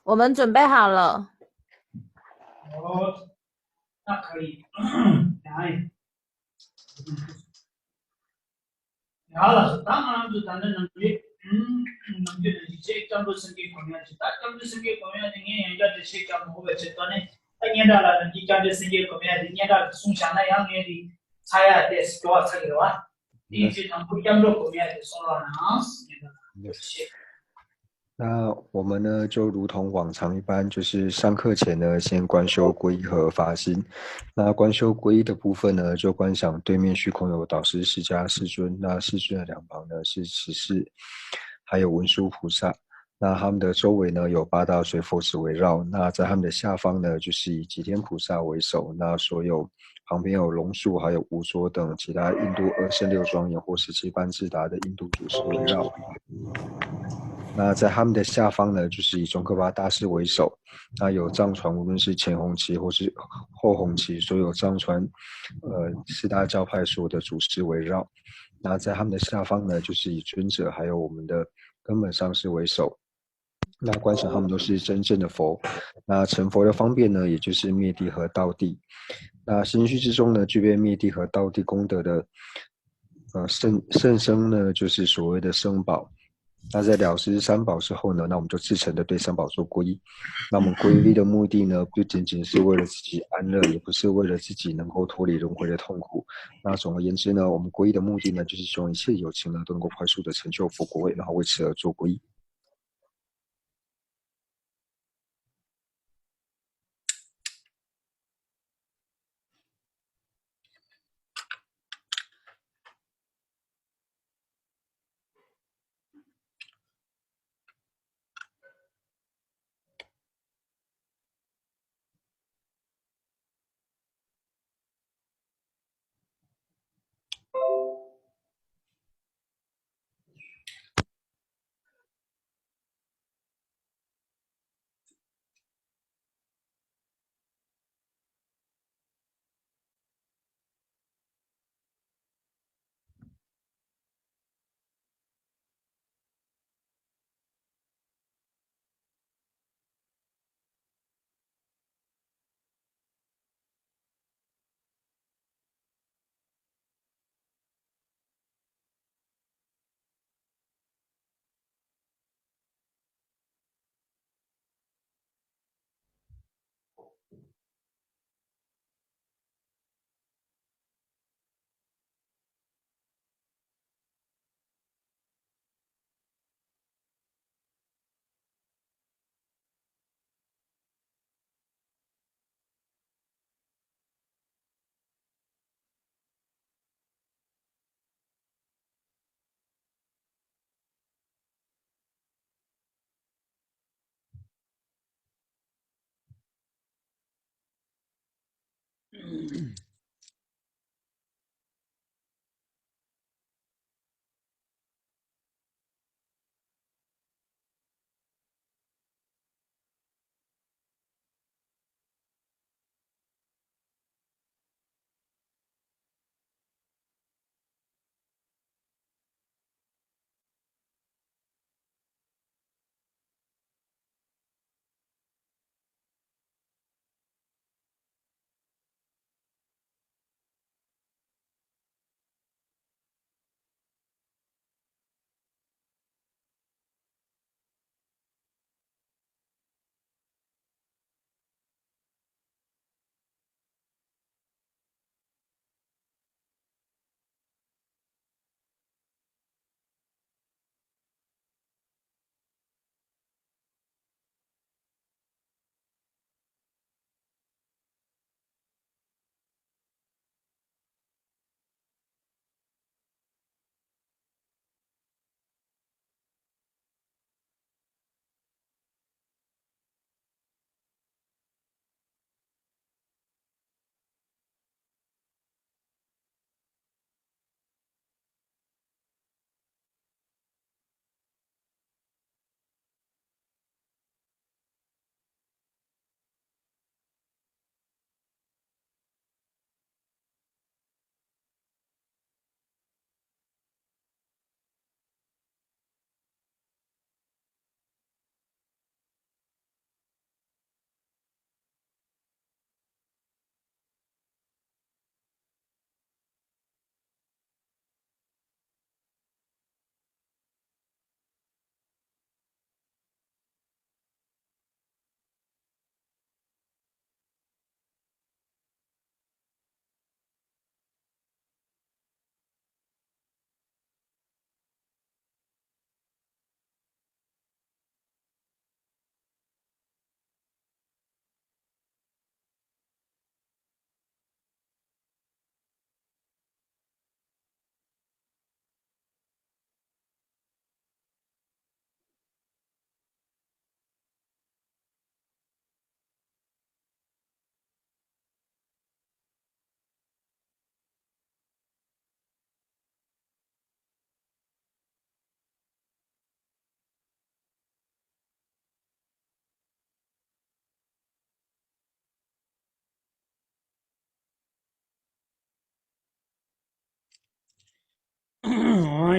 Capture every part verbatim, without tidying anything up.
我们准备好了。哦，那可以。哎，ཡ་ལགས་སོ། ད་ང་རང་ཚོ་ད་ལྟ་ནམ་རྒྱུན་ནམ་རྒྱུན་ནང་བཞིན་ཆེ་སྐྱབས་འགྲོ་སེམས་བསྐྱེད་སྒོམ་ཡ་ཅིག་ད་སྐྱབས་འགྲོ་སེམས་བསྐྱེད་སྒོམ་ཡ་དེ་ངས་ཡང་བསྐྱར་འགྲེལ་བཤད་རྒྱག་མི་དགོས་པའི་ཆེད་དུ་ནས། ད་སྙན་གྲགས་ལགས་རང་གིས་སྐྱབས་འགྲོ་སེམས་བསྐྱེད་སྒོམ་ཡ་དེ་སྙན་གྲགས་ཀྱིས་གསུངས་བཞག་ན་ཡང་ངས་དེ་ཚར་ཡ་དེ་སྐྱོ་བ་ཚ་གི་རེད་བ། དེ་ཡིན་ཚེ་དང་པོ་སྐྱབས་འགྲོ་སྒོམ་ཡ་དེ་གསུང་རོགས་གནང་། སྙན་གྲགས་ལགས་རང་གིས་འགྲེལ་བཤད། 那我们呢，就如同往常一般，就是上课前呢，先观修皈依和发心。那观修皈依的部分呢，就观想对面虚空有导师释迦世尊，那世尊的两旁呢是持世，还有文殊菩萨。那他们的周围呢有八大水佛子围绕。那在他们的下方呢，就是以吉天菩萨为首，那所有旁边有龙树，还有五座等其他印度二圣六庄严或十七班智达的印度祖师围绕。那在他们的下方呢，就是以宗喀巴大师为首，那有藏传，无论是前弘期或是后弘期，所有藏传，呃，四大教派所有的祖师围绕。那在他们的下方呢，就是以尊者还有我们的根本上师为首。那观想他们都是真正的佛。那成佛的方便呢，也就是灭地和道地。那心虚之中呢，具备灭地和道地功德的，呃，圣圣僧呢，就是所谓的僧宝。那在了知三宝之后呢，那我们就至诚的对三宝做皈依。那我们皈依的目的呢，不仅仅是为了自己安乐，也不是为了自己能够脱离轮回的痛苦。那总而言之呢，我们皈依的目的呢，就是希望一切有情呢都能够快速的成就佛果位，然后为此而做皈依。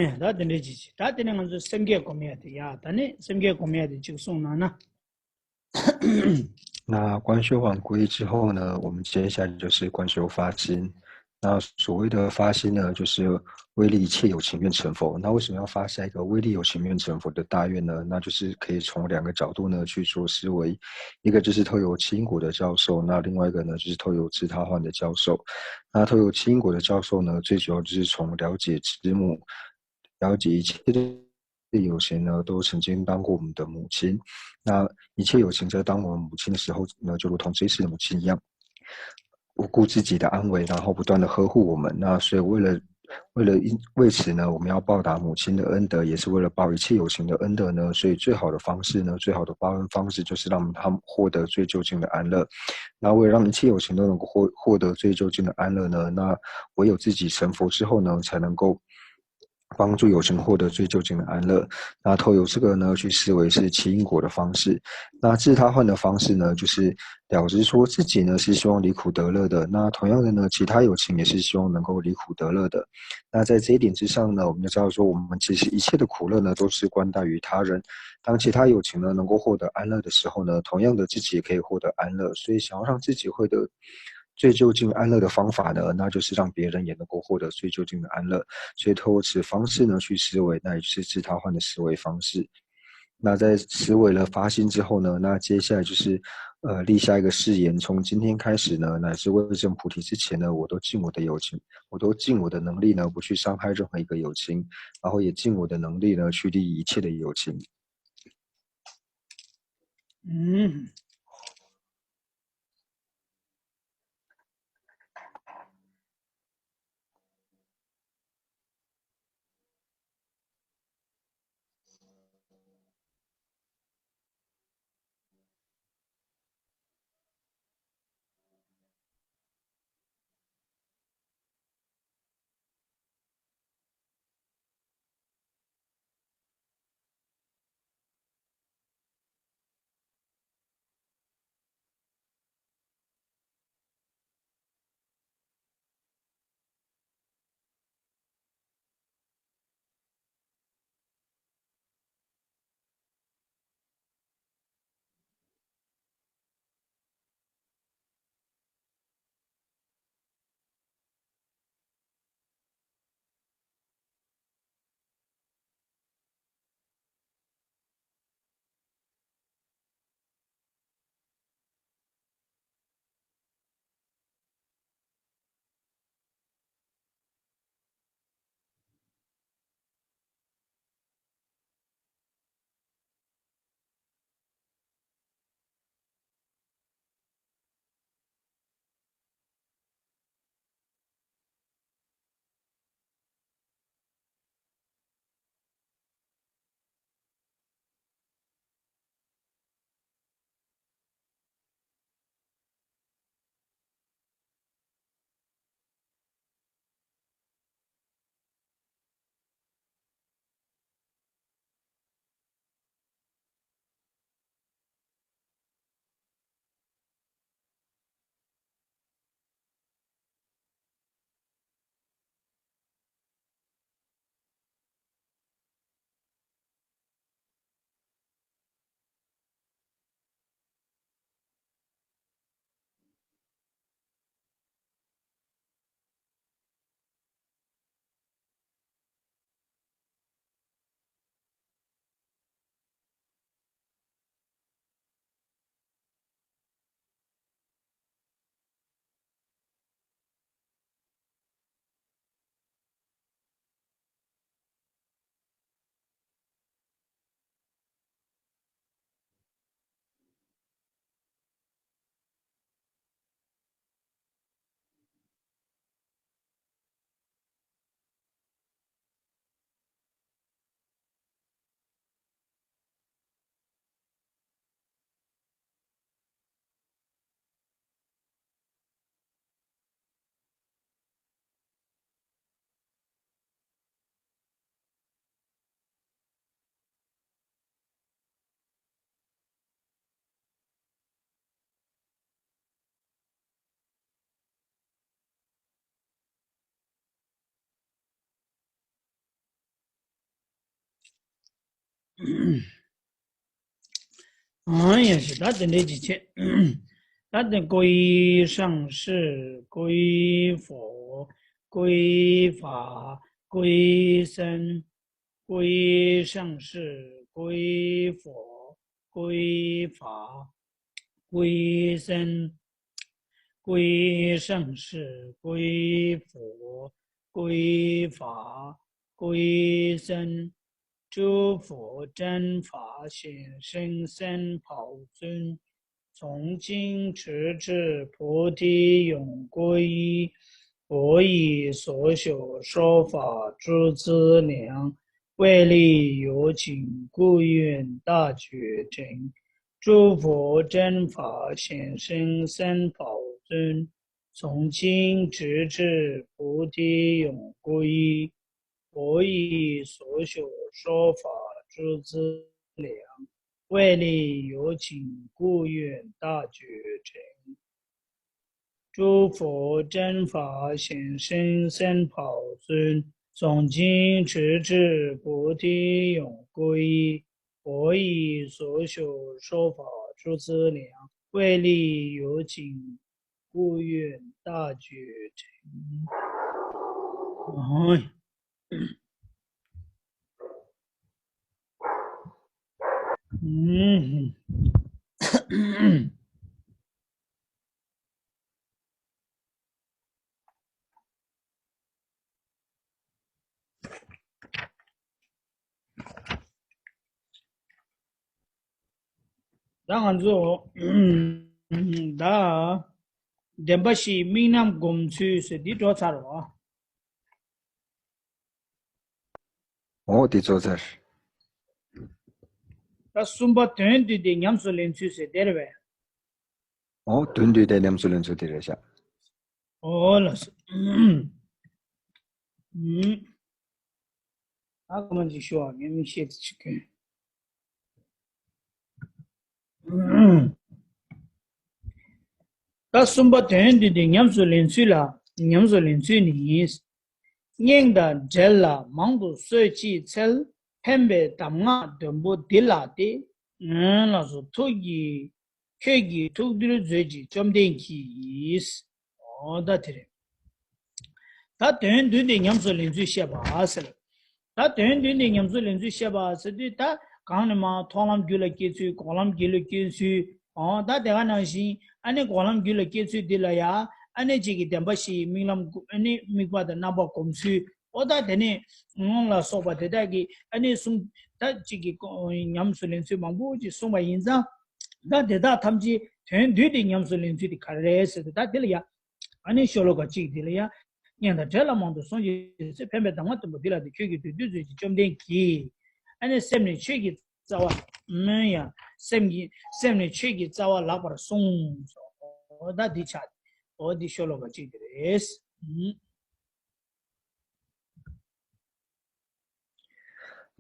ད་དེ་འདྲའི་ཅིག་བྱེད། ད་དེ་ནས་ང་ཚོ་སེམས་བསྐྱེད་སྒོམ་ཡ་དེ་ཡ། ད་ནི་སེམས་བསྐྱེད་སྒོམ་ཡ་དེ་ཅིག་གསུངས་གནང་ན། 那观修完皈依之后呢，我们接下来就是观修发心。那所谓的发心呢，就是为利一切有情愿成佛。那为什么要发下一个为利有情愿成佛的大愿呢？那就是可以从两个角度呢去做思维，一个就是透由七因果的教授，那另外一个呢就是透由自他换的教授。那透由七因果的教授呢，最主要就是从了解之母，了解一切的有情呢，都曾经当过我们的母亲。那一切有情在当我们母亲的时候呢，就如同这一世的母亲一样，不顾自己的安危，然后不断的呵护我们。那所以为了为了因为此呢，我们要报答母亲的恩德，也是为了报一切有情的恩德呢。所以最好的方式呢，最好的报恩方式就是让他们获得最究竟的安乐。那为了让一切有情都能够获获得最究竟的安乐呢，那唯有自己成佛之后呢，才能够帮助有情获得最究竟的安乐。那透由这个呢，去思维是七因果的方式。那自他换的方式呢，就是了知说自己呢是希望离苦得乐的。那同样的呢，其他有情也是希望能够离苦得乐的。那在这一点之上呢，我们就知道说，我们其实一切的苦乐呢，都是关待于他人。当其他有情呢能够获得安乐的时候呢，同样的自己也可以获得安乐。所以，想要让自己获得最究竟安乐的方法呢，那就是让别人也能够获得最究竟的安乐。所以，透过此方式呢去思维，那也就是自他换的思维方式。那在思维了发心之后呢，那接下来就是呃立下一个誓言，从今天开始呢，乃至未证菩提之前呢，我都尽我的有情，我都尽我的能力呢，不去伤害任何一个有情，然后也尽我的能力呢去利益一切的有情。嗯。ཨང་ཡ་ཞེས་ད་དེ་འདྲའི་ཅིག་བྱས། ད་དེ་ཀུའི་ཧྲང་ཧྲི་ཀུའི་ཧྥོ་ཀུའི་ཧྥ་ཀུའི་སན། ཀུའི་ཧྲང་ཧྲི་ཀུའི་ཧྥོ་ཀུའི་ཧྥ་ཀུའི་སན། ཀུའི་ཧྲང་ཧྲི་ཀུའི་ཧྥོ་ཀུའི་ཧྥ་ཀུའི་སན། 诸佛正法显圣三宝尊，从今直至菩提永归依。我以所学说法诸资粮，为利有情，故愿大觉成。诸佛正法显圣三宝尊，从今直至菩提永归依。 我以所学说法诸资粮，为利有情，故愿大觉成。诸佛正法显圣三宝尊，从今直至菩提永归依。我以所学说法诸资粮，为利有情， 故愿大觉成。 ད་ང་ཚོ་ད་བདེན་པ་བཞིའི་དམིགས་རྣམ་སྒོམ་ཚུལ་ཟེར་འདི་འགྲོ་ཚར་བ། འོ་དེ་ཚོ་ཚར། ད་གསུམ་པ་དོན་བསྡུས་ཏེ་ཉམས་སུ་ལེན་ཚུལ་ཟེར་དེ་རེད་པས། འོ་དོན་བསྡུས་ཏེ་ཉམས་སུ་ལེན་ཚུལ་དེ་རེད་ཤག་འོ་ལགས་སོ། ཨ་ཁ་མ་ཅིག་ཞུ་བ་ངས་མིག་ཤེལ་དེ་ཅིག་གྱོན། ད་གསུམ་པ་དོན་བསྡུས་ཏེ་ཉམས་སུ་ལེན་ཚུལ་ལ་ཉམས་སུ་ལེན་ཚུལ་ནི། སྙིང་དང་འབྲེལ་ལ་མང་དུ་གསོལ་ཅི་འཚལ། ཕན་པའི་གདམས་ངག་འདོན་པོ་འདི་ལགས་ཏེ། ལགས་སོ། ཐུགས་ཀྱི་ཁྱོད་ཀྱི་ཐུགས་རྡུལ་མཛོད་ཅིག་བཅོམ་ལྡན་གྱིས། འོ་ད་དེ་རེད། ད་དོན་བསྡུས་ཏེ་ཉམས་སུ་ལེན་ཚུལ་བཤད་པ་ཟེར། ད་དོན་བསྡུས་ཏེ་ཉམས་སུ་ལེན་ཚུལ་བཤད་པ་ཟེར་དུས་ད་གང་ནས་མ་མཐོང་ལམ་རྒྱུད་ལ་སྐྱེ་ཚུལ་འགོག་ལམ་གྱེན་ལ་སྐྱེ་ཚུལ། འོ་ད་དེ་ག་ནང་བཞིན་ཨ་ནི་འགོག་ལམ་རྒྱུད་ལ་སྐྱེ་ཚུལ་འདི་ལ་ཡ་ཨ་ནི་གཅིག་གི་བདེན་པ་བཞིའི་དམིགས་ལམ་ཨ་ནི་དམིགས་པ་དང་རྣམ་པ་སྒོམ་ཚུལ། འོ་ད་དེ་ནས་སྔོན་ལ་སོགས་པ་དེ་དག་གི་ཨ་ནི་གསུམ་ད་གཅིག་གི་ཉམས་སུ་ལེན་ཚུལ་མང་པོ་ཅིག་གསུངས་པ་ཡིན་ཙང་། ད་དེ་དག་ཐམས་ཅད་དོན་བསྡུས་ཏེ་ཉམས་སུ་ལེན་ཚུལ་དེ་ག་རེ་རེད་ཟེར་ཏེ་ད་དེ་ལ་ཡ། ཨ་ནི་ཤོ་ལོ་ཀ་གཅིག་དེ་ལ་ཡ། སྙིང་དང་འབྲེལ་ལ་མང་དུ་གསོལ་ཅི་འཚལ། ཕན་པའི་གདམས་ངག་འདོན་པོ་འདི་ལགས་ཏེ། ཁྱོད་ཀྱི་ཐུགས་རྡུལ་མཛོད་ཅིག་བཅོམ་ལྡན་གྱིས། ཨ་ནི་སེམས་ནི་ཆོས་ཀྱི་རྩ་བ་སྨོན་ཡང་སེམས་ཀྱི་སེམས་ནི་ཆོས་ཀྱི་རྩ་བ་ལགས་པར་གསུངས་སོ། འོ་ད་འདི་ཆགས། འོ་འདི་ཤོ་ལོ་ཀ་གཅིག་དེ་རེད། ཨུམ།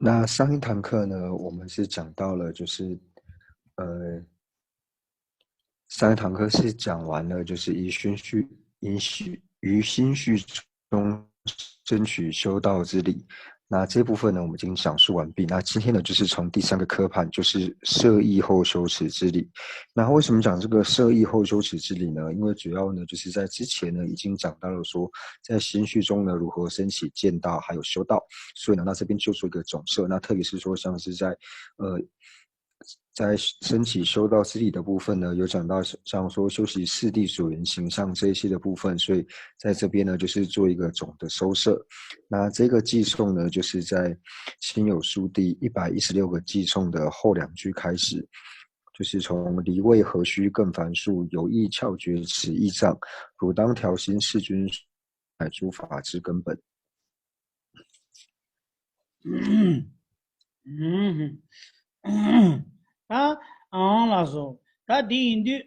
那上一堂课呢，我们是讲到了，就是，呃，上一堂课是讲完了，就是于心绪，于心，于心绪中争取修道之理。那这部分呢，我们已经讲述完毕。那今天呢，就是从第三个科判，就是摄意后修持之理。那为什么讲这个摄意后修持之理呢？因为主要呢，就是在之前呢，已经讲到了说，在心绪中呢，如何升起见道，还有修道。所以呢，那这边就做一个总摄。那特别是说，像是在，呃，在升起修道之理的部分呢，有讲到像说修习四谛所缘行相这一些的部分，所以在这边呢，就是做一个总的收摄。那这个偈颂呢，就是在心有疏第一百一十六个偈颂的后两句开始，就是从离为何须更繁数，有意窍诀此意障，汝当调心视君，乃诸法之根本。 ད་ཨང་ལགས་སོ། ད་འདི་ཡིན་དུས་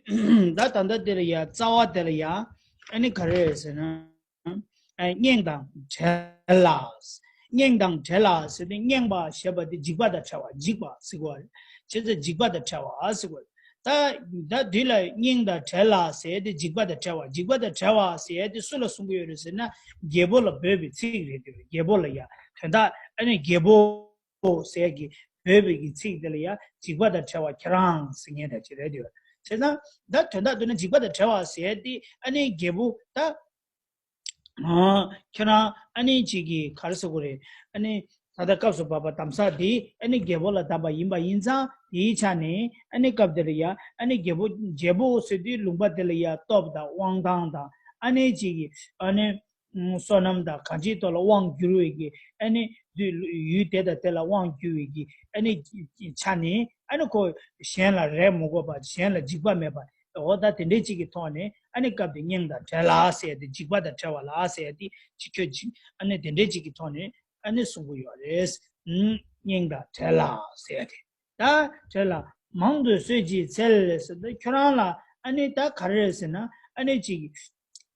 ད་ད་ལྟ་དེ་ལ་ཡ་རྩ་བ་དེ་ལ་ཡ་ཨ་ནི་ག་རེ་རེད་ཟེར་ན། ཨ་སྙིང་དང་བྲལ་ལ། སྙིང་དང་བྲལ་ལ་ཟེར་ཏེ་སྙིང་པ་ཞེས་པ་དེ་འཇིགས་པ་དང་བྲལ་བ་འཇིགས་པ་ཟེར་གོ་རེད། བྱས་ཙང་འཇིགས་པ་དང་བྲལ་བ་ཟེར་གོ་རེད། ད་ད་འདི་ལ་སྙིང་དང་བྲལ་ལ་ཟེར་ཏེ་འཇིགས་པ་དང་བྲལ་བ་འཇིགས་པ་དང་བྲལ་བ་ཟེར་ཏེ་སུ་ལ་གསུང་གི་ཡོད་རེད་ཟེར་ན་རྒྱལ་པོ་ལ་འབོད་པའི་ཚིག་རེད་དེ། རྒྱལ་པོ་ལ་ཡ་དོན་དག་ཨ་ནི་རྒྱལ་པོ་ཟེར་གི་ འབོད་པའི་གི་ཚིག་དེ་ལ་ཡ་འཇིགས་པ་དང་བྲལ་བ་ཁྱེད་རང་ཟེར་མཁན་དང་གཅིག་རེད་འདུག་བྱས་ཙང་ད་དོན་དག་དེ་ན་འཇིགས་པ་དང་བྲལ་བ་ཟེར་ཏེ་ཨ་ནི་རྒྱལ་པོ་ད། ཨ་ཁྱོད་རང་ཨ་ནི་གཅིག་གིས་ག་རེ་ཟེར་དགོས་རེད། ཨ་ནི་ད་ལྟ་སྐབས་སུ་བབ་པ་དམ་བསགས་འདི་ཨ་ནི་རྒྱལ་པོ་ལ་བདམས་པ་ཡིན་པ་ཡིན་ཙང་དེའི་ཆ་ནས་ཨ་ནི་སྐབས་འདིར་ཡ་ཨ་ནི་རྒྱལ་པོ་རྒྱལ་པོ་ཟེར་དུས་ལུང་པ་དེ་ལ་ཡ་སྟོབས་དང་དབང་ཐང་དང་ཨ་ནི་གཅིག་གིས་ཨ་ནི་བསོད་ནམས་དང་གང་ཅིའི་ཐོག་ལ་དབང་བསྒྱུར་བའི་གི་ཨ་ནི་དུས་ཡུལ་དེ་དང་དེ་ལ་དབང་བསྒྱུར་བའི་གི་ཨ་ནི་ཆ་ནས་ཨ་ནི་ཁོ་གཞན་ལ་རེ་མི་དགོས་པ་གཞན་ལ་འཇིགས་པ་མེད་པ། འོ་ད་དེ་འདྲའི་གཅིག་གི་ཐོག་ནས་ཨ་ནི་སྐབས་དེ་སྙིང་དང་བྲལ་ལ་ཟེར་ཏེ་འཇིགས་པ་དང་བྲལ་བ་ལ་ཟེར་ཏེ་ཅི་ཁྱོད་ཅིག་ཨ་ནི་དེ་འདྲའི་གཅིག་གི་ཐོག་ནས་ཨ་ནི་གསུང་གི་ཡོད་རེད། ཨུམ། སྙིང་དང་བྲལ་ལ་ཟེར་ཏེ་ད་བྲལ་ལ་མང་དུ་གསོད་ཅིག་འཚལ་ཟེར་ཏེ་ཁྱོད་རང་ལ་ཨ་ནི་ད་ག་རེ་རེད་ཟེར་ན་ཨ་ནི་ཅིག་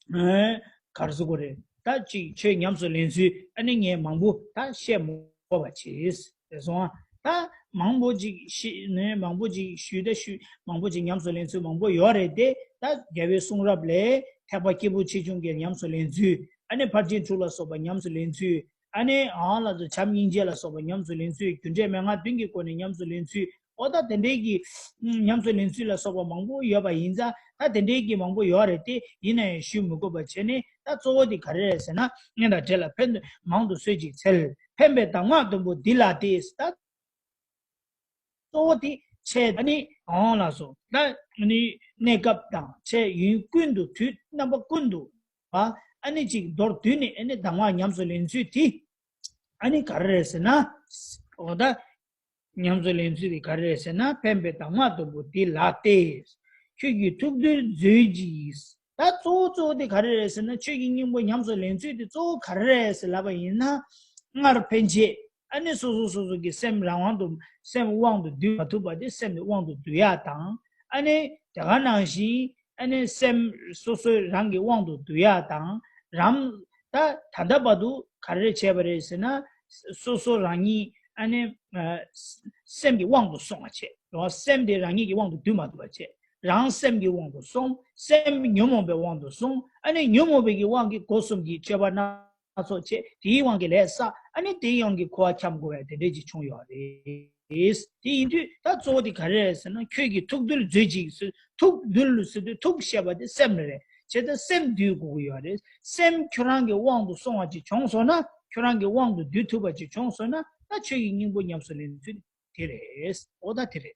ཨེ། ག་རེ་ཟེར་དགོས་རེད། ད་ཅིག་ཆོས་ཉམས་སུ་ལེན་ཚུལ་ཨ་ནི་ངས་མང་པོ་ད་བཤད་མ་དགོས་པ་བྱས། རེད་སོང་ཨ། ད་མང་པོ་ཅིག་ཤི་ནས་མང་པོ་ཅིག་ཞུས་ད་ཞུས་མང་པོ་ཅིག་ཉམས་སུ་ལེན་ཚུལ་མང་པོ་ཡོད་རེད་དེ། ད་རྒྱལ་བའི་གསུང་རབ་ལས་ཐེག་པ་སྐྱེས་བུ་ཆེ་ཆུང་གི་ཉམས་སུ་ལེན་ཚུལ་ཨ་ནི་ཕར་ཕྱིན་དྲུག་ལ་སོགས་པ་ཉམས་སུ་ལེན་ཚུལ། ཨ་ནི་ཨང་ལ་སོགས་བྱམས་སྙིང་རྗེ་ལ་སོགས་པ་ཉམས་སུ་ལེན་ཚུལ། རྒྱུ་འབྲས་མན་ངག་བདུན་གྱི་སྒོ་ནས་ཉམས་སུ་ལེན་ཚུལ། ཨོ་ད་དེ་འདྲའི་གི་ཉམས་སུ་ལེན་ཚུལ་ལ་སོགས་པ་མང་པོ་ཡོད་པ་ཡིན་ཙང་ད་དེ་འདྲའི་གི་མང་པོ་ཡོད་རེད་དེ། ཡིན་ན་ཡང་ཞུ་མི་དགོས་པ་བྱས་ནས་ད་གཙོ་བོ་དེ་ག་རེ་རེད་ཟེར་ན་སྙིང་དང་བྲལ་ལ་ཕན་མང་དུ་གསོད་ཅིག་འཚལ། ཕན་པའི་གདམས་ངག་བདུན་པོ་འདི་ལགས་ཏེ། ད་གཙོ་བོ་དེ་ཆེ་ད་ནི་འོང་ལ་སོགས་ད་ནི་གནས་སྐབས་དང་ཆེ་ཡུན་ཀུན་ཏུ་དུས་རྣམ་པ་ཀུན་ཏུ་བ་ཨ་ནི་ཅིག་མདོར་བསྡུས་ནས་ཨ་ནི་གདམས་ངག་ཉམས་སུ་ལེན་ཚུལ་དེ་ཨ་ནི་ག་རེ་རེད་ཟེར་ན། འོ་ད། ཉམས་སུ་ལེན་ཚུལ་དེ་ག་རེ་རེད་ཟེར་ན། ཕན་པའི་གདམས་ངག་བདུན་པོ་འདི་ལགས་ཏེ། ཁྱོད་ཀྱིས་ཐུགས་རྡུལ་མཛོད་ཅིག་ད་གཙོ་བོ་གཙོ་བོ་དེ་ག་རེ་རེད་ཟེར་ན། ཆོས་ཀྱི་སྙིང་པོ་ཉམས་སུ་ལེན་ཚུལ་དེ་གཙོ་བོ་ག་རེ་རེད་ཟེར་ལབ་པ་ཡིན་ན། སྔར་ཕན་ཆད་ཨ་ནི་སོ་སོ་སོ་སོ་གི་སེམས་རང་དབང་དུ་སེམས་དབང་དུ་བསྡུ་མ་ཐུབ་པ་དེ་སེམས་ཀྱི་དབང་དུ་བསྡུ་ཡག་དང་། ཨ་ནི་དེ་ག་ནང་བཞིན་ཨ་ནི་སེམས་སོ་སོའི་རང་གི་དབང་དུ་བསྡུ་ཡག་དང་། རང་ད་ད་ལྟ་བར་དུ་ག་རེ་བྱས་པ་རེད་ཟེར་ན། སོ་སོ་རང་ཉིད་ཨ་ནི་ཨ་སེམས་ཀྱི་དབང་དུ་སོང་བ་བྱས། རོ་སེམས་དེ་རང་ཉིད་ཀྱི་དབང་དུ་བསྡུ་མ་ཐུབ་པ་བྱས། རང་སེམས་ཀྱི་དབང་དུ་སོང་། སེམས་ཉོན་མོངས་པའི་དབང་དུ་སོང་། ཨ་ནི་ཉོན་མོངས་པའི་གི་དབང་གིས་སྒོ་གསུམ་གྱི་སྤྱོད་པ་སྣ་ཚོགས་བྱས། དེའི་དབང་གིས་ལས་བསགས། ཨ་ནི་དེའི་དབང་གིས་འཁོར་བ་འཁྱམས་དགོས་པའི་དེ་འདྲས་ཅིག་བྱུང་ཡོད་རེད། དེ་ཡིན་དུས་ད་གཙོ་བོ་དེ་ག་རེ་རེད་ཟེར་ན། ཁྱོད་ཀྱིས་ཐུགས་རྡུལ་མཛོད་ཅིག་ཟེར། ཐུགས་རྡུལ་ཟེར་དུས་ཐུགས་ཞེས་པ་དེ་སེམས་ལ་རེད། བྱས་ཙང་སེམས་འདུལ་དགོས་ཀྱི་ཡོད་རེད། སེམས་ཁྱོད་རང་གི་དབང་དུ་སོང་བ་ཅིག་བྱུང་སོང་ན། ཁྱོད་རང་གི་དབང་དུ་བསྡུ་ཐུབ་པ་ཅིག་བྱུང་སོང་ན། ད་ཆོས་ཀྱི་སྙིང་པོ་ཉམས་སུ་ལེན་ཚུལ་དེ་རེད། འོ་ད་དེ་རེད།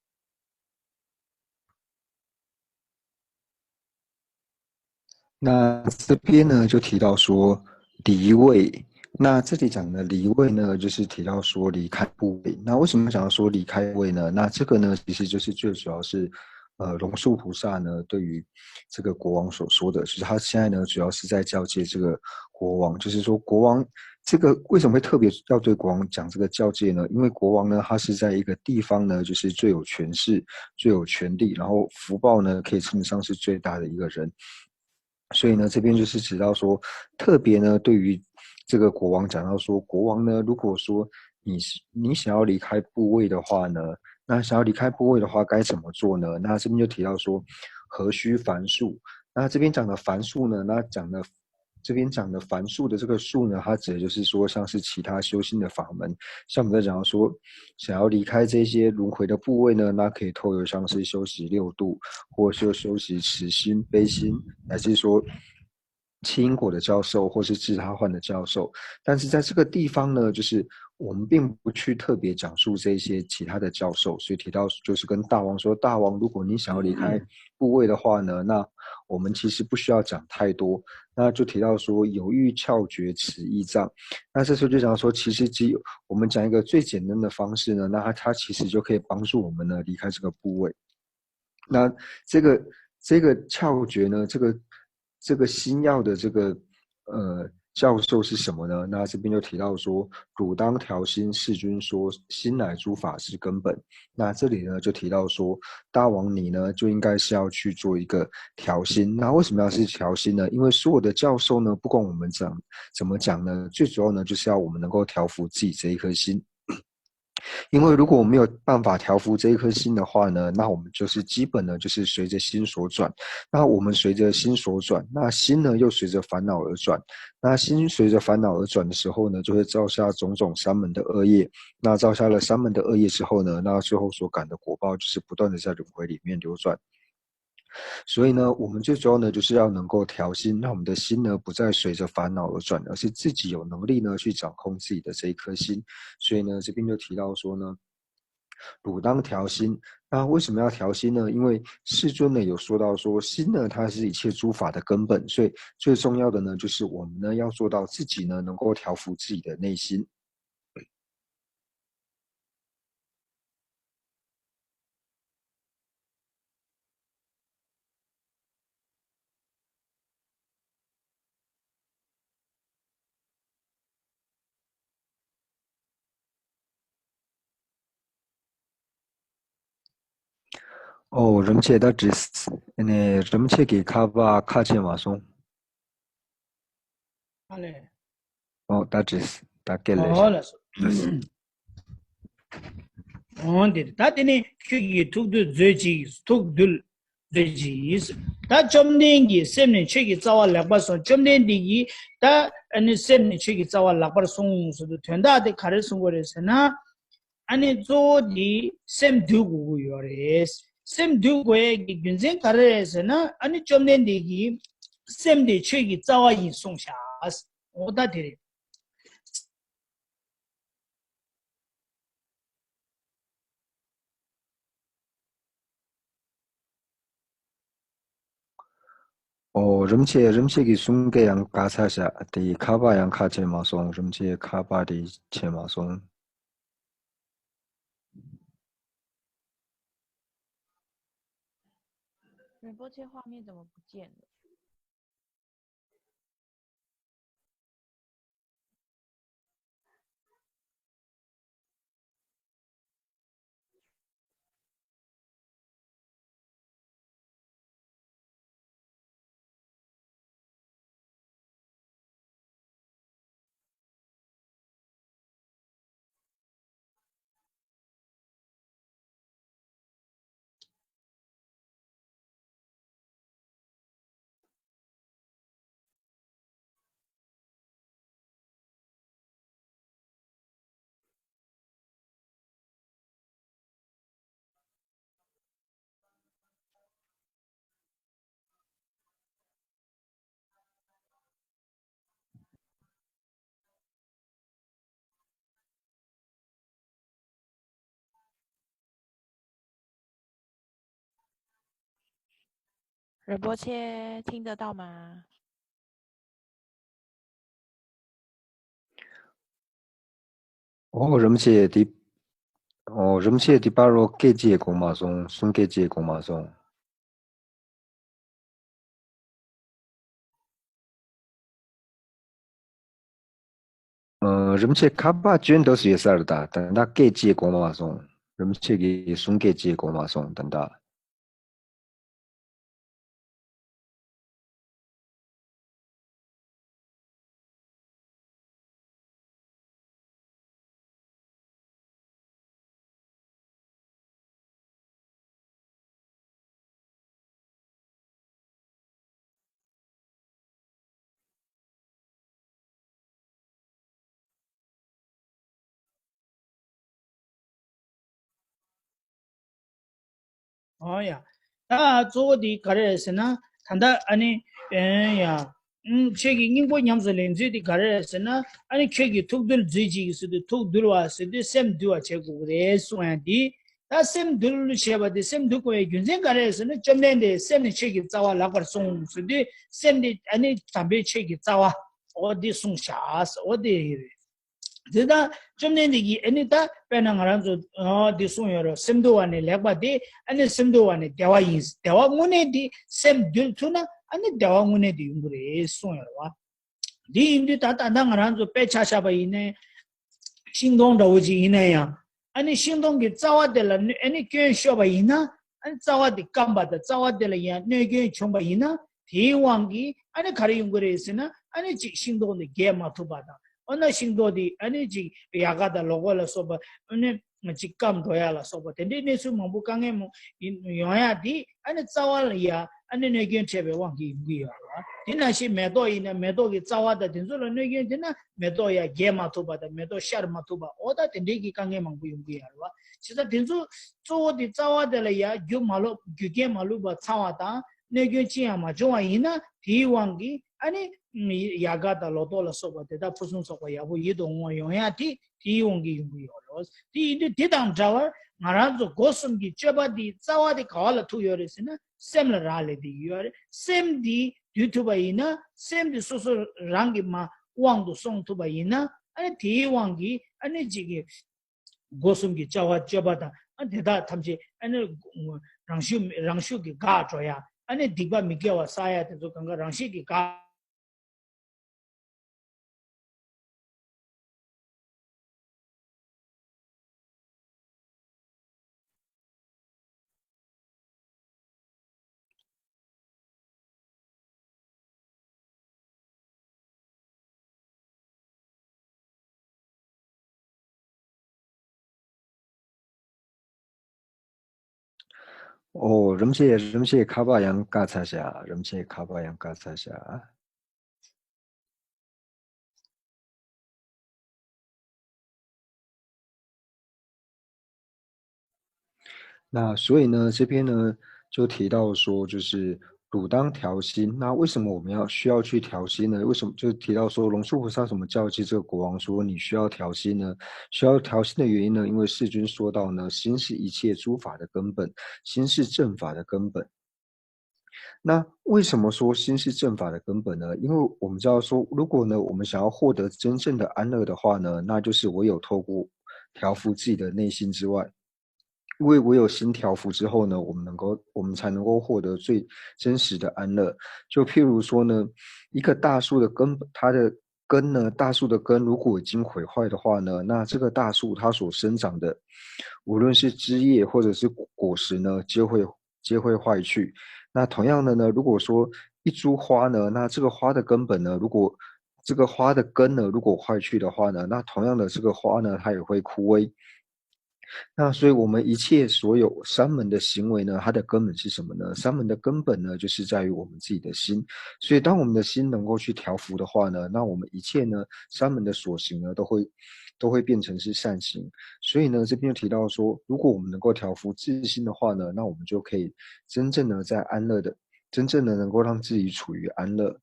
那这边呢，就提到说离位。那这里讲的离位呢，就是提到说离开部位。那为什么讲说离开部位呢？那这个呢，其实就是最主要是，呃，龙树菩萨呢，对于这个国王所说的，就是他现在呢，主要是在教诫这个国王，就是说国王这个为什么会特别要对国王讲这个教诫呢？因为国王呢，他是在一个地方呢，就是最有权势、最有权力，然后福报呢，可以称得上是最大的一个人。所以呢，这边就是指到说，特别呢，对于这个国王讲到说，国王呢，如果说你是你想要离开部位的话呢，那想要离开部位的话该怎么做呢？那这边就提到说，何须凡数？那这边讲的凡数呢，那讲的这边讲的凡数的这个数呢，它指的就是说，像是其他修心的法门，像我们在讲说，想要离开这些轮回的部位呢，那可以透过像是修习六度，或者说修习慈心、悲心，乃至说因果的教授，或是自他换的教授。但是在这个地方呢，就是我们并不去特别讲述这一些其他的教授，所以提到就是跟大王说，大王，如果你想要离开部位的话呢，那我们其实不需要讲太多。那就提到说，有欲窍诀此亦障。那这时候就讲说，其实只有我们讲一个最简单的方式呢，那它它其实就可以帮助我们呢离开这个部位。那这个这个窍诀呢，这个这个心要的这个呃教授是什么呢？那这边就提到说，汝当调心，世尊说，心乃诸法之根本。那这里呢就提到说，大王你呢就应该是要去做一个调心。那为什么要是调心呢？因为所有的教授呢，不管我们怎怎么讲呢，最主要呢就是要我们能够调伏自己这一颗心。因为如果我们没有办法调伏这一颗心的话呢，那我们就是基本呢，就是随着心所转。那我们随着心所转，那心呢又随着烦恼而转。那心随着烦恼而转的时候呢，就会造下种种三门的恶业。那造下了三门的恶业之后呢，那最后所感的果报就是不断的在轮回里面流转。所以呢，我们最主要呢，就是要能够调心，让我们的心呢不再随着烦恼而转，而是自己有能力呢去掌控自己的这一颗心。所以呢，这边就提到说呢，汝当调心。那为什么要调心呢？因为世尊呢有说到说，心呢它是一切诸法的根本，所以最重要的呢，就是我们呢要做到自己呢能够调伏自己的内心。 ཨོ། རིན་པོ་ཆེ་ད་དྲིས། ཨ་ནི་རིན་པོ་ཆེ་གི་ཁ་པར་ཁ་ཕྱེ་མ་སོང་། ཨ་ལས། ཨོ་ད་དྲིས། ད་སྐད་ལས། ཨོ་ལགས་སོ། ཨོ་འདིར་ད་དེ་ནི་ཁྱོད་ཀྱིས་ཐུགས་རྡུལ་མཛོད་ཅིག། ཐུགས་རྡུལ་མཛོད་ཅིག། ད་བཅོམ་ལྡན་གྱི་སེམས་ནི་ཆོས་ཀྱི་རྩ་བ་ལེགས་པར་གསུངས། བཅོམ་ལྡན་འདས་ཀྱིས་ད་ཨ་ནི་སེམས་ནི་ཆོས་ཀྱི་རྩ་བ་ལེགས་པར་གསུངས་ཟེར་དུས་དོན་དག་དེ་ག་རེ་གསུང་དགོས་རེད་ཟེར་ན། ཨ་ནི་གཙོ་བོ་འདི་སེམས་འདུལ་དགོས་ཀྱི་ཡོད་རེད། སེམས་འདུལ་དགོས་ཡས་ཀྱི་རྒྱུ་མཚན་ག་རེ་རེད་ཟེར་ན། ཨ་ནི་བཅོམ་ལྡན་འདས་ཀྱིས་སེམས་དེ་ཆོས་ཀྱི་རྩ་བ་ཡིན་གསུངས་ཤག། འོ་ད་དེ་རེད། ཨོ། རིན་པོ་ཆེ། རིན་པོ་ཆེ་གི་གསུང་སྐད་ཡང་ག་ཚར་ཤག། དེ་ཁ་པར་ཡང་ཁ་ཕྱེ་མ་སོང་། རིན་པོ་ཆེ་ཁ་པར་དེ་ཕྱེ་མ་སོང་། རིན་པོ་ཆེ་画面怎么不见了？ རིན་པོ་ཆེ། 听得到吗？ ཨོ། རིན་པོ་ཆེ་དེ། ཨོ། རིན་པོ་ཆེ་དེ་པར་རོ་སྐད་ཅིག་གོ་མ་སོང་། གསུང་སྐད་ཅིག་གོ་མ་སོང་། ཨ། རིན་པོ་ཆེ་ཁ་པར་བཅོས་འདུག་ཟེར་ས་རེད་ད། ད་ལྟ་སྐད་ཅིག་གོ་མ་སོང་། རིན་པོ་ཆེ་གི་གསུང་སྐད་ཅིག་གོ་མ་སོང་ད་ལྟ། ཨོ་ཡ། ད་གཙོ་བོ་དེ་ག་རེ་རེད་ཟེར་ན། ད་ལྟ་ཨ་ནི། ཨེ་ཡ། ཨུམ། ཆོས་ཀྱི་སྙིང་པོ་ཉམས་སུ་ལེན་ཚུལ་དེ་ག་རེ་རེད་ཟེར་ན། ཨ་ནི་ཁྱོད་ཀྱིས་ཐུགས་རྡུལ་མཛོད་ཅིག་ཟེར་དུས་ཐུགས་འདུལ་བ་ཟེར་དུས་སེམས་འདུལ་བ་བྱེད་དགོས་ཀྱི་རེད་གསུངས་ཡ་འདི། ད་སེམས་འདུལ་བྱེད་པ་དེ་སེམས་འདུལ་དགོས་པའི་རྒྱུ་མཚན་ག་རེ་རེད་ཟེར་ན། བཅོམ་ལྡན་འདས་སེམས་ནི་ཆོས་ཀྱི་རྩ་བ་ལེགས་པར་གསུངས་ཟེར་དུས་སེམས་དེ་ཨ་ནི་དམ་པའི་ཆོས་ཀྱི་རྩ་བ། འོ་འདི་གསུངས་ཤག། འོ་དེ་རེད། དེ་ལྟར་བཅོམ་ལྡན་འདས་ཀྱིས་ཨ་ནི་ད་དཔེར་ན་ང་རང་ཚོ་ཨ་འདི་གསུངས་ཡོད་རེད། སེམས་འདུལ་བ་ནི་ལེགས་པ་སྟེ། ཨ་ནི་སེམས་འདུལ་བ་ནི་བདེ་བ་ཡིན། བདེ་བ་དངོས་གནས་འདི་སེམས་འདུལ་ཐུབ་ན་ཨ་ནི་བདེ་བ་དངོས་གནས་འདི་ཡོང་གི་རེད་གསུངས་ཡོད་རེད་བ། འདི་ཡིན་དུས་ད་ད་ལྟ་ང་རང་ཚོ་དཔེ་ཆ་བཞག་པ་ཡིན་ནའི། ཤིང་སྡོང་འདྲ་བོ་ཅིག་ཡིན་ན་ཡང་། ཨ་ནི་ཤིང་སྡོང་གི་རྩ་བ་དེ་ལ་གནོད་ཨ་ནི་སྐྱོན་ཤོར་བ་ཡིན་ན། ཨ་ནི་རྩ་བ་དེ་སྐམ་པ་དང་རྩ་བ་དེ་ལ་ཡང་གནོད་སྐྱོན་བྱུང་བ་ཡིན་ན། དེའི་དབང་གིས་ཨ་ནི་ག་རེ་ཡོང་གི་རེད་ཟེར་ན། ཨ་ནི་གཅིག་ཤིང་སྡོང་དེ་རྒྱས་མ་ཐུབ་པ་དང་ འོ་ན་ཤིང་ཏོག་དེ་ཨ་ནི་ཅིག་ཡལ་ག་དང་ལོ་གོ་ལ་སོགས་པ་ཨ་ནི་ཅིག་སྐམ་འགྲོ་ཡ་ལ་སོགས་པ་དེ་འདྲའི་གནས་ཚུལ་མང་པོ་དཀའ་ངལ་མང་ཡོང་ཡ་དེ་ཨ་ནི་རྩ་བ་ལ་ཡ་ཨ་ནི་གནོད་སྐྱོན་འཕྲད་པའི་དབང་གིས་ཡོང་གི་ཡོད་རེད་བ། དེ་ནང་བཞིན་མེ་ཏོག་ཡིན་ན་མེ་ཏོག་གི་རྩ་བ་དང་དེ་ཚོ་ལ་གནོད་སྐྱོན་དེ་ན་མེ་ཏོག་ཡ་རྒྱས་མ་ཐུབ་པ་དང་མེ་ཏོག་ཤར་མ་ཐུབ་པ་འོ་ད་དེ་འདྲའི་གི་དཀའ་ངལ་མང་པོ་ཡོང་གི་ཡོད་རེད་བ། བྱས་ཙང་དེ་ཚོ་གཙོ་བོ་དེ་རྩ་བ་དེ་ལ་ཡ་རྒྱུ་མ་ལོག་རྒྱུ་རྐྱེན་མ་ལུས་པ་ཚང་བ་དང་གནོད་སྐྱོན་ཅི་ཡང་མ་བྱུང་བ་ཡིན་ན་དེའི་དབང་གིས་ཨ་ནི་ཡལ་ག་དང་ལོ་ཏོག་ལ་སོགས་པ་དེ་དག་ཕུན་སུམ་ཚོགས་པ་ཡག་པོ་ཡིད་དུ་འོང་བ་ཡོང་ཡ་དེ་དེའི་དབང་གིས་ཡོང་གི་ཡོད་རེད། དེ་ཡིན་དུས་དེ་དང་འདྲ་བར་ང་རང་ཚོ་སྒོ་གསུམ་གྱི་སྤྱོད་པ་འདིའི་རྩ་བ་དེ་ག་བ་ལ་ཐུག་ཡོད་རེད་ཟེར་ན་སེམས་ལ་རག་ལས་བསྡད་ཀྱི་ཡོད་རེད། སེམས་འདི་འདུལ་ཐུབ་པ་ཡིན་ན་སེམས་འདི་སོ་སོ་རང་གི་མ་དབང་དུ་སོང་ཐུབ་པ་ཡིན་ན་ཨ་ནི་དེའི་དབང་གིས་ཨ་ནི་གཅིག་གི་སྒོ་གསུམ་གྱི་བྱ་བ་སྤྱོད་པ་དང་ཨ་དེ་དག་ཐམས་ཅད་ཨ་ནི་རང་ཤུགས་རང་ཤུགས་ཀྱིས་འགག་འགྲོ་ཡ་ཨ་ནི་སྡིག་པ་མི་དགེ་བ་བསགས་ཡ་དེ་ཚོ་གང་ག་རང་བཞིན་གྱིས་འགག་ཨོ། རིན་པོ་ཆེ། རིན་པོ་ཆེ་ཁ་པར་ཡང་བཀག་ཚར་ཤག་རིན་པོ་ཆེ་ཁ་པར་ཡང་བཀག་ཚར་ཤག那所以呢，这边呢就提到说，就是阻当调心。那为什么我们要需要去调心呢？为什么就提到说龙树菩萨怎么教示这个国王说你需要调心呢？需要调心的原因呢，因为世尊说到呢，心是一切诸法的根本，心是正法的根本。那为什么说心是正法的根本呢？因为我们知道说，如果呢，我们想要获得真正的安乐的话呢，那就是唯有透过调伏自己的内心之外，因为唯有心调伏之后呢，我们能够，我们才能够获得最真实的安乐。就譬如说呢，一个大树的根本，它的根呢，大树的根如果已经毁坏的话呢，那这个大树它所生长的，无论是枝叶或者是果实呢，就会皆会坏去。那同样的呢，如果说一株花呢，那这个花的根本呢，如果这个花的根呢，如果坏去的话呢，那同样的这个花呢，它也会枯萎。那所以我们一切所有三门的行为呢，它的根本是什么呢？三门的根本呢，就是在于我们自己的心。所以当我们的心能够去调伏的话呢，那我们一切呢，三门的所行呢，都会都会变成是善行。所以呢，这边又提到说，如果我们能够调伏自心的话呢，那我们就可以真正的在安乐的，真正的能够让自己处于安乐。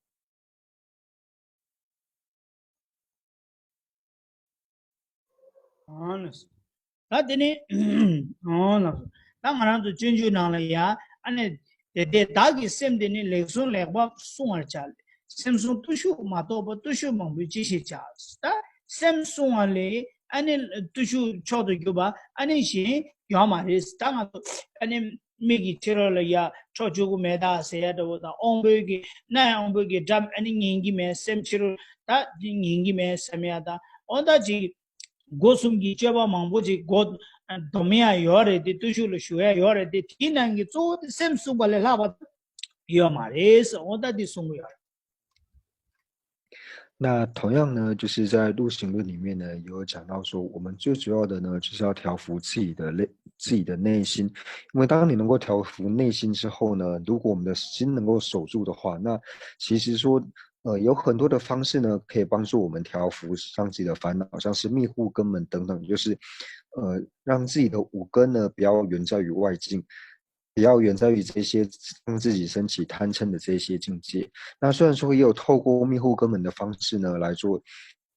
ད་དེ་ནི་ད་ང་རང་ཚོ་སྤྱོད་འཇུག་ནང་ལ་ཡ་ཨ་ནི་དེ་དེ་བདག་གི་སེམས་དེ་ནི་ལེགས་བསྲུང་ལེགས་པར་བསྲུང་བར་བྱ། སེམས་བསྲུང་བརྟུལ་ཞུགས་མ་གཏོགས་པ་བརྟུལ་ཞུགས་མང་པོས་ཅི་ཞིག་བྱ། ད་སེམས་བསྲུང་བ་ལས་ཨ་ནི་བརྟུལ་ཞུགས་མཆོག་ཏུ་གྱུར་པ་ཨ་ནི་གཞན་ཡོད་མ་རེད། ད་ང་ཚོ་ཨ་ནི་མིག་གི་ཕྱི་རོལ་ལ་ཡ་ཁྲོ་བཅུག་གི་མེད་ད་ཟེར་ཡ་འདྲ་བོ་དང་དབང་པོའི་གི་སྣའི་དབང་པོའི་གི་སྒྲ་ཨ་ནི་ཉན་གི་མེད། སེམས་ཕྱི་རོལ་ད་ཉན་གི་མེད་བསམ་ཡ་དང་འོ་ད་ཅིག་སྒོ་གསུམ་གྱི་སྤྱོད་པ་མང་པོ་ཅིག་སྒོ་སྡོམ་ཡ་ཡོད་རེད་དེ་བརྟུལ་ཞུགས་ལ་ཞུགས་ཡ་ཡོད་རེད་དེ་དེའི་ནང་གི་གཙོ་བོ་དེ་སེམས་བསྲུང་བ་ལས་ལྷག་པ་ཡོད་མ་རེད་ཟེར་འོ་ད་དེ་གསུང་གི་ཡོད་རེད། 那同样呢，就是在《陆行论》里面呢，也有讲到说，我们最主要的呢，就是要调伏自己的内自己的内心，因为当你能够调伏内心之后呢，如果我们的心能够守住的话，那其实说，呃，有很多的方式呢，可以帮助我们调伏让自己的烦恼，像是密护根门等等，就是，呃，让自己的五根呢不要缘在于外境，不要缘在于这些让自己升起贪嗔的这些境界。那虽然说也有透过密护根门的方式呢来做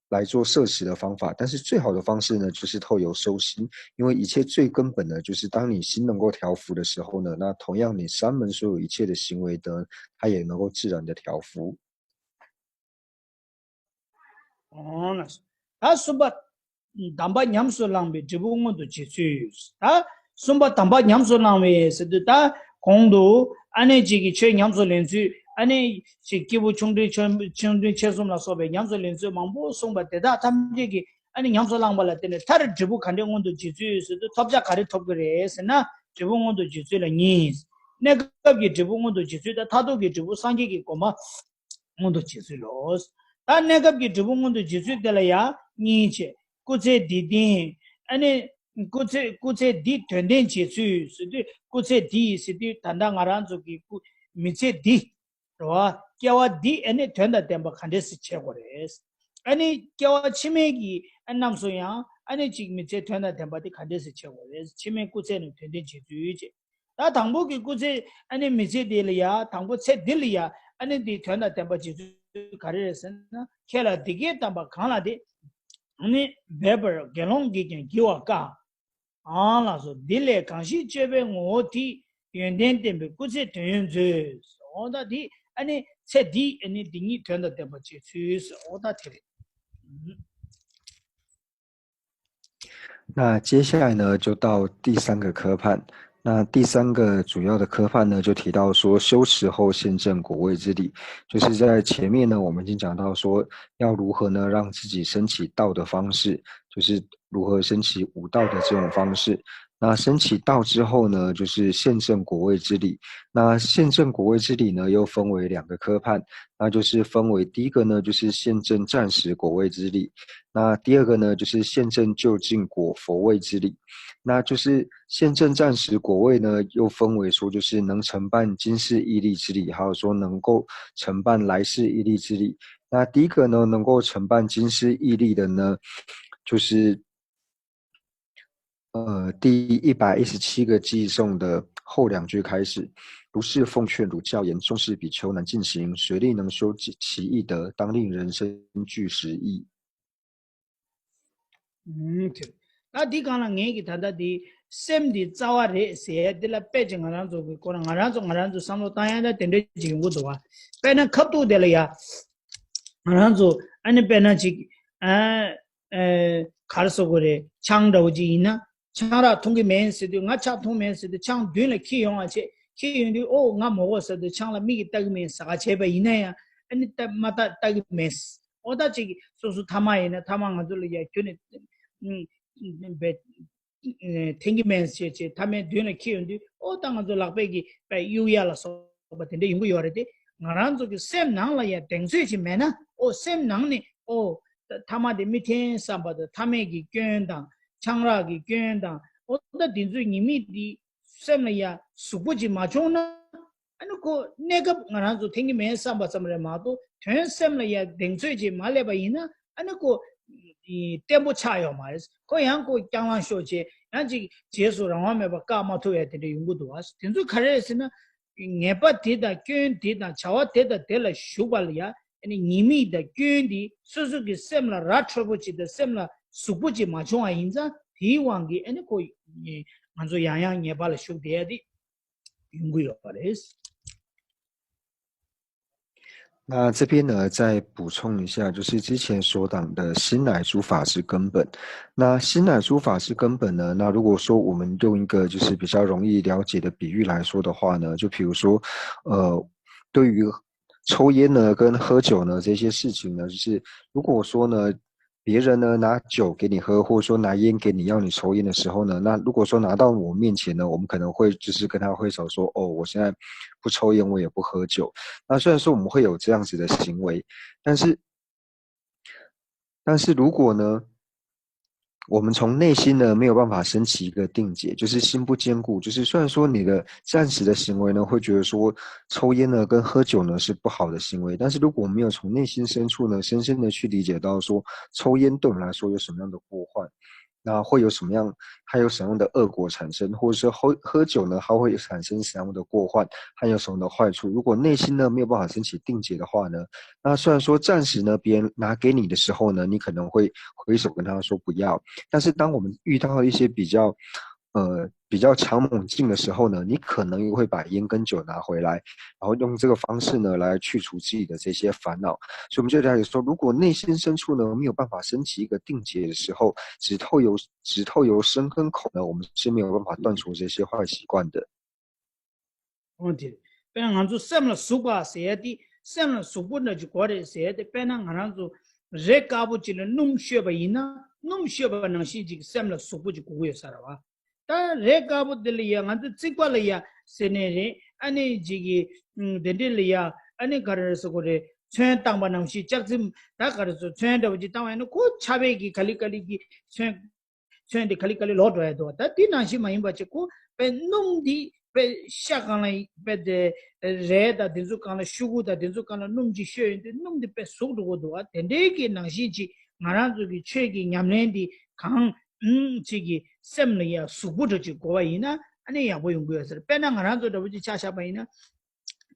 来做摄持的方法，但是最好的方式呢，就是透由收心，因为一切最根本的就是当你心能够调伏的时候呢，那同样你三门所有一切的行为呢，它也能够自然的调伏。 ད་གསུམ་པ་དམ་པ་ཉམས་སུ་བླངས་པའི་འབྲས་བུ་མངོན་དུ་བྱེད་ཚུལ། ད་གསུམ་པ་དམ་པ་ཉམས་སུ་བླངས་པའི་ཟེར་དུས་ད་གོང་དུ་ཨ་ནེ་གཅིག་གི་ཆོས་ཉམས་སུ་ལེན་ཚུལ་ཨ་ནེ་གཅིག་སྐྱེས་བུ་ཆུང་འབྲིང་ཆུང་འབྲིང་ཆེ་གསུམ་ལ་སོགས་པའི་ཉམས་སུ་ལེན་ཚུལ་མང་པོ་གསུངས་པ་དེ་དག་ཐམས་ཅད་ཀྱི་ཨ་ནེ་ཉམས་སུ་བླངས་པ་ལ་བརྟེན་ནས་མཐར་འབྲས་བུ་ག་འདྲས་མངོན་དུ་བྱེད་ཚུལ་ཟེར་དུས་ཐོབ་བྱ་ག་རེ་ཐོབ་ཀྱི་རེད་ཟེར་ན་འབྲས་བུ་མངོན་དུ་བྱེད་ཚུལ་ལ་གཉིས། གནས་སྐབས་ཀྱི་འབྲས་བུ་མངོན་དུ་བྱེད་ཚུལ་དང་མཐར་ཐུག་གི་འབྲས་བུ་སངས་རྒྱས་ཀྱི་གོ་འཕང་མངོན་དུ་བྱེད་ཚུལ་ལོ། ད་གནས་སྐབས་ཀྱི་འབྲས་བུ་མངོན་དུ་བྱེད་ཚུལ་དེ་ལ་ཡང་གཉིས་བྱས། སྐུ་ཚེ་འདིའི་རྟེན། ཨ་ནི། སྐུ་ཚེ་སྐུ་ཚེ་འདིའི་དོན་རྟེན་བྱེད་ཚུལ་ཟེར་དུས། སྐུ་ཚེ་འདིའི་ཟེར་དུས་ད་ལྟ་ང་རང་ཚོ་གི་སྐུ་མི་ཚེ་འདི། རེད་བ། སྐྱེ་བ་འདི་ཨ་ནི་དོན་དང་ལྡན་པ་ག་འདྲས་སེ་བྱེད་དགོས་རེད། ཨ་ནི་སྐྱེ་བ་ཕྱི་མའི་གི་ཨ་རྣམས་སུ་ཡང་ཨ་ནི་གཅིག་མི་ཚེ་དོན་དང་ལྡན་པ་དེ་ག་འདྲས་སེ་བྱེད་དགོས་རེད། ཕྱི་མའི་སྐུ་ཚེ་ནི་དོན་ལྡན་བྱེད་ཚུལ་བྱེད། ད་དང་པོ་གི་སྐུ་ཚེ་ཨ་ནི་མི་ཚེ་འདི་ལ་ཡ། དང་པོ་ཚེ་འདི་ལ་ཡ་ཨ་ནི་འདི་དོན་དང་ལྡན་པ་བྱེད་ཚུལ་ག་རེ་རེད་ཟེར་ན། ཁྱེད་ལ་འདི་སྐད་བསྟན་པ་གང་ལགས་ཏེ། ཨ་ནི་འབད་པར་དགེ་སློང་གིས་ཀྱང་བགྱི་བ་དཀའ། ཨང་ལགས་སོ། འདི་ལས་གང་ཞིག་སྤྱོད་པའི་ངོ་བོ་དེ། ཡོན་ཏན་བསྟན་པའི་སྐུ་ཚེ་དོན་ཡོད་མཛོད། འོ་ད་དེ་ཨ་ནི་ཚེ་འདི་ཨ་ནི་འདི་ཉིད་དོན་དང་ལྡན་པ་བྱེད་ཚུལ། འོ་ད་དེ་རེད། 那接下来呢，就到第三个科判。那第三个主要的科判呢，就提到说修持后现证果位之理，就是在前面呢，我们已经讲到说要如何呢，让自己升起道的方式，就是如何升起五道的这种方式。那升起道之后呢，就是现证果位之理。那现证果位之理呢，又分为两个科判，那就是分为第一个呢，就是现证暂时果位之理，那第二个呢，就是现证究竟果佛位之理。那就是现证暂时果位呢，又分为说就是能承办今世业力之理，还有说能够承办来世业力之理。那第一个呢，能够承办今世业力的呢，就是呃第一百一十七个偈颂的后两句开始，如是奉劝汝教言，终是比丘难尽行，谁力能修其易德，当令人生具时意。 ཨུམ། དེ། ད་འདི་སྒང་ལ་ངས་ཀྱི་ད་ལྟ་འདི་སེམས་འདི་རྩ་བ་རེད་ཟེར་ཡ་འདི་ལ་དཔེ་ཅིག་ང་རང་ཚོ་གི་སྐོར་ང་རང་ཚོ་ང་རང་ཚོ་བསམ་བློ་བཏང་ཡ་ད་དེ་འདྲ་ཅིག་ཡོང་གི་འདུག་བ། དཔེར་ན་ཁ་ཐུག་དེ་ལ་ཡ། ང་རང་ཚོ་ཨ་ནི་དཔེར་ན་ཅིག་ཨ། ཨེ། ག་རེ་ཟེར་དགོས་རེད། ཆང་འདྲ་བོ་ཅིག་ཡིན་ན། ཆང་རག་འཐུང་གི་མེད་ཟེར་དུས། ང་ཆང་འཐུང་མེད་ཟེར་དུས་ཆང་མདུན་ལ་འཁྱེར་ཡོང་བ་བྱས། འཁྱེར་ཡོང་དུས་ཨོ་ང་མོ་གོ་ཟེར་དུས་ཆང་ལ་མིག་གིས་ལྟ་གི་མེད། ཟ་ག་བྱས་པ་ཡིན་ན་ཡང་ཨ་ནི་ལྟ་མ་ལྟ་ལྟ་གི་མེད། ཨོ་ད་ཅིག་སོ་སོ་ཐ་མག་ཡིན་ན་ཐ་མག་ང་ཚོ་ལ་ཡ་ཁྱོད་ནི་འཐེན་གི་མེད་ཟེར་བྱས་ཐ་མའི་མདུན་ལ་འཁྱེར་ཡོང་དུས། ཨོ་ད་ང་ཚོ་ལག་པས་ཀྱིས་དཔེ་གཡུག་ཡ་ལ་སོགས་པ་དེ་འདྲ་ཡོང་གི་ཡོད་རེད་དེ། ང་རང་ཚོ་གི་སེམས་ནང་ལ་ཡ་གདེང་ཚོད་ཅིག་མེད་ན། ཨོ་སེམས་ནང་ནས་ཨོ་ཐ་མག་དེ་མི་འཐེན་བསམ་པ་དང་། ཐ་མག་གི་སྐྱོན་དང་ཆང་རག་གི་སྐྱོན་དང་། ཨོ་ད་དེ་ཚོའི་ཉེས་དམིགས་དེ་སེམས་ལ་ཡ་ཟུག་པོ་ཅིག་མ་བྱུང་ན། ཨ་ནི་ཁོ་གནས་སྐབས་ང་རང་ཚོ་འཐེན་གྱི་མེད་བསམ་པ་ཙམ་རེད་མ་གཏོགས། དོན་སེམས་ལ་ཡ་གདེང་ཚོད་ཅིག་མ་སླེབས་པ་ཡིན་ན། ཨ་ནི་ཁོ་བརྟན་པོ་ཆགས་ཡོད་མ་རེད། ཁོ་ཡང་ཁོ་རྐྱང་ལངས་ཤོར་བྱས། ཡང་ཅིག་རྗེས་སུ་རང་དབང་མེད་པར་བཀག་མ་ཐུབ་ཡ་དེ་འདྲ་ཡོང་གི་འདུག་བ། དེ་ཚོ་ག་རེ་རེད་ཟེར་ན། ཉེས་པ་དེ་དང་སྐྱོན་དེ་དང་བྱ་བ་དེ་དང་དེ་ལ་ཞུགས་པ་ལ་ཡ། ཨ་ནི་ཉེས་དམིགས་དང་སྐྱོན་དེ་སོ་སོ་གི་སེམས་ལ་ར་འཕྲོད་པོ་ཅིག་དང་སེམས་ལ་ཟུག་པོ་ཅིག་མ་བྱུང་བ་ཡིན་ཙང་། དེའི་དབང་གིས་ཨ་ནི་ཁོ་ང་ཚོ་ཡང་ཡང་ཉེས་པ་ལ་ཞུགས་བསྡད་ཡ་དེ་ཡོང་གི་ཡོད་པ་རེད། 那这边呢，再补充一下，就是之前所讲的心来诸法之根本。那心来诸法之根本呢，那如果说我们用一个就是比较容易了解的比喻来说的话呢，就比如说，呃，对于抽烟呢跟喝酒呢这些事情呢，就是如果说呢，别人呢拿酒给你喝，或者说拿烟给你，要你抽烟的时候呢，那如果说拿到我面前呢，我们可能会就是跟他挥手说：“哦，我现在不抽烟，我也不喝酒。”那虽然说我们会有这样子的行为，但是，但是如果呢，我们从内心呢没有办法升起一个定解，就是心不坚固，就是虽然说你的暂时的行为呢，会觉得说抽烟呢跟喝酒呢是不好的行为，但是如果没有从内心深处呢，深深的去理解到说抽烟对我们来说有什么样的过患，那会有什么样，它有什么样的恶果产生，或者说喝喝酒呢，它会产生什么样的过患，还有什么样的坏处？如果内心呢没有办法升起定解的话呢，那虽然说暂时呢别人拿给你的时候呢，你可能会挥手跟他说不要，但是当我们遇到一些比较呃比较强猛劲的时候呢，你可能又会把烟跟酒拿回来，然后用这个方式呢来去除自己的这些烦恼。所以我们就了解说，如果内心深处呢没有办法升起一个定解的时候，只透由只透由身跟口呢，我们是没有办法断除这些坏习惯的。 འོ་དེ། དཔེར་ན་ང་ཚོ་སེམས་ལ་ཟུག་པ་ཟེར་ཡ་དེ། སེམས་ལ་ཟུག་པོ་འདྲ་ཅིག་དགོས་རེད་ཟེར་ཡ་དེ། དཔེར་ན་ང་རང་ཚོ་རས་དཀར་པོ་ཅིག་ལ་སྣུམ་བཤོས་པ་ཡིན་ན། སྣུམ་བཤོས་པ་ནང་བཞིན་ཅིག་སེམས་ལ་ཟུག་པོ་ཅིག་དགོས་ཀྱི་ཡོད་ས་རེད་བ། ད་རས་དཀར་པོ་དེ་ལ་ཡ་ང་ཚོ་རྩིག་པ་ལ་ཡ་ཟེར་ནའི་རེད། ཨ་ནི་ཅིག་གི་དེ་འདྲས་ལ་ཡ་ཨ་ནི་ག་རེ་ཟེར་དགོས་རེད། ཚོན་བཏང་པ་ནང་བཞིན་ལྕགས་རྩི་ད་ག་རེ་ཟེར་ཚོན་འདྲ་བོ་ཅིག་བཏང་བ་ཡིན་ན་ཁོ་ཆར་པ་གིས་ག་ལེ་ག་ལེ་གིས་ཚོན་ཚོན་དེ་ག་ལེ་ག་ལེ་ལོག་འགྲོ་ཡ་འདུག་ད་དེ་ནང་བཞིན་མ་ཡིན་པ་ཅིག་ཁོ་དཔེ་སྣུམ་འདི་དཔེ་ཤ་གང་ལ་དཔེ་དེ་རས་དང་དེ་ཚོ་གང་ལ་ཤོག་གུ་དང་དེ་ཚོ་གང་ལ་སྣུམ་ཅིག་བཤོས་ཡོང་དུས་སྣུམ་འདི་དཔེ་ཟུག་འགྲོ་གི་འདུག་བ། དེ་འདྲའི་གི་ནང་བཞིན་ཅིག་ང་རང་ཚོ་གི་ཆོས་ཀྱི་ཉམས་ལེན་འདི་གང་ཅིག་གི་སེམས་ལ་ཡ་གཟུགས་པོ་འདྲ་ཅིག་གོ་བ་ཡིན་ན་ཨ་ནི་ཡག་པོ་ཡོང་གི་ཡོད་ཟེར། དཔེར་ན་ང་རང་ཚོ་འདྲ་བོ་ཅིག་ཆ་བཞག་པ་ཡིན་ན།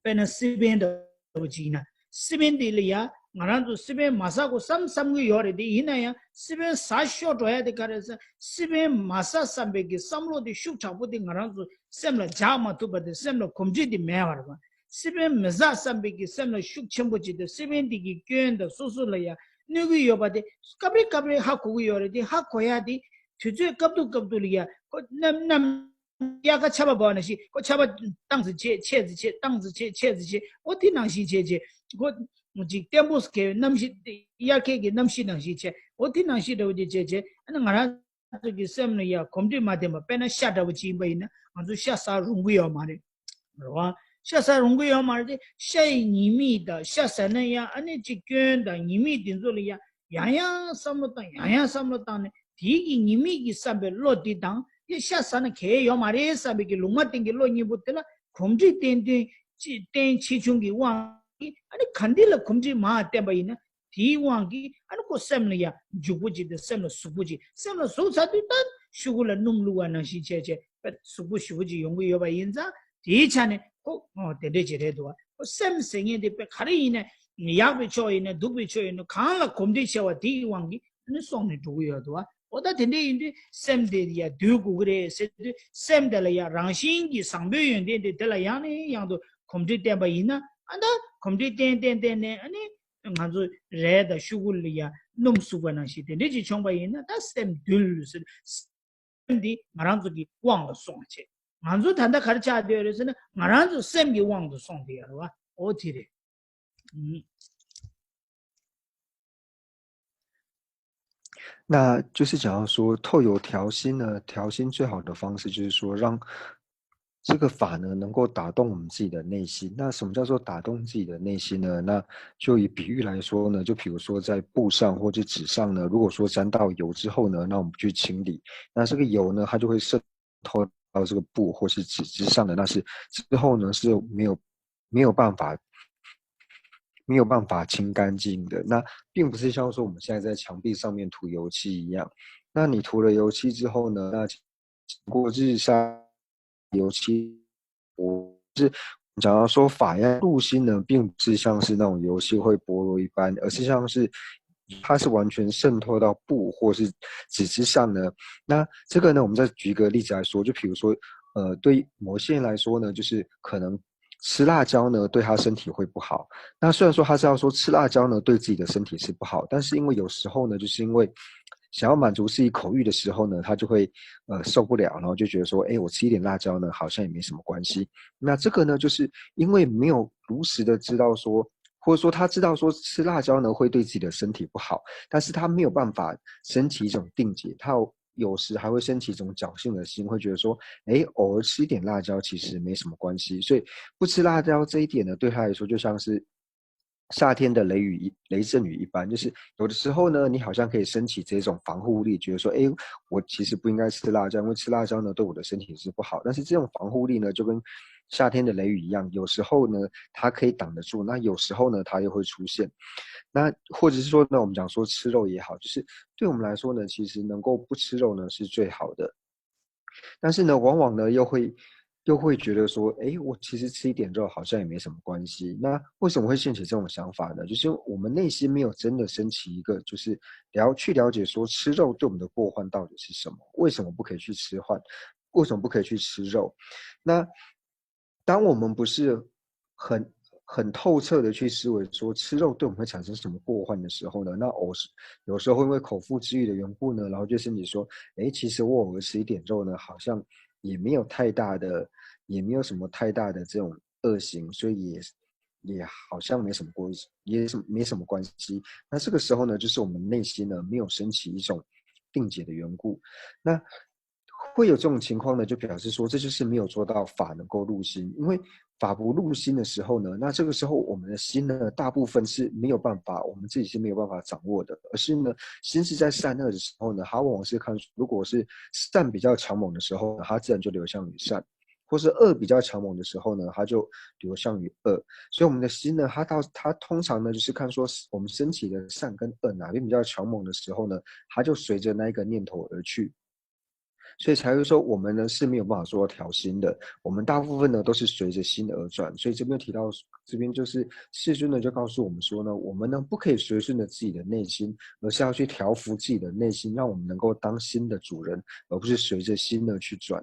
དཔེར་ན་སི་པན་འདྲ་བོ་ཅིག་ཡིན་ན། སི་པན་འདི་ལ་ཡ་ང་རང་ཚོ་སི་པན་མ་ཟ་དགོས་བསམ་བསམ་གི་ཡོད་རེད། དེ་ཡིན་ན་ཡང་སི་པན་ཟ་ཤོར་འགྲོ་ཡ་དེ་ག་རེ་ཟེར། སི་པན་མ་ཟ་བསམ་པའི་གི་བསམ་བློ་དེ་ཤུགས་དྲག་པོ་དེ་ང་རང་ཚོ་སེམས་ལ་འཇགས་མ་ཐུབ་པ་དེ་སེམས་ལ་གོམས་འདྲིས་དེ་མེད་པ་རེད་བ། སི་པན་མི་ཟ་བསམ་པའི་གི་སེམས་ལ་ཤུགས་ཆེན་པོ་ཅིག་དེ་སི་པན་འདི་གི་སྐྱོན་དང་སོ་སོ་ལ་ཡ་གནོད་གི་ཡོད་པ་དེ་སྐབས་རེ་སྐབས་རེ་ཧ་གོ་གི་ཡོད་རེད། དེ་ཧ་གོ་ཡ་དེ་དུས་ཚོད་སྐབས་དུ་སྐབས་དུ་ལ་ཡ་ཁོ་རྣམ་རྣམ། དབྱར་ཁ་ཆར་པ་བབས་ནང་བཞིན་ཁོ་ཆར་པ་བཏང་ཙམ་བྱས་ཆད་ཙམ་བྱས་བཏང་ཙམ་བྱས་ཆད་ཙམ་བྱས་ཨོ་དེ་ནང་བཞིན་བྱས་བྱས་ཁོ་ཅིག་བརྟན་པོ་གས་གནམ་གཤིས་དབྱར་ཁའི་གི་གནམ་གཤིས་ནང་བཞིན་བྱས་ཨོ་དེ་ནང་བཞིན་འདྲ་བོ་ཅིག་བྱས་བྱས་ཨ་ནི་ང་རང་ཚོ་གི་སེམས་ལ་ཡ་གོམས་འདྲིས་མ་ལྡན་པ། དཔེར་ན་ཤ་འདྲ་བོ་ཅིག་ཡིན་པ་ཡིན་ན་ང་ཚོ་ཤ་ཟ་རུང་གི་ཡོད་མ་རེད། རེད་བ། ཤ་ཟ་རུང་གི་ཡོད་མ་རེད་དེ་ཤ་ཡི་ཉེས་དམིགས་དང་ཤ་ཟ་ན་ཡང་ཨ་ནི་ཅིག་སྐྱོན་དང་ཉེས་དམིགས་དེ་ཚོ་ལ་ཡ་ཡང་ཡང་བསམ་བློ་བཏང་ཡང་ཡང་བསམ་བློ་བཏང་ནས། དེའི་གི་ཉེས་དམིགས་ཀྱི་བསམ་པའི་བློ་འདི་དང་དེ་ཤ་ཟ་ན་གལ་ཡོད་མ་རེད་བསམ་པའི་གི་ལུང་མ་བསྟན་གྱི་བློ་གཉིས་པོ་དེ་ལ་གོམས་འདྲིས་བསྟན་དོན་ཅི་བསྟན་ཆེ་ཆུང་གི་དབང་གིས་ཨ་ནི་ག་འདི་ལ་གོམས་འདྲིས་མ་བསྟན་པ་ཡིན་ན་དེའི་དབང་གིས་ཨ་ནི་ཁོ་སེམས་ལ་ཡ་འཇུག་པོ་ཅིག་དང་སེམས་ལ་ཟུག་པོ་ཅིག་སེམས་ལ་ཟུག་ཚར་དུས་ད་ཤོག་གུ་ལ་སྣུམ་བླུགས་པ་ནང་བཞིན་བྱས་བྱས་དཔེ་ཟུག་པོ་ཞེ་པོ་ཅིག་ཡོང་གི་ཡོད་པ་ཡིན་ཙང་དེའི་ཆ་ནས་ཁོ་ཨོ་དེ་འདྲས་ཅིག་རེད་འདུག་བ། ཁོ་སེམས་ཟེར་མཁན་དེ་དཔེ་ག་རེ་ཡིན་ན་ཡག་པའི་ཕྱོགས་ཡིན་ན་སྡུག་པའི་ཕྱོགས་ཡིན་ན་གང་ལ་གོམས་འདྲིས་ཆེ་བ་དེའི་དབང་གིས་ཨ་ནི་སོང་ནས་འགྲོ་གི་ཡོད་འདུག་བ། འོ་ད་དེ་འདྲས་ཡིན་དུས་སེམས་དེ་ཡ་འདུལ་དགོས་ཀྱི་རེད་ཟེར་དུས་སེམས་དེ་ལ་ཡ་རང་བཞིན་གྱིས་བཟང་པོའི་ཡོན་ཏན་དེ་དེ་ལ་ཡང་ནས་ཡང་དུ་གོམས་འདྲིས་བསྟེན་པ་ཡིན་ན་ཨ་ད་གོམས་འདྲིས་བསྟེན་བསྟེན་བསྟེན་ནས་ཨ་ནི་ང་ཚོ་རས་དང་ཤོག་གུ་ལ་ཡ་སྣུམ་བསྲུབས་པ་ནང་བཞིན་དེ་འདྲས་ཅིག་བྱུང་པ་ཡིན་ན་ད་སེམས་འདུལ་ཟེར། སེམས་འདི་ང་རང་ཚོ་གི་དབང་ལ་སོང་བྱས། ང་ཚོ་ད་ལྟ་ག་རེ་ཆགས་བསྡད་ཡོད་རེད་ཟེར་ན་ང་རང་ཚོ་སེམས་ཀྱི་དབང་དུ་སོང་བསྡད་ཡོད་རེད་བ། ཨོ་དེ་རེད། ཨུམ། 那就是讲到说，透由调心呢，调心最好的方式就是说，让这个法呢能够打动我们自己的内心。那什么叫做打动自己的内心呢？那就以比喻来说呢，就比如说在布上或者纸上呢，如果说沾到油之后呢，那我们去清理，那这个油呢，它就会渗透到这个布或是纸之上的，那是之后呢是没有没有办法没有办法清干净的。那并不是像说我们现在在墙壁上面涂油漆一样，那你涂了油漆之后呢，那经过日晒油漆，我是讲到说法要入心呢，并不是像是那种油漆会薄弱一般，而是像是它是完全渗透到布或是纸之上呢。那这个呢，我们再举一个例子来说，就比如说，呃，对某些人来说呢，就是可能吃辣椒呢对他身体会不好。那虽然说他知道说吃辣椒呢对自己的身体是不好，但是因为有时候呢，就是因为想要满足自己口欲的时候呢，他就会呃受不了，然后就觉得说，哎，我吃一点辣椒呢，好像也没什么关系。那这个呢，就是因为没有如实的知道说，或者说他知道说吃辣椒呢会对自己的身体不好，但是他没有办法升起一种定解，他有有时还会升起一种侥幸的心，会觉得说，哎，偶尔吃一点辣椒其实没什么关系。所以不吃辣椒这一点呢，对他来说就像是夏天的雷雨一雷阵雨一般，就是有的时候呢，你好像可以升起这种防护力，觉得说，哎，我其实不应该吃辣椒，因为吃辣椒呢对我的身体是不好。但是这种防护力呢，就跟夏天的雷雨一样，有时候呢它可以挡得住，那有时候呢它又会出现。那或者是说呢，我们讲说吃肉也好，就是对我们来说呢，其实能够不吃肉呢是最好的。但是呢，往往呢又会又会觉得说，哎，我其实吃一点肉好像也没什么关系。那为什么会兴起这种想法呢？就是我们内心没有真的升起一个，就是了去了解说吃肉对我们的过患到底是什么，为什么不可以去吃患，为什么不可以去吃肉？那当我们不是很很透彻的去思维说吃肉对我们会产生什么过患的时候呢，那偶是有时候会因为口腹之欲的缘故呢，然后就身体说，哎，其实我偶尔吃一点肉呢，好像也没有太大的，也没有什么太大的这种恶行，所以也也好像没什么关系，也是没什么关系。那这个时候呢，就是我们内心呢没有升起一种定解的缘故。那会有这种情况呢，就表示说这就是没有做到法能够入心，因为法不入心的时候呢，那这个时候我们的心呢，大部分是没有办法，我们自己是没有办法掌握的，而是呢，心是在善恶的时候呢，它往往是看，如果是善比较强猛的时候呢，它自然就流向于善。或是恶比较强猛的时候呢，它就流向于恶。所以我们的心呢，它到它通常呢，就是看说我们身体的善跟恶哪边比较强猛的时候呢，它就随着那一个念头而去。所以才会说我们呢是没有办法做到调心的，我们大部分呢都是随着心而转。所以这边提到这边就是世尊呢就告诉我们说呢，我们呢不可以随顺着自己的内心，而是要去调伏自己的内心，让我们能够当心的主人，而不是随着心而去转。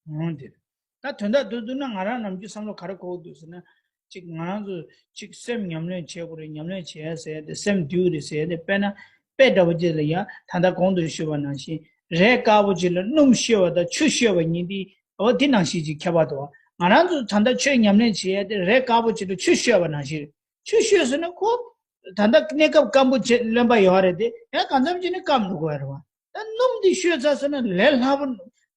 འོང་དེ། ད་དོན་དག་ཏུ་བསྡུ་ན་ང་རང་ནམ་རྒྱུན་བསམ་བློ་ག་རེ་འཁོར་འདུག་ཟེར་ན། ཅིག་ང་རང་ཚོ་ཅིག་སེམས་ཉམས་ལེན་བྱེད་དགོས་རེད། ཉམས་ལེན་བྱེད་ཟེར་ཏེ་སེམས་འདུལ་རེད་ཟེར་ཏེ། དཔེར་ན་དཔེ་འདྲ་བོ་ཅིག་ལ་ཡ་ད་ལྟ་གོང་དུ་ཞུས་པ་ནང་བཞིན་རས་དཀར་པོ་ཅིག་ལ་སྣུམ་བཤོས་པ་དང་ཆུ་བཤོས་པ་གཉིས་དེ་འོ་དེ་ནང་བཞིན་ཅིག་ཁྱད་པར་འདུག་ང་རང་ཚོ་ད་ལྟ་ཆོས་ཉམས་ལེན་བྱེད་ཡ་དེ་རས་དཀར་པོ་ཅིག་ལ་ཆུ་བཤོས་པ་ནང་བཞིན་རེད། ཆུ་བཤོས་ཟེར་ན་ཁོ་ད་ལྟ་གནས་སྐབས་སྐམ་པོ་བྱེད་ལོན་པ་ཡོད་རེད་དེ། ཡང་གང་འཚམ་ཅིག་ནི་སྐམ་འགྲོ་གི་རེད་བ། ད་སྣུམ་འདི་བཤོས་ཚར་སོང་ན་ལས་སླ་པོ་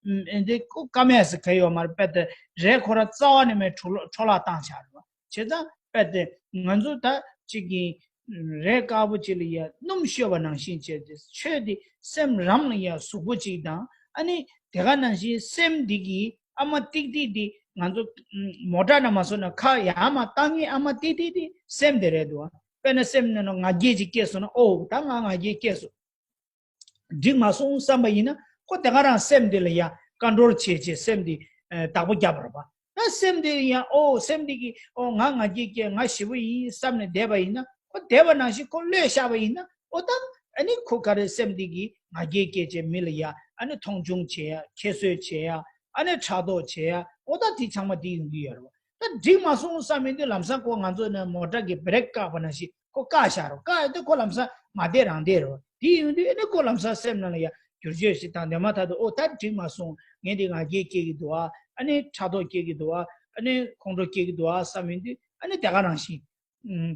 འདི་ཀོ་ཀ་མེད་ཟེར་ག་ཡོད་མ་རེད། དཔེ་དེ་རས་ཁོ་ར་རྩ་བ་ནས་མེད་འཕྲོ་བརླག་འཕྲོ་བརླག་བཏང་བཞག་རེད་བ། བྱས་ཙང་དཔེ་དེ་ང་ཚོ་ད་ཅིག་གི་རས་དཀར་པོ་ཅིག་ལ་ཡ་སྣུམ་བཤོས་པ་ནང་བཞིན་བྱས་ཏེ་ཆོས་འདི་སེམས་རང་ལ་ཡ་གཟུགས་པོ་ཅིག་དང་ཨ་ནི་དེ་ག་ནང་བཞིན་སེམས་འདི་གི་ཨ་མ་ཏིག་ཏིག་འདི་ང་ཚོ་མོ་ཊ་ནང་མ་སོང་ན་ཁ་ཡར་མར་བཏང་མཁན་ཨ་མ་ཏིག་ཏིག་འདི་སེམས་དེ་རེད་འདུག་དཔེར་ན་སེམས་ནང་ན་ང་རྒྱལ་ཅིག་སྐྱེས་སོང་ན། ཨོ་ད་ང་ང་རྒྱལ་སྐྱེས་སོང་། འགྲིག་མ་སོང་བསམ་པ་ཡིན་ན་ཁོ་དེ་ག་རང་སེམས་དེ་ལ་ཡ་ཀོན་ཊོལ་བྱེད་བྱེད་སེམས་དེ་བདག་པོ་རྒྱབ་རོགས་པ། ད་སེམས་དེ་ཡ་ཨོ་སེམས་དེ་གིས་ཨོ་ང་ང་རྒྱལ་སྐྱེས་ང་ཞེ་པོ་ཡིན་བསམ་ནས་བསྡད་པ་ཡིན་ན། ཁོ་བསྡད་པ་ནང་བཞིན་ཁོ་བློས་བཞག་པ་ཡིན་ན། ཨོ་ད་ཨ་ནི་ཁོ་ག་རེ་སེམས་དེ་གིས་ང་རྒྱལ་སྐྱེས་བྱས་མི་ལ་ཡ་ཨ་ནི་མཐོང་ཆུང་བྱེད་ཡ། ཁྱད་གསོད་བྱེད་ཡ། ཨ་ནི་ཕྲག་དོག་བྱེད་ཡ། ཨོ་ད་དེ་ཚང་མ་དེ་ཡོང་གི་ཡོད་རེད་བ། ད་འགྲིག་མ་སོང་བསམ་ཡོང་དུས་ལམ་སང་ཁོ་ང་ཚོ་ནས་མོ་ཊ་གི་བྷི་རེག་བཀག་པ་ནང་བཞིན་ཁོ་བཀག་བཞག་རོགས། བཀག་ཡོང་དུས་ཁོ་ལམ་སང་མ་བསྡད་རང་བསྡད་རོགས། དེ་ཡོང་དུས་ཨ་ནི་ཁོ་ལམ་སང་སེམས་ནང་ལ་ཡ་བསྒྱུར་བཅོས་ཤིག་དང་དེ་མ་ཐག་ཏུ་ཨོ་ད་འགྲིག་མ་སོང་། ངས་འདི་ང་རྒྱལ་སྐྱེ་གི་འདུག་ཨ། ཨ་ནི་ཕྲག་དོག་སྐྱེ་གི་འདུག་ཨ། ཨ་ནི་ཁོང་ཁྲོ་སྐྱེ་གི་འདུག་ཨ་བསམ་ཡོང་དུས་ཨ་ནི་དེ་ག་རང་བཞིན་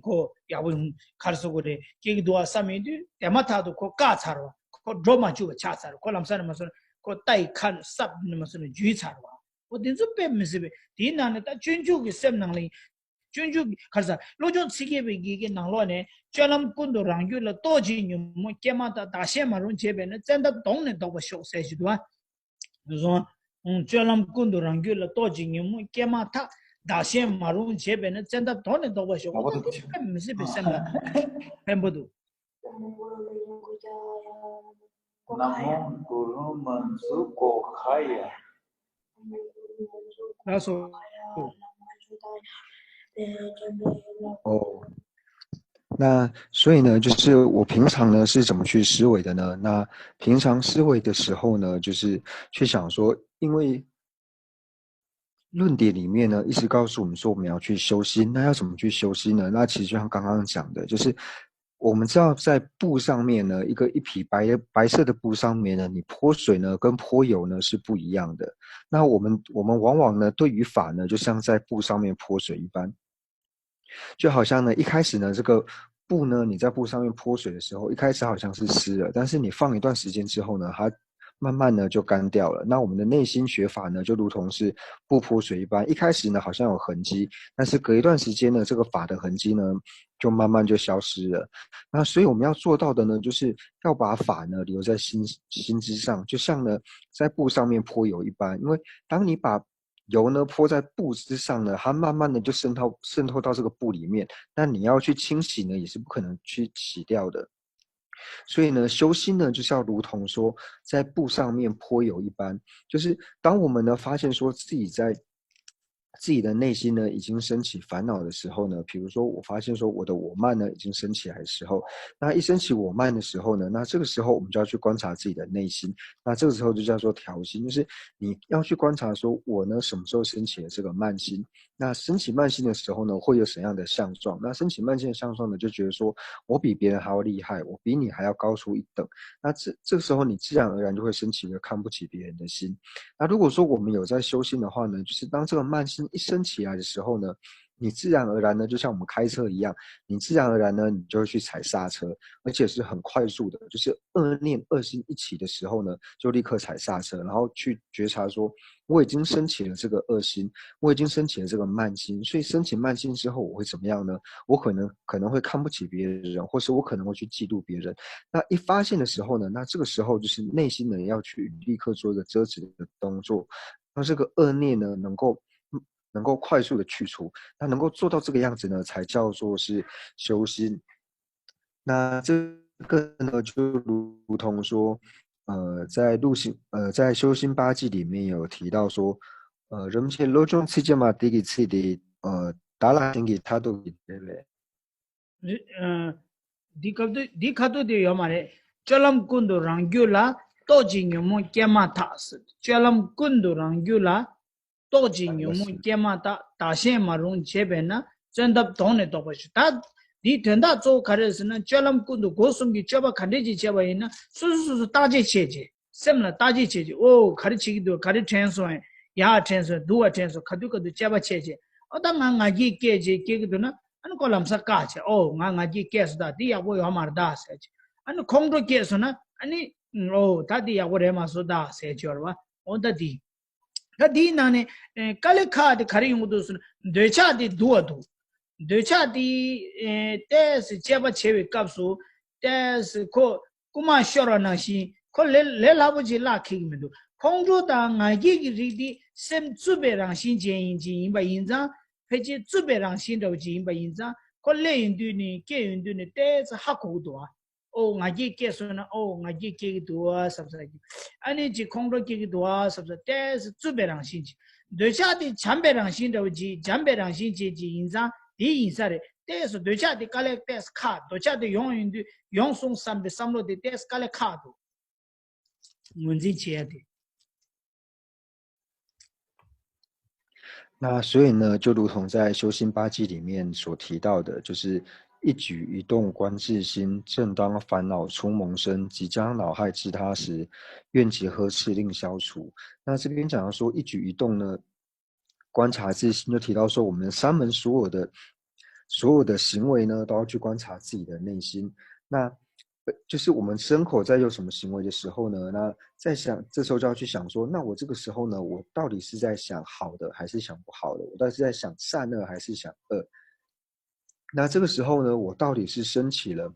ཁོ་ཡག་པོ་ཡོང་ག་རེ་ཟེར་དགོས་རེད། སྐྱེ་གི་འདུག་ཨ་བསམ་ཡོང་དུས་དེ་མ་ཐག་ཏུ་ཁོ་བཀག་ཚར་བ། ཁོ་འགྲོ་མ་བཅུག་པ་ཆགས་ཚར། ཁོ་ལམ་སང་ནས་མ་སོང་ན་ཁོ་རྟ་ཡི་ཁ་སྲབ་ནས་མ་སོང་ན་འཇུས་ཚར་བ། འོ་དེ་ཚོ་དཔེ་མི་སྲིད་པས། དེའི་ནང་ནས་ད་སྤྱོད་འཇུག་གི་སེམས་ནང་ལ་ཡིན། སྤྱོད་འཇུག་གི་ག་རེ་ཟེར། བློ་སྦྱོང་ཚིག་བརྒྱད་པའི་གི་གི་ནང་ལོགས་ནས་སྤྱོད་ལམ་ཀུན་ཏུ་རང་རྒྱུད་ལ། རྟོག་བཅས་ཉོན་མོངས་སྐྱེས་མ་ཐག། བདག་གཞན་མ་རུངས་བྱས་པས་ན། བཙན་ཐབས་གདོང་ནས་བཟློག་པར་ཤོག་ཟེར་ཞིག་འདུག་ཨ། བཟུང་། སྤྱོད་ལམ་ཀུན་ཏུ་རང་རྒྱུད་ལ། རྟོག་བཅས་ཉོན་མོངས་སྐྱེས་མ་ཐག། བདག་གཞན་མ་རུངས་བྱས་པས་ན། བཙན་ཐབས་གདོང་ནས་བཟློག་པར་ཤོག་འོ་ད་དེ་དཔེ་མི་སྲིད་པའི་སེམས་ལ་ཕན་པོ་འདུག་ནམ་མཁའ་གུ་རུ་མ་ཛུ་གོ་ཁ་ཡ། 那所 哦，那所以呢，就是我平常呢是怎么去思维的呢？那平常思维的时候呢，就是去想说，因为论点里面呢，一直告诉我们说我们要去修心，那要怎么去修心呢？那其实就像刚刚讲的，就是我们知道在布上面呢，一个一匹白的白色的布上面呢，你泼水呢跟泼油呢是不一样的。那我们我们往往呢对于法呢，就像在布上面泼水一般，就好像呢一开始呢这个布呢你在布上面泼水的时候，一开始好像是湿了，但是你放一段时间之后呢，它慢慢呢就干掉了。那我们的内心学法呢，就如同是不泼水一般，一开始呢好像有痕迹，但是隔一段时间呢，这个法的痕迹呢就慢慢就消失了。那所以我们要做到的呢，就是要把法呢留在心心之上，就像呢在布上面泼油一般。因为当你把油呢泼在布之上呢，它慢慢的就渗透渗透到这个布里面，那你要去清洗呢，也是不可能去洗掉的。所以呢，修心呢，就是要如同说在布上面泼油一般，就是当我们呢发现说自己在自己的内心呢已经升起烦恼的时候呢，比如说我发现说我的我慢呢已经升起来的时候，那一升起我慢的时候呢，那这个时候我们就要去观察自己的内心。那这个时候就叫做调心，就是你要去观察说我呢什么时候升起了这个慢心。那升起慢心的时候呢，会有什么样的相状？那升起慢心的相状呢，就觉得说我比别人还要厉害，我比你还要高出一等。那这这个时候你自然而然就会升起一个看不起别人的心。那如果说我们有在修心的话呢，就是当这个慢心一升起来的时候呢，你自然而然呢，就像我们开车一样，你自然而然呢，你就会去踩刹车，而且是很快速的，就是恶念、恶心一起的时候呢，就立刻踩刹车，然后去觉察说，我已经升起了这个恶心，我已经升起了这个慢心，所以升起慢心之后，我会怎么样呢？我可能可能会看不起别人，或是我可能会去嫉妒别人。那一发现的时候呢，那这个时候就是内心呢要去立刻做一个遮止的动作，让这个恶念呢能够能够快速的去除。那能够做到这个样子呢，才叫做是修心。那这个呢，就如同说，呃，在入心呃，在修心八偈里面有提到说，呃，人们去罗中七节嘛，第一次的呃，达拉丁给他都给对不对？ འདི་ཁ་ཐུག་འདི་ཁ་ཐུག་དེ་ཡོད་མ་རེད། སྤྱོད་ལམ་ཀུན་ཏུ་རང་རྒྱུད་ལ། རྟོག་བཅས་ཉོན་མོངས་སྐྱེས་མ་ཐག་ཟེར། སྤྱོད་ལམ་ཀུན་ཏུ་རང་རྒྱུད་ལ། རྟོག་བཅས་ཉོན་མོངས་སྐྱེས་མ་ཐག། བདག་གཞན་མ་རུངས་བྱས་པས་ན། བརྩོན་ཐབས་དོན་ནི་ལྡོག་པར་ཞུ། ད་འདིའི་དོན་དག་གཙོ་བོ་ག་རེ་རེད་ཟེར་ན། སྤྱོད་ལམ་ཀུན་ཏུ་སྒོ་གསུམ་གྱི་སྤྱོད་པ་ག་འདྲས་ཅིག་བྱས་པ་ཡིན་ན། སོ་སོ་སོ་སོ་བརྟག་དཔྱད་བྱས་རྗེས། སེམས་ལ་བརྟག་དཔྱད་བྱས་རྗེས། ཨོ་ག་རེ་བྱེད་ཀྱི་འདུག་ག་རེ་དྲན་སོང་། ཡག་དྲན་སོང་། སྡུག་པ་དྲན་སོང་། ག་དུས་ག་དུས་དཔྱད་པ་བྱས་རྗེས། ཨོ་ད་ང་ང་རྒྱལ་སྐྱེས་རྗེས་སྐྱེ་གི་འདུག་ན། ཨ་ནི་ཁོ་ལམ་སང་བཀག་བྱས། ཨོ་ང་ང་རྒྱལ་སྐྱེས་སོང་། ད་འདི་ཡག་པོ་ཡོད་མ་རེད་ད་ཟེར་བྱས། ཨ་ནི་ཁོང་ཁྲོ་སྐྱེས་སོང་ན། ཨ་ནི་ཨོ་ད་འདི་ཡག་པོ་རེད་མ་སོང་ད་ཟེར་བྱས་ཡོད་རེད་བ། ཨོ་ད་འདི། ད་འདིའི་ནང་ནས་ཨེ་དཀའ་ལས་ཁག་དེ་ག་རེ་ཡོང་གི་འདུག་ཟེར་ན། འདོད་ཆགས་དེ་འདུ་བ་འདུག་འདོད་ཆགས་དེ་ཨེ་ཏོག་ཙམ་དཔྱད་པ་བྱེད་པའི་སྐབས་སུ་ཏོག་ཙམ་ཁོ་རྐུ་མ་ཤོར་བ་ནང་བཞིན། ཁོ་ལས་ལས་སླ་པོ་ཅིག་བརླག་ཁེག་གི་མི་འདུག་ཁོང་ཁྲོ་དང་ང་རྒྱལ་གྱི་རིགས་དེ་སེམས་རྩུབ་པའི་རང་བཞིན་ཅན་ཡིན་ཅིག་ཡིན་པ་ཡིན་ཙང་། ཕལ་ཆེར་རྩུབ་པའི་རང་བཞིན་འདྲ་བོ་ཅིག་ཡིན་པ་ཡིན་ཙང་། ཁོ་སླེབས་ཡོང་དུས་ནས་སྐྱེས་ཡོང་དུས་ནས་ཏོག་ཙམ་ཧ་གོ་གི་འདུག་ཨ། ཨོ་ང་རྒྱལ་སྐྱེས་སོང་ན། ཨོ་ང་རྒྱལ་སྐྱེ་གི་འདུག་བསམ་ས་ཀྱི། ཨ་ནི་ཅིག་ཁོང་ཁྲོ་སྐྱེ་གི་འདུག་བསམ་ས། ཏོག་ཙམ་རྩུབ་པའི་རང་བཞིན་ཅིག་འདོད་ཆགས་དེ་བྱམས་པའི་རང་བཞིན་འདྲ་བོ་ཅིག་འཇམ་པའི་རང་བཞིན་ཅན་ཅིག་ཡིན་ཙང་དེ་ཡིན་ས་རེད། ཏོག་ཙམ་འདོད་ཆགས་དེ་དཀའ་ལས་ཏོག་ཙམ་ཁག་འདོད་ཆགས་དེ་ཡོང་ཡོང་དུས་ཡོང་སོང་བསམ་པའི་བསམ་བློ་དེ་ཏོག་ཙམ་དཀའ་ལས་ཁག་འདུག་ངོས་འཛིན་བྱེད་ཡ་དེ། 那所以呢，就如同在《修心八偈》里面所提到的，就是一举一动观自心，正当烦恼初萌生，即将恼害至他时，愿解呵斥令消除。那这边讲到说一举一动呢，观察自心，就提到说我们三门所有的所有的行为呢，都要去观察自己的内心。那就是我们牲口在做什么行为的时候呢，那在想这时候就要去想说，那我这个时候呢，我到底是在想好的还是想不好的？我到底是在想善恶还是想恶？那这个时候呢，我到底是升起了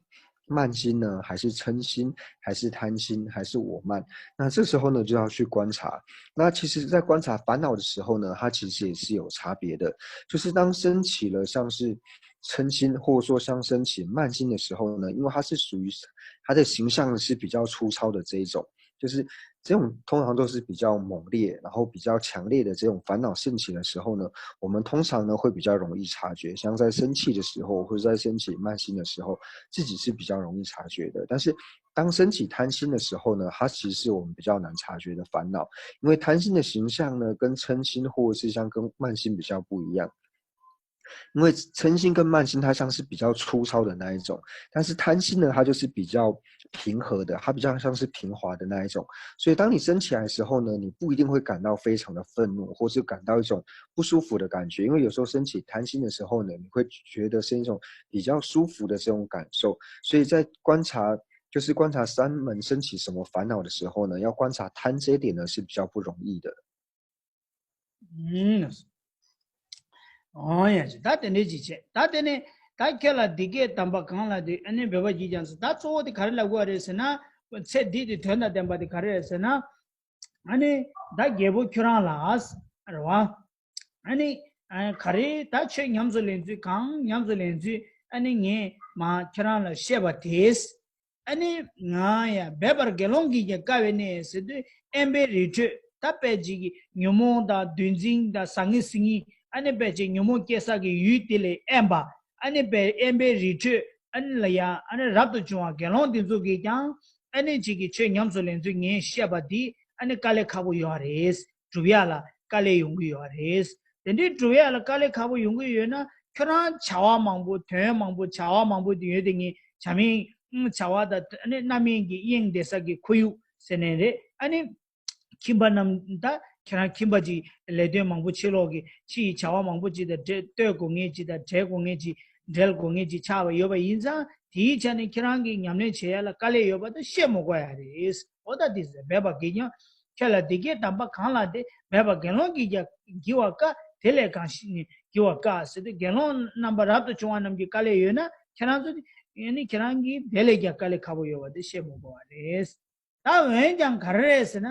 慢心呢，还是嗔心，还是贪心，还是我慢？那这时候呢，就要去观察。那其实，在观察烦恼的时候呢，它其实也是有差别的。就是当升起了像是嗔心，或者说像升起慢心的时候呢，因为它是属于它的形象是比较粗糙的这一种，就是这种通常都是比较猛烈，然后比较强烈的这种烦恼升起的时候呢，我们通常呢会比较容易察觉，像在生气的时候，或者在升起慢心的时候，自己是比较容易察觉的。但是当升起贪心的时候呢，它其实是我们比较难察觉的烦恼，因为贪心的形象呢，跟嗔心或者是像跟慢心比较不一样。因为嗔心跟慢心它像是比较粗糙的那一种，但是贪心呢，它就是比较平和的，它比较像是平滑的那一种。所以当你升起来的时候呢，你不一定会感到非常的愤怒，或是感到一种不舒服的感觉，因为有时候升起贪心的时候呢，你会觉得是一种比较舒服的这种感受。所以在观察，就是观察三门升起什么烦恼的时候呢，要观察贪这一点呢是比较不容易的。 ཨོ་ཡ་ཅི། ད་དེ་འདྲས་ཅིག་བྱས། ད་དེ་ནས་ད་ཁྱེད་ལ་འདི་སྐད་དམ་པ་གང་ལ་དེ་ཨ་ནི་འབད་པ་གྱིས་ཀྱང་ཟེར། ད་གཙོ་བོ་དེ་ག་རེ་ལབ་དགོས་རེད་ཟེར་ན། ཚེ་འདི་དེ་དོན་དང་ལྡན་པ་དེ་ག་རེ་རེད་ཟེར་ན། ཨ་ནི་ད་རྒྱལ་པོ་ཁྱོད་རང་ལ་རེད་བ། ཨ་ནི་ག་རེ་ད་ཆོས་ཉམས་སུ་ལེན་ཚུལ་གང་ཉམས་སུ་ལེན་ཚུལ་ཨ་ནི་ངས་མ་ཁྱོད་རང་ལ་བཤད་པ་དེས། ཨ་ནི་ང་ཡང་འབད་པར་དགེ་སློང་གིས་ཀྱང་དཀའ་བའི་གནས་ཟེར་དུས་དབེན་པའི་རི་ཁྲོད་ད་དཔེ་ཅིག་གི་ཉོན་མོངས་དང་འདུ་འཛི་དང་ཟང་ངི་ཟིང་ངི་ཨ་ནི་དཔེ་ཅིག་ཉོན་མོངས་སྐྱེ་ས་གི་ཡུལ་དེ་ལས་དབེན་པ་ཨ་ནི་དཔེ་དབེན་པའི་རི་ཁྲོད་ཨ་ནི་ལ་ཡང་ཨ་ནི་རབ་ཏུ་བྱུང་བ་དགེ་སློང་དེ་ཚོ་གིས་ཀྱང་ཨ་ནི་ཅིག་གི་ཆོས་ཉམས་སུ་ལེན་ཚུལ་ངས་བཤད་པ་འདི་ཨ་ནི་དཀའ་ལས་ཁག་པོ་ཡོད་རེད། སྒྲུབ་ཡ་ལ་དཀའ་ལས་ཡོང་གི་ཡོད་རེད། དེ་འདྲའི་སྒྲུབ་ཡ་ལ་དཀའ་ལས་ཁག་པོ་ཡོང་གི་ཡོད་ན་ཁྱོད་རང་བྱ་བ་མང་པོ་དོན་མང་པོ་བྱ་བ་མང་པོ་དེ་ཡོད་དེ་ངས་བྱ་མིན་བྱ་བ་དང་ཨ་ནི་རྣམ་གཡེང་གི་གཡེང་བསྡད་ས་གི་ཁོར་ཡུག་ཟེར་ནའི་རེད། ཨ་ནི་ཁྱིམ་པ་རྣམས་ད་ ཁྱེད་རང་ཁྱིམ་པ་ཅིག་ལས་དོན་མང་པོ་ཕྱི་ལོགས་ཀྱི་ཕྱི་ཡི་བྱ་བ་མང་པོ་ཅིག་དང་འབྲེལ་ལྟོས་དགོས་ངེས་ཅིག་དང་འབྲེལ་དགོས་ངེས་ཅིག་འབྲེལ་དགོས་ངེས་ཅིག་ཆགས་པ་ཡོད་པ་ཡིན་ཙང་དེའི་ཆ་ནས་ཁྱེད་རང་གིས་ཉམས་ལེན་བྱེད་ཡ་ལ་དཀའ་ལས་ཡོད་པ་དེ་བཤད་མི་དགོས་ཡ་རེད། འོ་ད་དེ་ཟེར་འབད་པ་དགེ་སྦྱོང་ཁྱེད་ལ་འདི་སྐད་དམ་པ་གང་ལགས་ཏེ། འབད་པ་དགེ་སློང་གིས་ཀྱང་བགྱི་བ་དཀའ། དེ་ལས་གང་ཞིག་ནི་བགྱི་བ་དཀའ་ཟེར་ཏེ། དགེ་སློང་རྣམ་པ་རབ་ཏུ་བྱུང་བ་རྣམས་ཀྱི་དཀའ་ལས་ཡོད་ན་ཁྱེད་རང་ཚོ་ནི་ཁྱེད་རང་གིས་དེ་ལས་ཀྱང་དཀའ་ལས་ཁག་པོ་ཡོད་པ་དེ་བཤད་མི་དགོས་པ་རེད། ད་འོན་ཀྱང་ག་རེ་རེད་ཟེར་ན།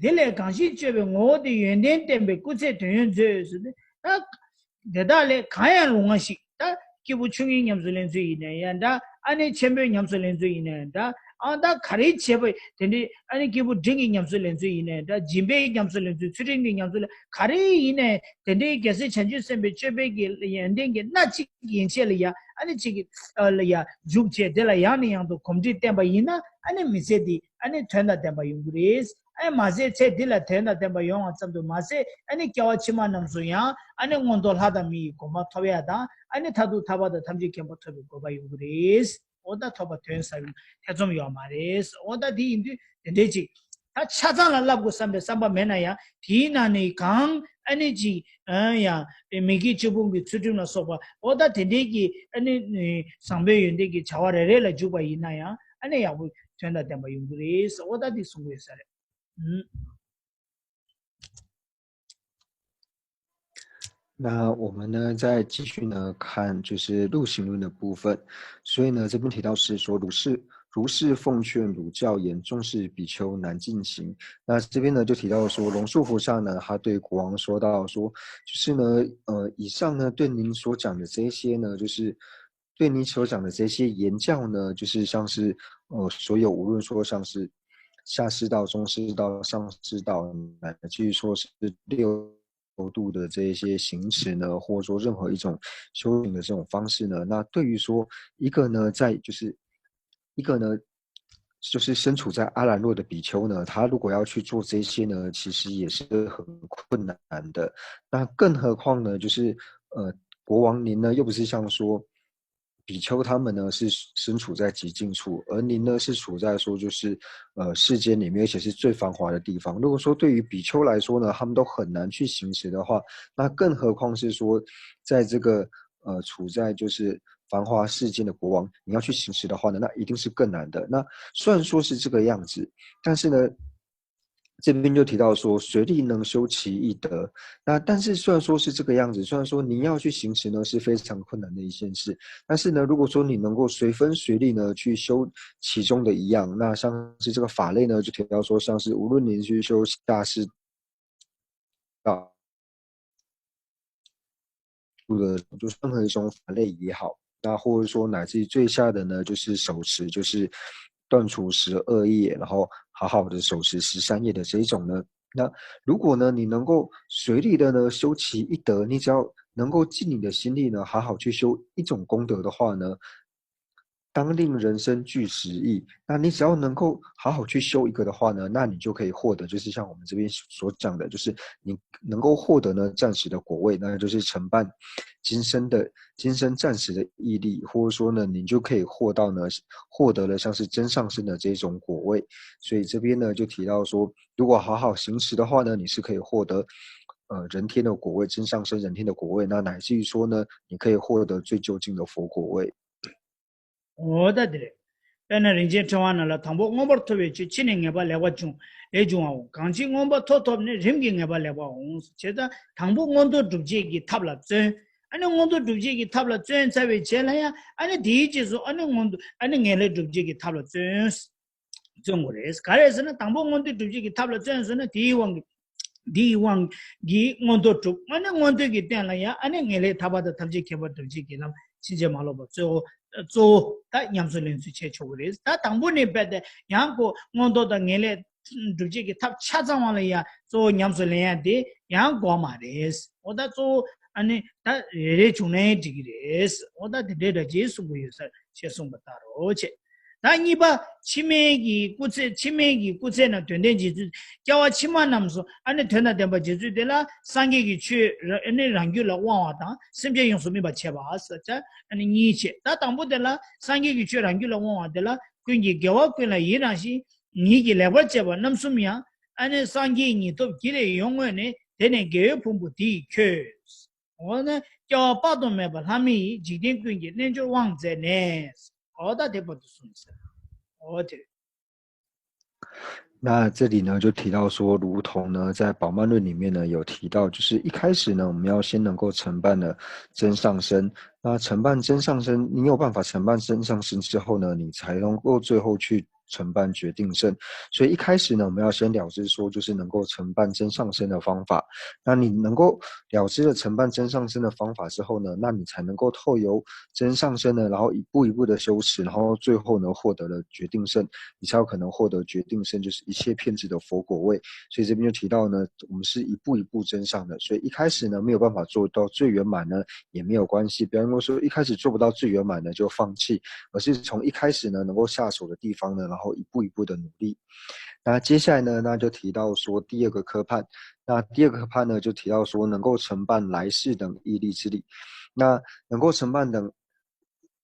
དེ་ལས་གང་ཞིག་སྤྱོད་པའི་ངོ་བོ་དེ་ཡོན་ཏན་བསྟན་པའི་སྐུ་ཚེ་དོན་ཡོད་མཛོད་ཟེར་ཏེ། ད་དེ་དག་ལས་གང་ཡང་རུང་བ་ཞིག་ད་སྐྱེས་བུ་ཆུང་ངུའི་ཉམས་སུ་ལེན་ཚུལ་ཡིན་ནའི་འདྲ། ཨ་ནི་ཆེན་པོའི་ཉམས་སུ་ལེན་ཚུལ་ཡིན་ནའི་འདྲ། ཨ་ད་ག་རེ་བྱས་པ་དེ་འདྲའི་ཨ་ནི་སྐྱེས་བུ་འབྲིང་གི་ཉམས་སུ་ལེན་ཚུལ་ཡིན་ནའི་འདྲ། སྦྱིན་པའི་ཉམས་སུ་ལེན་ཚུལ། ཚུལ་ཁྲིམས་ཀྱི་ཉམས་སུ་ལེན། ག་རེ་ཡིན་ནའི་དེ་འདྲའི་རྒྱལ་སྲས་བྱང་ཆུབ་སེམས་དཔའི་སྤྱོད་པའི་གི་ཡོན་ཏན་གྱི་སྣ་གཅིག་ཡན་ཆད་ལ་ཡ་ཨ་ནི་གཅིག་གི་ཨ་ལ་ཡ་འཇུག་བྱས་དེ་ལ་ཡང་ནས་ཡང་དུ་གོམས་འདྲིས་བསྟེན་པ་ཡིན་ན་ཨ་ནི་མི་ཚེ་འདི་ཨ་ནི་དོན་དང་ལྡན་པ་ཡོང་གི་རེད། ཨེ་མ་ཟད་ཚེ་འདི་ལ་དོན་དང་ལྡན་པ་ཡོང་བ་ཙམ་དུ་མ་ཟད་ཨ་ནི་སྐྱེ་བ་ཕྱི་མ་རྣམས་སུ་ཡང་ཨ་ནི་མངོན་མཐོ་ལྷ་དང་མི་ཡི་གོ་འཕང་ཐོབ་ཡ་དང་ཨ་ནི་མཐར་ཐུག་ཐར་པ་དང་ཐམས་ཅད་མཁྱེན་པ་ཐོབ་པའི་གོ་འཕང་ཡོང་གི་རེད། འོ་ད་ཐོབ་པ་དོན་ཟབ་ཡོང་ཐེ་ཚོམ་ཡོད་མ་རེད། འོ་ད་དེ་ཡིན་དུས་དེ་འདྲའི་ཅིག་ད་ཆ་ཚང་ལ་བསླབ་དགོས་བསམ་པའི་བསམ་པ་མེད་ན་ཡང་དེའི་ནང་ནས་གང་ཨ་ནི་ཅིག་ཡང་མི་དགེ་བཅུ་སྤོང་གི་ཚུལ་ཁྲིམས་ལ་སོགས་པ་འོ་ད་དེ་འདྲའི་གི་ཨ་ནི་བཟང་པོའི་ཡོན་ཏན་གྱི་བྱ་བ་རེ་རེ་ལ་འཇུག་པ་ཡིན་ན་ཡང་ཨ་ནི་ཡག་པོ་དོན་དང་ལྡན་པ་ཡོང་གི་རེད། འོ་ད་དེ་གསུང་གི་ཡོད་ས་རེད།那我们呢，再继续呢看，就是入行论的部分。所以呢，这边提到是说，如是如是奉劝汝教言，众士比丘难尽行。那这边呢，就提到说，龙树菩萨呢，他对国王说到说，就是呢，呃，以上呢，对您所讲的这一些呢，就是对您所讲的这些言教呢，就是像是呃，所有无论说像是下士道、中士道、上士道，乃至于说是六度的这一些行持呢，或者说任何一种修行的这种方式呢，那对于说一个呢，在就是一个呢，就是身处在阿兰若的比丘呢，他如果要去做这些呢，其实也是很困难的。那更何况呢，就是呃，国王您呢，又不是像说比丘他们呢是身处在极静处，而您呢是处在说就是呃世间里面，而且是最繁华的地方。如果说对于比丘来说呢，他们都很难去行持的话，那更何况是说在这个呃处在就是繁华世间的国王，你要去行持的话呢，那一定是更难的。那虽然说是这个样子，但是呢，这边就提到说，谁力能修其一德。那但是虽然说是这个样子，虽然说您要去行持呢是非常困难的一件事，但是呢，如果说你能够随分随力呢去修其中的一样，那像是这个法类呢，就提到说，像是无论您去修下士道，的，就是任何一种法类也好，那或者说乃至于最下的呢，就是守持，就是断除十恶业，然后好好的守持十善业的这一种呢。那如果呢，你能够随力的呢修其一德，你只要能够尽你的心力呢，好好去修一种功德的话呢，当令人生具十益。那你只要能够好好去修一个的话呢，那你就可以获得，就是像我们这边所讲的，就是你能够获得呢暂时的果位，那就是承办今生的今生暂时的业力，或者说呢，你就可以获到呢获得了像是真上生的这种果位。所以这边呢就提到说，如果好好行持的话呢，你是可以获得呃人天的果位，真上生人天的果位，那乃至于说呢，你可以获得最究竟的佛果位。 འོ་ད་དེ་རེད། དཔེར་ན་རིན་ཆེན་ཕྲེང་བ་རྣམས་ལ། དང་པོ་མངོན་པར་མཐོ་བའི་ཆོས། ཕྱིས་ནས་ངེས་པ་ལེགས་པར་འབྱུང་། ལེགས་འབྱུང་བའོ། གང་ཞིག་མངོན་པར་མཐོ་ཐོབ་ནས། རིམ་གྱིས་ངེས་པ་ལེགས་པར་འོང་། བྱས་ཙང་དང་པོ་མངོན་མཐོ་སྒྲུབ་བྱེད་ཀྱི་ཐབས་ལ་བརྩོན། ཨ་ནི་མངོན་མཐོ་སྒྲུབ་བྱེད་ཀྱི་ཐབས་ལ་བརྩོན་ཚར་བའི་རྗེས་ལ་ཡང་ཨ་ནི་དེའི་རྗེས་སུ་ཨ་ནི་མངོན་མཐོ་ཨ་ནི་ངེས་ལེགས་སྒྲུབ་བྱེད་ཀྱི་ཐབས་ལ་བརྩོན། བརྩོན་དགོས་རེད། ག་རེ་ཟེར་ན་དང་པོ་མངོན་མཐོ་སྒྲུབ་བྱེད་ཀྱི་ཐབས་ལ་བརྩོན་ཟེར་ན་དེའི་དབང་གིས་དེའི་དབང་གིས་མངོན་མཐོ་སྒྲུབ། ཨ་ནི་མངོན་མཐོ་གི་སྟེང་ལ་ཡང་ཨ་ནི་ངེས་ལེགས་ཐར་པ་དང་ཐམས་ཅད་མཁྱེན་པ་སྒྲུབ་བྱེད་ཀྱི་ལམ་ཕྱིན་ཅི་མ་ལོག་པ་གཙོ་བོ་གཙོ་བོ་ད་ཉམས་སུ་ལེན་ཚུལ་བྱས་ཆོག་གི་རེད། ད་དང་པོ་ནས་རྦད་དེ་ཡང་ཁོ་མངོན་མཐོ་དང་ངེས་ལེགས་སྒྲུབ་བྱེད་ཀྱི་ཐབས་ཆ་ཚང་བ་ལ་ཡང་གཙོ་བོ་ཉམས་སུ་ལེན་ཡ་དེ་ཡང་དགོས་མ་རེད། འོ་ད་གཙོ་བོ་ཨ་ནི་ད་རེ་རེ་བྱུང་ནའི་འགྲིག་གི་རེད། འོ་ད་དེ་འདྲའི་འདྲ་ཅིག་གསུང་གི་ཡོད་ས་ཞེས་གསུངས་པ་ལྟར་རོ་བྱས། ད་གཉིས་པ་ཕྱི་མའི་གི་སྐུ་ཚེ། ཕྱི་མའི་གི་སྐུ་ཚེ་ན་དོན་ལྡན་རྗེ་བཙུན། སྐྱེ་བ་ཕྱི་མ་རྣམས་སུ་ཨ་ནི་དོན་དང་ལྡན་པ་རྗེ་བཙུན་དེ་ལ་སངས་རྒྱས་ཀྱི་ཆོས་ར་ཨ་ནི་རང་རྒྱུད་ལ་དབང་བ་དང་སེམས་ཅན་ཡོངས་སུ་སྨིན་པར་བྱེད་པ་ཟེར་ཆ་ཨ་ནི་གཉིས་བྱས། ད་དང་པོ་དེ་ལ་སངས་རྒྱས་ཀྱི་ཆོས་རང་རྒྱུད་ལ་དབང་བ་དེ་ལ་ཀུན་གྱིས་དགེ་བ་ཀུན་ལ་ཡི་རང་ཞིང་། ཉིད་ཀྱིས་ལེགས་པར་སྤྱད་པ་རྣམ་གསུམ་ཡང་ ཨ་ནི་སངས་རྒྱས་ཉིད་ཐོབ་གྱིས་ལས་ཡོངས་བསྔོས་ནས། དེ་ནས་དགེ་བའི་ཕུང་པོ་དེ་ཡིས་ཁྱོད། འོ་ན་སྐྱེ་བ་དཔག་ཏུ་མེད་པ་ལྷ་མི་ཡིས། འཇིག་རྟེན་ཀུན་གྱི་རྣལ་འབྱོར་དབང་མཛད་ནས། འོ་ད་དེ་བར་དུ་གསུངས་ཟེར། འོ་དེ།那这里呢，就提到说，如同呢，在宝鬘论里面呢，有提到，就是一开始呢，我们要先能够承办的真上身。那承办真上身，你有办法承办真上身之后呢，你才能够最后去承办决定胜。所以一开始呢，我们要先了知说，就是能够承办真上身的方法。那你能够了知了承办真上身的方法之后呢，那你才能够透由真上身呢，然后一步一步的修持，然后最后呢，获得了决定胜。你才有可能获得决定胜，就是一切遍知的佛果位。所以这边就提到呢，我们是一步一步增上的，所以一开始呢没有办法做到最圆满呢，也没有关系，不要因为说一开始做不到最圆满呢就放弃，而是从一开始呢能够下手的地方呢，然后一步一步的努力。那接下来呢，那就提到说第二个科判，那第二个科判呢就提到说能够承办来世等业力之理，那能够承办等。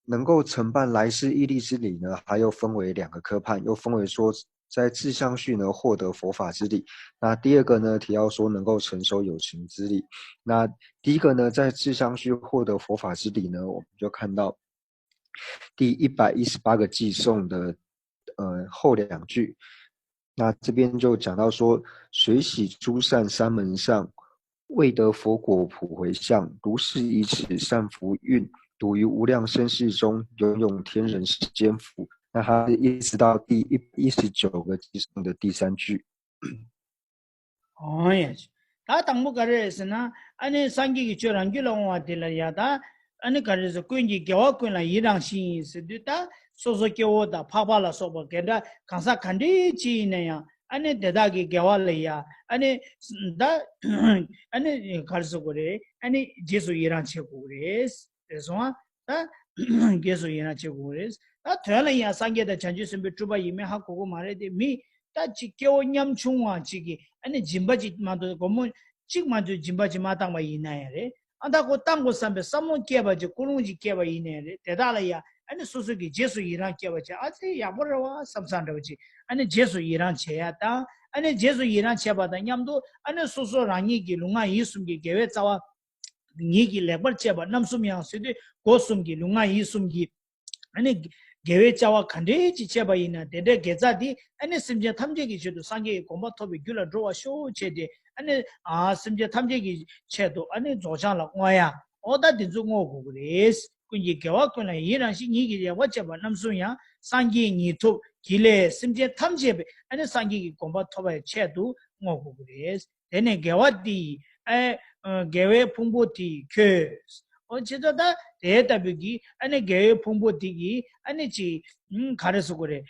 能够承办来世业力之理呢，它又分为两个科判，又分为说在自相续呢获得佛法之理。那第二个呢，提到说能够成熟有情之理。那第一个呢，在自相续获得佛法之理呢，我们就看到第一百一十八个偈颂的呃后两句。那这边就讲到说，随喜诸善三门善，未得佛果普回向，如是以此善福运，独于无量生世中，永永天人世间福。那他一直到第一一十九个偈颂的第三句。哦呀，ད་དང་པོ་ག་རེ་རེད་ཟེར་ན། ཨ་ནི་སངས་རྒྱས་ཀྱིས་ཁྱོད་རང་རྒྱུད་ལ་འོང་བ་དེ་ལ་ཡ་ད། ཨ་ནི་ག་རེ་ཟེར། ཀུན་གྱི་དགེ་བ་ཀུན་ལ་ཡི་རང་ཞིང་ཟེར་དུས་ད། སོ་སོ་སྐྱེ་བོ་དང་འཕགས་པ་ལ་སོགས་པ་ག་འདྲ་གང་ཟག་ག་འདྲའི་ཅིག་ཡིན་ན་ཡང་། ཨ་ནི་དེ་དག་གི་དགེ་བ་ལ་ཡ། ཨ་ནི་ད། ཨ་ནི་ག་རེ་ཟེར་དགོས་རེད། ཨ་ནི་རྗེས་སུ་ཡི་རང་བྱེད་དགོས་རེད། རེད་སོང་ཨ། ད། རྗེས་སུ་ཡི་རང་བྱེད་དགོས་རེད། ད་དོན་ལ་ཡང་སངས་རྒྱས་དང་བྱང་ཆུབ་སེམས་དཔའི་སྤྲུལ་པ་ཡིན་མིན་ཧ་གོ་གི་མ་རེད་དེ། མི་ད་ཅིག་སྐྱེ་བོ་ཉམ་ཆུང་བ་ཅིག་གིས་ཨ་ནི་སྦྱིན་པ་ཅིག་མ་གཏོགས། སྒོར་མོ་གཅིག་མ་གཏོགས་སྦྱིན་པ་ཅིག་མ་བཏང་བ་ཡིན་ན་ཡང་རེད། ཨ་ད་ཁོ་བཏང་དགོས་བསམ་པའི་བསམ་བློ་སྐྱེས་པ་ཅིག་ཀུན་སློང་ཅིག་སྐྱེས་པ་ཡིན་ན་ཡང་རེད། དེ་དག་ལ་ཡང་ཨ་ནི་སོ་སོ་གིས་རྗེས་སུ་ཡི་རང་སྐྱེས་པ་ཅིག་ཨ་ཙི་ཡག་པོ་རེད་བ་བསམ་བསམ་འདྲ་བ་ཅིག་ཨ་ནི་རྗེས་སུ་ཡི་རང་བྱེད་ཡ་དང་། ཨ་ནི་རྗེས་སུ་ཡི་རང་བྱེད་པ་དང་མཉམ་དུ། ཨ་ནི་སོ་སོ་རང་ཉིད་ཀྱི་ལུས་ངག་ཡིད་གསུམ་གྱི་དགེ་བའི་རྩ་བ། ཉིད་ཀྱིས་ལེགས་པར་སྤྱད་པ་རྣམ་གསུམ་ཡང་ཟེར་དུས། སྒོ་གསུམ་གྱི་ལུས་ངག་ཡིད་གསུམ་གྱི། ཨ་ནི་དགེ་བའི་བྱ་བ་ག་འདྲའི་ཅིག་བྱས་པ་ཡིན་ན། དེ་འདྲའི་དགེ་རྩ་དེ་ཨ་ནི་སེམས་ཅན་ཐམས་ཅད་ཀྱི་ཆེད་དུ་སངས་རྒྱས་ཀྱི་གོ་འཕང་ཐོབ་པའི་རྒྱུ་ལ་འགྲོ་བར་ཤོག་བྱས་ཏེ། ཨ་ནི་ཨ་སེམས་ཅན་ཐམས་ཅད་ཀྱི་ཆེད་དུ་ཨ་ནི་རྫོགས་བྱང་ལ་བསྔོ་ཡ། འོ་ད་དེ་ཚོ་བསྔོ་དགོས་ཀྱི་རེད། ཀུན་གྱི་དགེ་བ་ཀུན་ལ་ཡི་རང་ཞིང་། ཉིད་ཀྱིས་ལེགས་པར་སྤྱད་པ་རྣམ་གསུམ་ཡང་། སངས་རྒྱས་ཉིད་ཐོབ་གྱིས་ལས་སེམས་ཅན་ཐམས་ཅད་པའི། ཨ་ནི་སངས་རྒྱས་ཀྱི་གོ་འཕང་ཐོབ་པའི་ཆེད་དུ་བསྔོ་དགོས་ཀྱི་རེད། དེ་ནས་དགེ་བ་འདི་ཡིས། ཨེ། དགེ་བའི་ཕུང་པོ་དེ་ཡིས་ཁྱོད། འོ་ཇི་ལྟར་ད་དེ་ལྟ་བུའི་གི་ཨ་ནི་དགེ་བའི་ཕུང་པོ་དེ་གིས་ཨ་ནི་ཅིག་ཨུམ། ག་རེ་ཟེར་དགོས་རེད།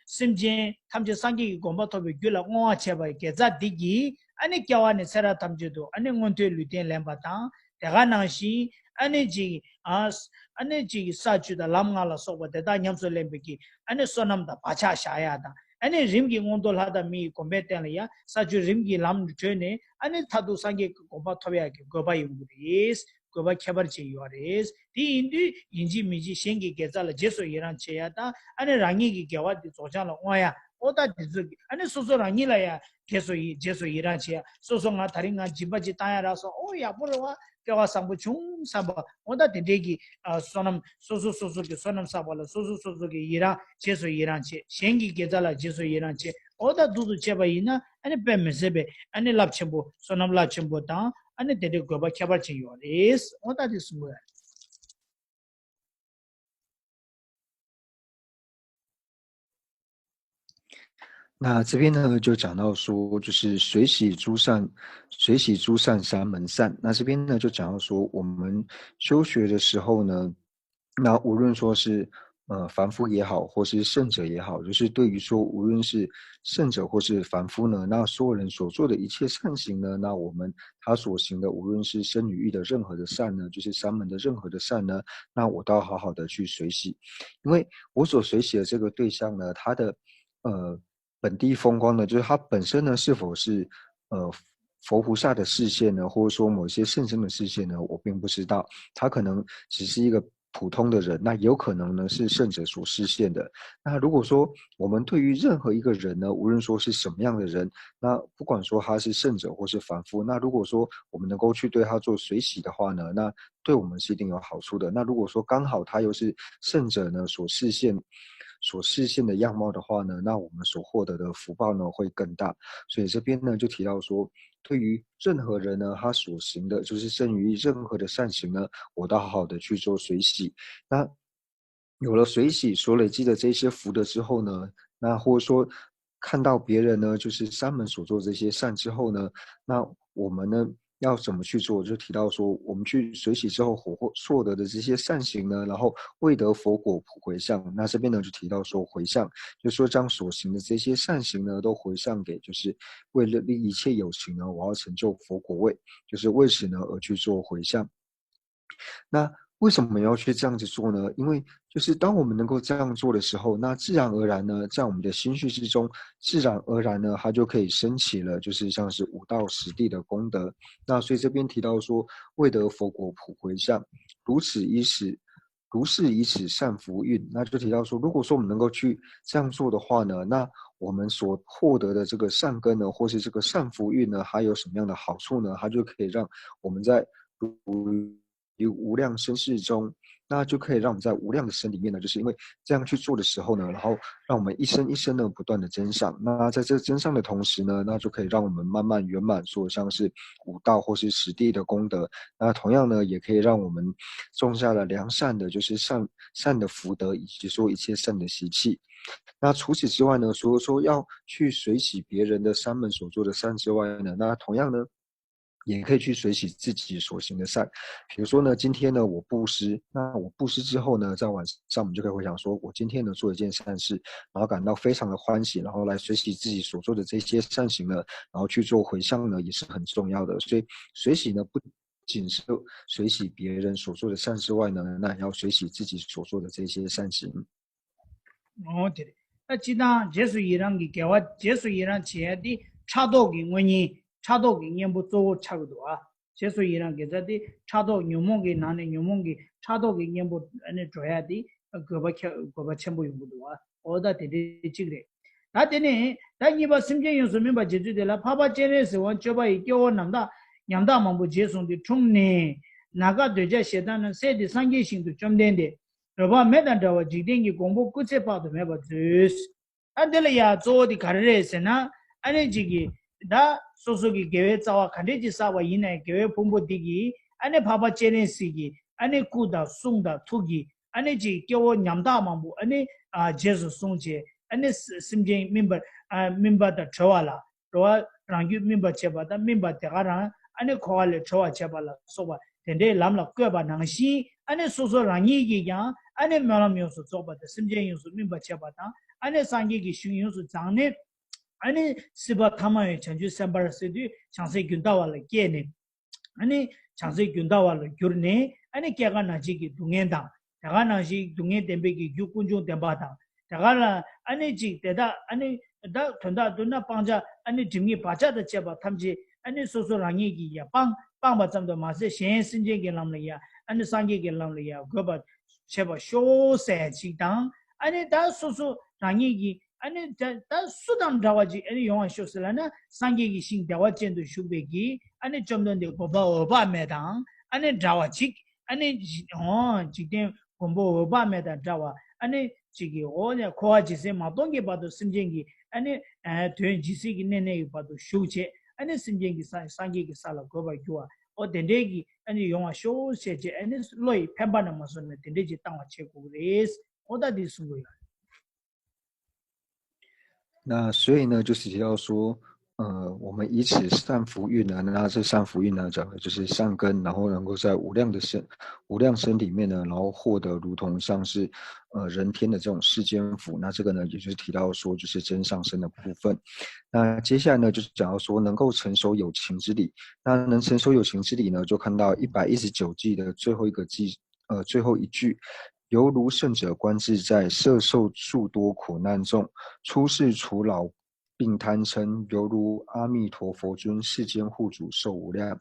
སེམས་ཅན་ཐམས་ཅད་སངས་རྒྱས་ཀྱི་གོ་འཕང་ཐོབ་པའི་རྒྱུ་ལ་བསྔོ་བ་བྱས་པའི་དགེ་རྩ་འདི་གིས་ཨ་ནི་སྐྱེ་བ་ནས་ཚེ་རབས་ཐམས་ཅད་དུ་ཨ་ནི་མངོན་མཐོའི་ལུས་རྟེན་ལེན་པ་དང་། དེ་ག་ནང་བཞིན་ཨ་ནི་ཅིག་ཨ་ཨ་ནི་ཅིག་ས་བཅུ་དང་ལམ་ལྔ་ལ་སོགས་པ་དེ་དག་ཉམས་སུ་ལེན་པའི་གི་ཨ་ནི་བསོད་ནམས་དང་བག་ཆགས་བཞག་ཡ་དང་། ཨ་ནི་རིམ་གྱིས་མངོན་མཐོ་ལྷ་དང་མི་ཡི་གོ་འཕང་བསྟན་ལ་ཡ། ས་བཅུ་རིམ་གྱིས་ལམ་བགྲོད་ནས་ཨ་ནི་མཐར་ཐུག་སངས་རྒྱས་ཀྱི་གོ་འཕང་ཐོབ་ཡག་གི་དགོས་པ་ཡོང་གི་རེད། དགོས་པ་ཁྱད་པར་ཅན་ཡོད་རེད། དེ་ཡིན་དུས་ཡིན་གཅིག་མིན་གཅིག་གཞན་གྱི་དགེ་རྩ་ལ་རྗེས་སུ་ཡི་རང་བྱེད་ཡ་དང་། ཨ་ནི་རང་ཉིད་ཀྱི་དགེ་བ་དེ་རྫོགས་བྱང་ལ་བསྔོ་ཡ། ཨོ་ད་དེ་ཚོ་གི་ཨ་ནི་སོ་སོ་རང་ཉིད་ལ་ཡ་རྗེས་སུ་ཡི་རྗེས་སུ་ཡི་རང་བྱེད་ཡ། སོ་སོ་ང་ད་རིང་ང་སྦྱིན་པ་ཅིག་བཏང་ཡ་རག་སོང་། ཨོ་ཡག་པོ་རེད་བ། སྐལ་བ་བཟང་པོ་བྱུང་བསམ་པ། ཨོ་ད་དེ་འདྲའི་གི་ཨ་བསོད་ནམས། སོ་སོ་སོ་སོ་གི་བསོད་ནམས་བསགས་པ་ལ་སོ་སོ་སོ་སོ་གི་ཡི་རང་རྗེས་སུ་ཡི་རང་བྱེད། གཞན་གྱི་དགེ་རྩ་ལ་རྗེས་སུ་ཡི་རང་བྱེད། ཨོ་ད་འདུག་ཏུ་བྱས་པ་ཡིན་ན་ཨ་ནི་དཔེ་མི་སྲིད་པའི་ཨ་ནི་རླབས་ཆེན་པོ། བསོད་ནམས་རླབས་ཆེན་པོ་དང་ཨ་ནི་དེ་འདྲའི་དགོས་པ་ཁྱད་པར་ཅན་ཡོད་རེད། ཨོ་ད་དེ་གསུང་དགོས་ཡ་རེད།那这边呢，就讲到说，就是随喜诸善，随喜诸善三门善。那这边呢，就讲到说，我们修学的时候呢，那无论说是呃凡夫也好，或是圣者也好，就是对于说无论是圣者或是凡夫呢，那所有人所做的一切善行呢，那我们他所行的，无论是身语意的任何的善呢，就是三门的任何的善呢，那我都要好好的去随喜，因为我所随喜的这个对象呢，他的呃本地风光呢，就是他本身呢是否是呃佛菩萨的示现呢，或者说某些圣僧的示现呢，我并不知道，他可能只是一个普通的人，那有可能呢是圣者所示现的。那如果说我们对于任何一个人呢，无论说是什么样的人，那不管说他是圣者或是凡夫，那如果说我们能够去对他做随喜的话呢，那对我们是一定有好处的。那如果说刚好他又是圣者呢所示现所示现的样貌的话呢，那我们所获得的福报呢会更大。所以这边呢就提到说，对于任何人呢，他所行的就是胜于任何的善行呢，我都好好的去做随喜。那有了随喜所累积的这些福德之后呢，那或者说看到别人呢，就是善人所做这些善之后呢，那我们呢要怎么去做？就提到说，我们去随喜之后所获所得的这些善行呢，然后未得佛果普回向。那这边呢就提到说回向，就说将所行的这些善行呢，都回向给就是为了利益一切有情呢，我要成就佛果位，就是为此呢而去做回向。那为什么要去这样子做呢？因为就是当我们能够这样做的时候，那自然而然呢，在我们的心绪之中，自然而然呢，它就可以升起了，就是像是五到十地的功德。那所以这边提到说，未得佛果普回向，如此以此，如是以此善福运。那就提到说，如果说我们能够去这样做的话呢，那我们所获得的这个善根呢，或是这个善福运呢，它有什么样的好处呢？它就可以让我们在如于无量生世中，那就可以让我们在无量的生里面呢，就是因为这样去做的时候呢，然后让我们一生一生呢不断的增上。那在这增上的同时呢，那就可以让我们慢慢圆满，说像是五道或是十地的功德。那同样呢，也可以让我们种下了良善的，就是善善的福德，以及说一切善的习气。那除此之外呢，除了说要去随喜别人的善人所做的善之外呢，那同样呢，也可以去随喜自己所行的善。比如说呢，今天呢我布施，那我布施之后呢，在晚上我们就可以回想说，我今天呢做一件善事，然后感到非常的欢喜，然后来随喜自己所做的这些善行呢，然后去做回向呢，也是很重要的。所以随喜呢，不仅是随喜别人所做的善之外呢，那也要随喜自己所做的这些善行。 འོ་དེ་རེད། ད་སྤྱིར་བཏང་རྗེས་སུ་ཡི་རང་གི་དགེ་བ་རྗེས་སུ་ཡི་རང་བྱེད་ཡ་དེ་ཕྲག་དོག་གི་དངོས་གཉེན་ཕྲག་དོག་གི་གཉེན་པོ་གཙོ་བོ་ཆགས་ཀྱི་འདུག་ཨ། རྗེས་སུ་ཡི་རང་དགེ་རྩ་དེ་ཕྲག་དོག་ཉོན་མོངས་ཀྱི་ནང་ནས་ཉོན་མོངས་ཀྱི་ཕྲག་དོག་གི་གཉེན་པོ་ཨ་ནི་འགྲོ་ཡ་དེ་དགོས་པ་ཁྱ་དགོས་པ་ཆེན་པོ་ཡོང་གི་འདུག་ཨ། འོ་ད་དེ་འདྲའི་གཅིག་རེད། ད་དེ་ནས་ད་གཉིས་པ་སེམས་ཅན་ཡོངས་སུ་སྨིན་པར་བྱེད་ཚུལ་དེ་ལ་འཕགས་པ་སྤྱན་རས་གཟིགས་དབང་སྤྱོད་པ་ཡི་སྐྱེ་བོ་རྣམ་དག་ཉམ་ཐག་མང་པོ་རྗེས་བཟུང་སྟེ་འཁྲུངས་ནས་ན་རྒ་འདོད་ཆགས་ཞེ་སྡང་རྣམས་བསལ་ཏེ་སངས་རྒྱས་ཞིང་དུ་བཅོམ་ལྡན་འདས་རོལ་པ་མེ་དང་འདྲ་བར་འཇིག་རྟེན་གྱི་གོང་བུ་སྐུ་ཚེ་དཔག་ཏུ་མེད་པར་མཛོད། ཨ་འདི་ལ་ཡ་གཙོ་བོ་དེ་ག་རེ་རེད་ཟེར་ན། ཨ་ནི་གཅིག་གིས་ད་སོ་སོ་གི་དགེ་བའི་རྩ་བ་ག་འདྲས་ཅིག་བསགས་པ་ཡིན་ནའི་དགེ་བའི་ཕུང་པོ་འདི་གིས་ཨ་ནི་འཕགས་པ་སྤྱན་རས་གཟིགས་ཀྱི་ཨ་ནི་སྐུ་དང་གསུང་དང་ཐུགས་ཀྱིས་ཨ་ནི་གཅིག་སྐྱེ་བོ་ཉམ་ཐག་མང་པོ་ཨ་ནི་རྗེས་སུ་བཟུང་བྱས་ཨ་ནི་སེམས་ཅན་སྨིན་པར་སྨིན་པ་དང་གྲོལ་བ་ལ། འགྲོ་བ་རང་རྒྱུད་སྨིན་པར་བྱེད་པ་དང་སྨིན་པ་དེ་ག་རང་ཨ་ནི་འཁོར་བ་ལས་གྲོལ་བར་བྱེད་པ་ལ་སོགས་པ་དེ་འདྲའི་ལམ་ལ་བཀོད་པ་ནང་བཞིན་ཨ་ནི་སོ་སོ་རང་ཉིད་ཀྱིས་ཀྱང་ཨ་ནི་སྨོན་ལམ་ཡོངས་སུ་རྫོགས་པ་དང་སེམས་ཅན་ཡོངས་སུ་སྨིན་པར་བྱེད་པ་དང་ཨ་ནི་སངས་རྒྱས་ཀྱི་ཞིང་ཡོངས་སུ་བཟུང་ནས་ཨ་ནི་སྲིད་པ་ཐ་མ་བའི་བྱང་ཆུབ་སེམས་དཔའ་ཟེར་དུས་བྱང་སེམས་རྒྱུན་མཐའ་བ་ལ་སྐྱེས་ནས། ཨ་ནི་བྱང་སེམས་རྒྱུན་མཐའ་བ་ལ་གྱུར་ནས་ཨ་ནི་སྐྱེ་རྒ་ན་འཆི་གི་སྡུག་བསྔལ་དང་། དེ་ག་ནང་བཞིན་སྡུག་བསྔལ་བདེན་པའི་གི་རྒྱུ་ཀུན་འབྱུང་བདེན་པ་དང་། དེ་ག་ལ་ཨ་ནི་གཅིག་དེ་དག་ཨ་ནི་ད་དོན་དག་བསྡུ་ན་སྤང་བྱ་ཨ་ནི་སྒྲིབ་གཉིས་བག་ཆགས་དང་བཅས་པ་ཐམས་ཅད་ཨ་ནི་སོ་སོ་རང་ཉིད་ཀྱིས་ཡང་སྤང་སྤངས་པ་ཙམ་དུ་མ་ཟད་གཞན་སེམས་ཅན་གྱི་ལམ་ལ་ཡང་ཨ་ནི་སངས་རྒྱས་ཀྱི་ལམ་ལ་ཡང་འགོད་པ་བྱེད་པ་ཤོག་ཟེར་ཅིག་དང་། ཨ་ནི་ད་སོ་སོ་རང་ཉིད་ཀྱིས་ཨ་ནི་ད་ད་སུ་དང་འདྲ་བ་ཅིག་ཨ་ནི་ཡོང་བ་ཤོག་ཟེར་ལབ་ན་སངས་རྒྱས་ཀྱི་ཞིང་བདེ་བ་ཅན་དུ་བཞུགས་པའི་གི་ཨ་ནི་བཅོམ་ལྡན་འདས་མགོན་པོ་འོད་དཔག་མེད་དང་ཨ་ནི་འདྲ་བ་ཅིག་ཨ་ནི་འཇིག་ཨོ་འཇིག་རྟེན་མགོན་པོ་འོད་དཔག་མེད་དང་འདྲ་བ་ཨ་ནི་ཅིག་གི་འོ་ནས་འཁོར་བ་ཇི་སྲིད་མ་སྟོངས་ཀྱི་བར་དུ་སེམས་ཅན་གྱི་ཨ་ནི་དོན་ཇི་སྲིད་ཀྱི་གནས་གནས་ཀྱི་བར་དུ་བཞུགས་བྱས་ཨ་ནི་སེམས་ཅན་གྱི་ས་སངས་རྒྱས་ཀྱི་ས་ལ་འགོད་པར་འགྱུར་བ་འོ་དེ་འདྲའི་གི་ཨ་ནི་ཡོང་བ་ཤོག་ཟེར་བྱས་ཨ་ནི་བློ་ཡི་འཕེན་པ་ནས་མ་བཟུང་ནས་དེ་འདྲའི་ཅིག་བཏང་བ་བྱེད་དགོས་ཀྱི་རེད། འོ་ད་འདི་གསུང་གི་ཡོད།那所以呢，就是提到说，呃，我们以此善福运呢，那这善福运呢，讲的就是善根，然后能够在无量的生无量生里面呢，然后获得如同像是呃人天的这种世间福。那这个呢，也就是提到说，就是增上生的部分。那接下来呢，就是讲到说能够成熟有情之理。那能成熟有情之理呢，就看到一百一十九计的最后一个计，呃，最后一句。犹如圣者观自在，摄受诸多苦难众，出世除老病贪嗔，犹如阿弥陀佛尊，世间护主寿无量。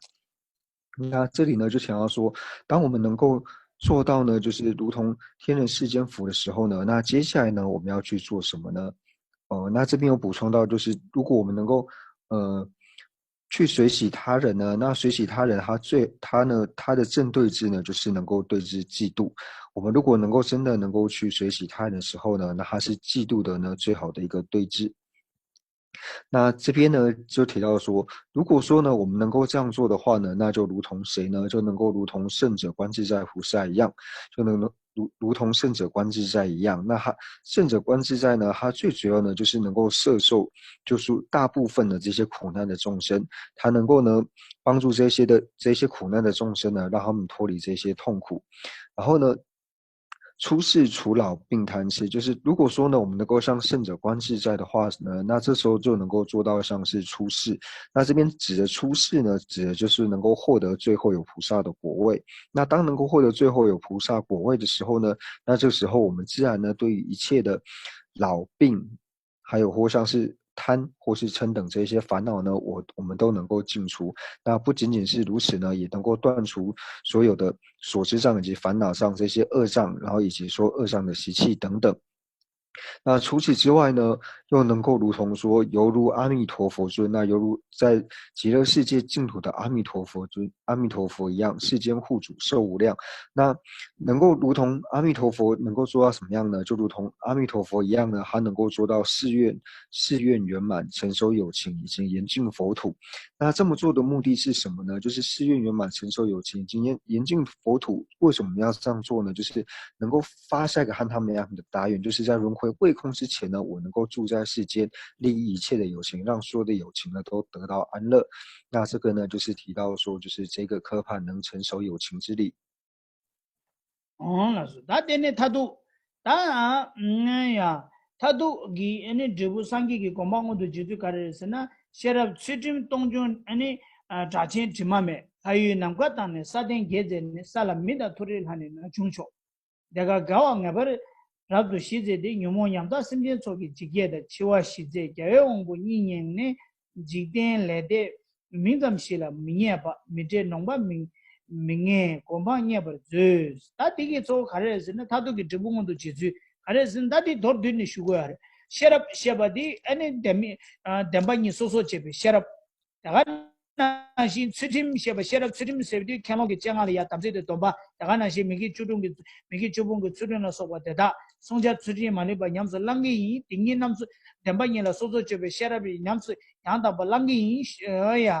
那这里呢，就想要说，当我们能够做到呢，就是如同天人世间福的时候呢，那接下来呢，我们要去做什么呢？呃，那这边有补充到，就是如果我们能够，呃，去随喜他人呢，那随喜他人，他最，他呢，他的正对峙呢，就是能够对峙嫉妒。我们如果能够真的能够去随喜他人的时候呢，那他是嫉妒的呢，最好的一个对峙。那这边呢，就提到说，如果说呢，我们能够这样做的话呢，那就如同谁呢？就能够如同圣者观自在菩萨一样，就能如如同圣者观自在一样。那他圣者观自在呢，他最主要呢，就是能够摄受，就是大部分的这些苦难的众生，他能够呢，帮助这些的这些苦难的众生呢，让他们脱离这些痛苦。然后呢，出世除老病贪吃，就是如果说呢，我们能够像圣者观自在的话呢，那这时候就能够做到像是出世。那这边指的出世呢，指的就是能够获得最后有菩萨的果位。那当能够获得最后有菩萨果位的时候呢，那这时候我们自然呢，对于一切的老病，还有或像是贪或是嗔等这些烦恼呢，我我们都能够尽除。那不仅仅是如此呢，也能够断除所有的所知障以及烦恼障这些恶障，然后以及说恶障的习气等等。那除此之外呢，又能够如同说，犹如阿弥陀佛尊，那犹如在极乐世界净土的阿弥陀佛尊，阿弥陀佛一样，世间护主寿无量。那能够如同阿弥陀佛能够做到什么样呢？就如同阿弥陀佛一样呢，他能够做到誓愿誓愿圆满，成熟有情，以及严净佛土。那这么做的目的是什么呢？就是誓愿圆满，成熟有情，以及严严净佛土。为什么要这样做呢？就是能够发下一个和他们一样的大愿，就是在轮回未空之前呢，我能够住在世间，利益一切的有情，让所有的有情呢都得到安乐。那这个呢，就是提到说，就是这个科判能成熟有情之力。ཨོ་ལགས་སོ། ད་དེ་ནས་མཐར་ཐུག་ད་ཨ་ཡ་མཐར་ཐུག་གི་ཨ་ནི་འབྲས་བུ་སངས་རྒྱས་ཀྱི་གོ་འཕང་མངོན་དུ་བྱེད་ཚུལ་ག་རེ་རེད་ཟེར་ན། ཤེས་རབ་ཚུལ་ཁྲིམས་སྟོང་འབྱུང་ཨ་ནི་ཨ་སྒྲ་ཆེན་དྲི་མ་མེད། ལྷ་ཡུལ་ནམ་མཁའ་དང་ནི་ས་སྟེང་བརྒྱད་མཛད་ནས། ས་ལ་མི་དང་མཐོ་རིས་ལྷ་ནི་ན་ཆུང་མཆོག། དེ་ཀ་དགའ་བ་ངེས་པར་རབ་ཏུ་ཞི་མཛད་དེ། ཉོན་མོངས་ཉམ་ཐག་སེམས་ཅན་ཚོགས་ཀྱི་འཇིགས་བརྒྱད་དང་། འཆི་བ་ཞི་མཛད་རྒྱལ་བའི་དབང་པོ་གཉིས་མྱངས་ནས། འཇིག་རྟེན་ལས་འདས་མིང་ཙམ་ཞིག་ལ་མི་བརྙས་པ། མི་འབྲལ་ནོངས་པ་མི་མི་ངེས་གོ་འཕང་བརྙེས་པར་མཛོད། ད་དེ་གི་གཙོ་བོ་ག་རེ་རེད་ཟེར་ན། མཐར་ཐུག་གི་འབྲས་བུ་མངོན་དུ་བྱེད་ཚུལ་ག་རེ་རེད་ཟེར་ན། ད་དེ་མདོར་བསྡུས་ནས་ཞུ་དགོས་ཡ་རེད། ཤེས་རབ་ཞེས་པ་དེ་ཨ་ནི་བདེན་མི་ཨ་བདེན་པ་གཉིས་སོ་སོར་བྱེད་པའི་ཤེས་རབ། དེ་ག་ནང་བཞིན་ཚུལ་ཁྲིམས་ཞེས་པ། ཤེས་རབ་ཚུལ་ཁྲིམས་ཟེར་དུས་ཁྱད་ལོངས་ཀྱི་སྤྱན་སྔར་ལ་ཡ་དམ་ཚིག་དང་སྡོམ་པ། དེ་ག་ནང་བཞིན་མི་དགེ་བཅུ་དྲུག་གི་མི་དགེ་བཅུ་སྤོང་གི་ཚུལ་ཁྲིམས་ལ་སོགས་པ་དེ་དག་བསྲུང་བྱ་ཚུལ་ཁྲིམས་མ་ལུས་པ་ཉམས་སུ་བླང་གི་ཡིན། དེ་ཉིད་རྣམས་སུ་བདེན་པ་ཉིད་ལ་སོ་སོར་བརྗོད་པའི་ཤེས་རབ་ཉམས་སུ་ཡང་དག་པར་བླང་གི་ཡིན་ཡ།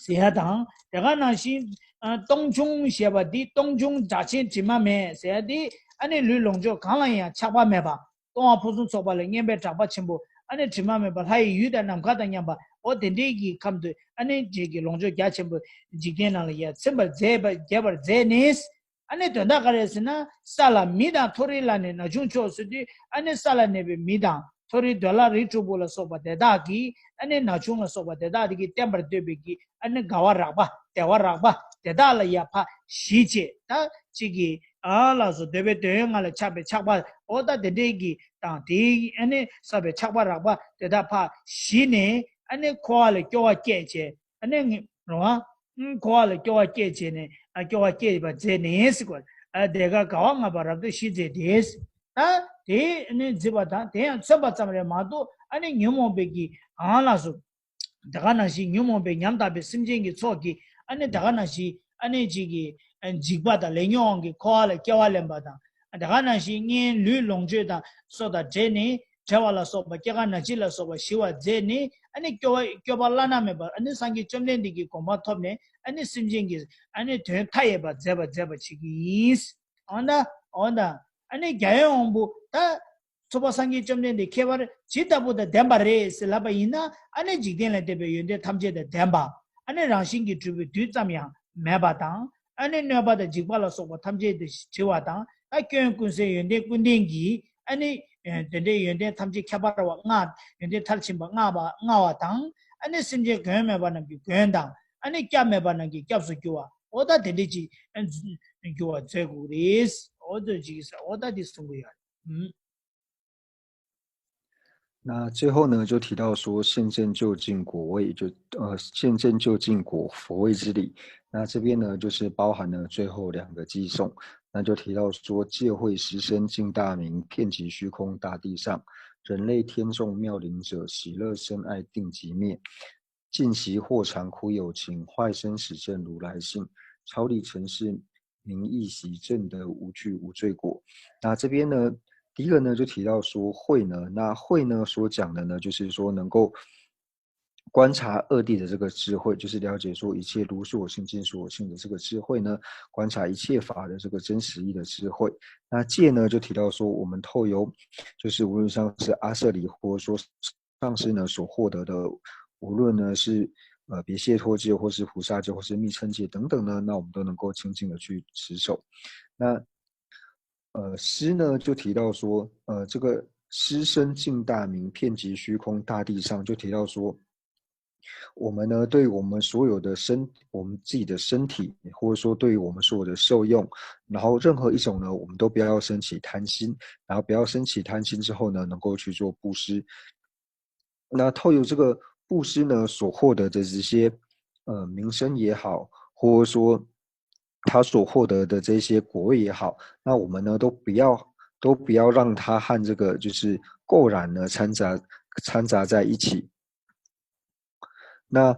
ཟེར་ཡ་དང་། དེ་ག་ནང་བཞིན་ཨ་སྟོང་འབྱུང་ཞེས་པ་འདི་སྟོང་འབྱུང་སྒྲ་ཆེན་དྲི་མ་མེད་ཟེར་ཡ་འདི་ཨ་ནི་ལུས་ལོངས་སྤྱོད་གང་ལ་ཡང་ཆགས་པ་མེད་པ། སྟོང་པ་ཕུན་སུམ་ཚོགས་པ་ལ་སྙན་པའི་གྲགས་པ་ཆེན་པོ། ཨ་ནི་དྲི་མ་མེད་པ་ལྷ་ཡི་ཡུལ་དང་ནམ་མཁའ་དང་མཉམ་པ། འོ་དེ་འདྲའི་གི་ཁམས་དུ་ཨ་ནི་རྗེས་ཀྱི་ལོངས་སྤྱོད་རྒྱ་ཆེན་པོ་འཇིག་རྟེན་ནང་ལ་ཡ་ཚིམ་པར་མཛད་པ་རྒྱས་པར་མཛད་ནས། ཨ་ནི་དོན་དག་ག་རེ་ཟེར་ན། ས་ལ་མི་དང་མཐོ་རིས་ལྷ་ནི་ན་ཆུང་མཆོག་ཟེར་དུས་ཨ་ནི་ས་ལ་གནས་པའི་མི་དང་། མཐོ་རིས་འདོད་ལྷ་རིགས་དྲུག་པོ་ལ་སོགས་པ་དེ་དག་གིས་ཨ་ནི་ན་ཆུང་ལ་སོགས་པ་དེ་དག་དེ་གིས་བསྟེན་པར་འདོད་པའི་གི་ཨ་ནི་དགའ་བ་རགས་པ་བདེ་བ་རགས་པ་དེ་དག་ལ་ཡ་ཕ་ཞི་བྱེད་ད་ཅིག་གི་ཨ་ལགས་སོ། འདོད་པའི་འདོད་ཡོན་ལྔ་ལ་ཆགས་པའི་ཆགས་པ་འོ་ད་དེ་འདྲའི་གི་དང་དེའི་ཨ་ནི་བསགས་པའི་ཆགས་པ་རགས་པ་དེ་དག་ཕ་ཞི་ནས་ཨ་ནི་འཁོར་བ་ལས་སྐྱོ་བ་སྐྱེས་བྱས་ཨ་ནི་རང་འཁོར་བ་ལ་སྐྱོ་བ་སྐྱེས་བྱས་ནས་ཨ་སྐྱོ་བ་སྐྱེས་པ་མཛད་ནས་ཟེར་གོ། ཨ་དེ་ཀ་དགའ་བ་ལྔ་པ་རབ་ཏུ་ཞི་མཛད་དེ། ད་དེ་ནི་མཛེས་པ་དང་དེ་ཡང་མཚོན་པ་ཙམ་རེད་མ་གཏོགས་ཨ་ནི་ཉོན་མོངས་པའི་གི་ཨང་ལ་སོགས། དེ་ག་ནང་བཞིན་ཉོན་མོངས་པའི་ཉམ་ཐག་པའི་སེམས་ཅན་གྱི་ཚོགས་ཀྱིས་ཨ་ནི་དེ་ག་ནང་བཞིན་ཨ་ནི་གཅིག་གི་འཇིགས་པ་དང་ལས་ཉོན་དབང་གིས་འཁོར་བ་ལ་སྐྱེ་བ་ལེན་པ་དང་། དེ་ག་ནང་བཞིན་གཉེན་ལུས་ལོངས་སྤྱོད་དང་སོགས་དང་འབྲེལ་ནས་བྲལ་བ་ལ་སོགས་པ་སྐྱེ་རྒ་ན་འཆི་ལ་སོགས་པ་ཞི་བར་མཛད་ནས་ཨ་ནི་སྐྱོ་བ་སྐྱོ་པ་བླ་ན་མེད་པ་ཨ་ནི་སངས་རྒྱས་བཅོམ་ལྡན་འདས་ཀྱི་གོ་འཕང་ཐོབ་ནས་ཨ་ནི་སེམས་ཅན་གྱི་ཨ་ནི་དོན་མཐའ་ཡས་པ་མཛད་པ་མཛད་པ་བྱེད་ཀྱི་ཡིན། འོ་ན་འོ་ན་ཨ་ནི་རྒྱལ་བའི་དབང་པོ་ད་ཚོགས་པ་སངས་རྒྱས་བཅོམ་ལྡན་འདས་ཁྱད་པར་ཇི་ལྟ་བུ་དང་ལྡན་པ་རེད་ཟེར་ལབ་པ་ཡིན་ན་ཨ་ནི་འཇིག་རྟེན་ལས་འདས་པའི་ཡོན་ཏན་ཐམས་ཅད་དང་ལྡན་པ། ཨ་ནི་རང་བཞིན་གྱིས་གྲུབ་པའི་རྡུལ་ཙམ་ཡང་མེད་པ་དང་། ཨ་ནི་གནོད་པ་དང་འཇིགས་པ་ལ་སོགས་པ་ཐམས་ཅད་དུ་བྲི་བ་དང་། ད་སྐྱོན་ཀུན་ཟད་ཡོན་ཏན་ཀུན་ལྡན་གྱིས་ཨ་ནི་དེ་འདྲའི་ཡོན་ཏན་ཐམས་ཅད་ཁྱད་པར་བ་ལྔ་ཡོན་ཏན་མཐར་ཕྱིན་པ་ལྔ་པ་ལྔ་བ་དང་། ཨ་ནི་སེམས་ཅན་མགོན་མེད་པ་རྣམས་ཀྱི་མགོན་དང་། ཨ་ནི་སྐྱབས་མེད་པ་རྣམས་ཀྱི་སྐྱབས་སུ་འགྱུར་བ་འོ་ད་དེ་འདྲའི་ཅིག་འགྱུར་བ་མཛད་དགོས་རེད། འོ་ད་ཅིག་འོ་ད་དེ་གསུང་གི་ཡོད་རེད། 那最后呢，就提到说现证就近果位，就呃现证就近果佛位之礼。那这边呢，就是包含了最后两个偈颂，那就提到说戒慧师身尽大明，遍及虚空大地上，人类天众妙龄者，喜乐生爱定即灭。尽其惑禅苦有情，坏生死证如来性，超离尘世名亦喜，证得无惧无罪果。那这边呢，第一个呢就提到说慧呢，那慧呢所讲的呢，就是说能够观察二谛的这个智慧，就是了解说一切如是我性、尽是我性的这个智慧呢，观察一切法的这个真实义的智慧。那戒呢，就提到说我们透由，就是无论像是阿舍离，或者说上师呢所获得的，无论呢是呃别解脱戒，或是菩萨戒，或是密乘戒等等呢，那我们都能够清净的去持守。那呃师呢就提到说，呃这个师身尽大明，遍及虚空大地上，就提到说，我们呢对于我们所有的身，我们自己的身体，或者说对于我们所有的受用，然后任何一种呢，我们都不要升起贪心，然后不要升起贪心之后呢，能够去做布施。那透由这个布施呢所获得的这些呃名声也好，或者说他所获得的这些果位也好，那我们呢都不要都不要让它和这个就是垢染呢掺杂掺杂在一起。那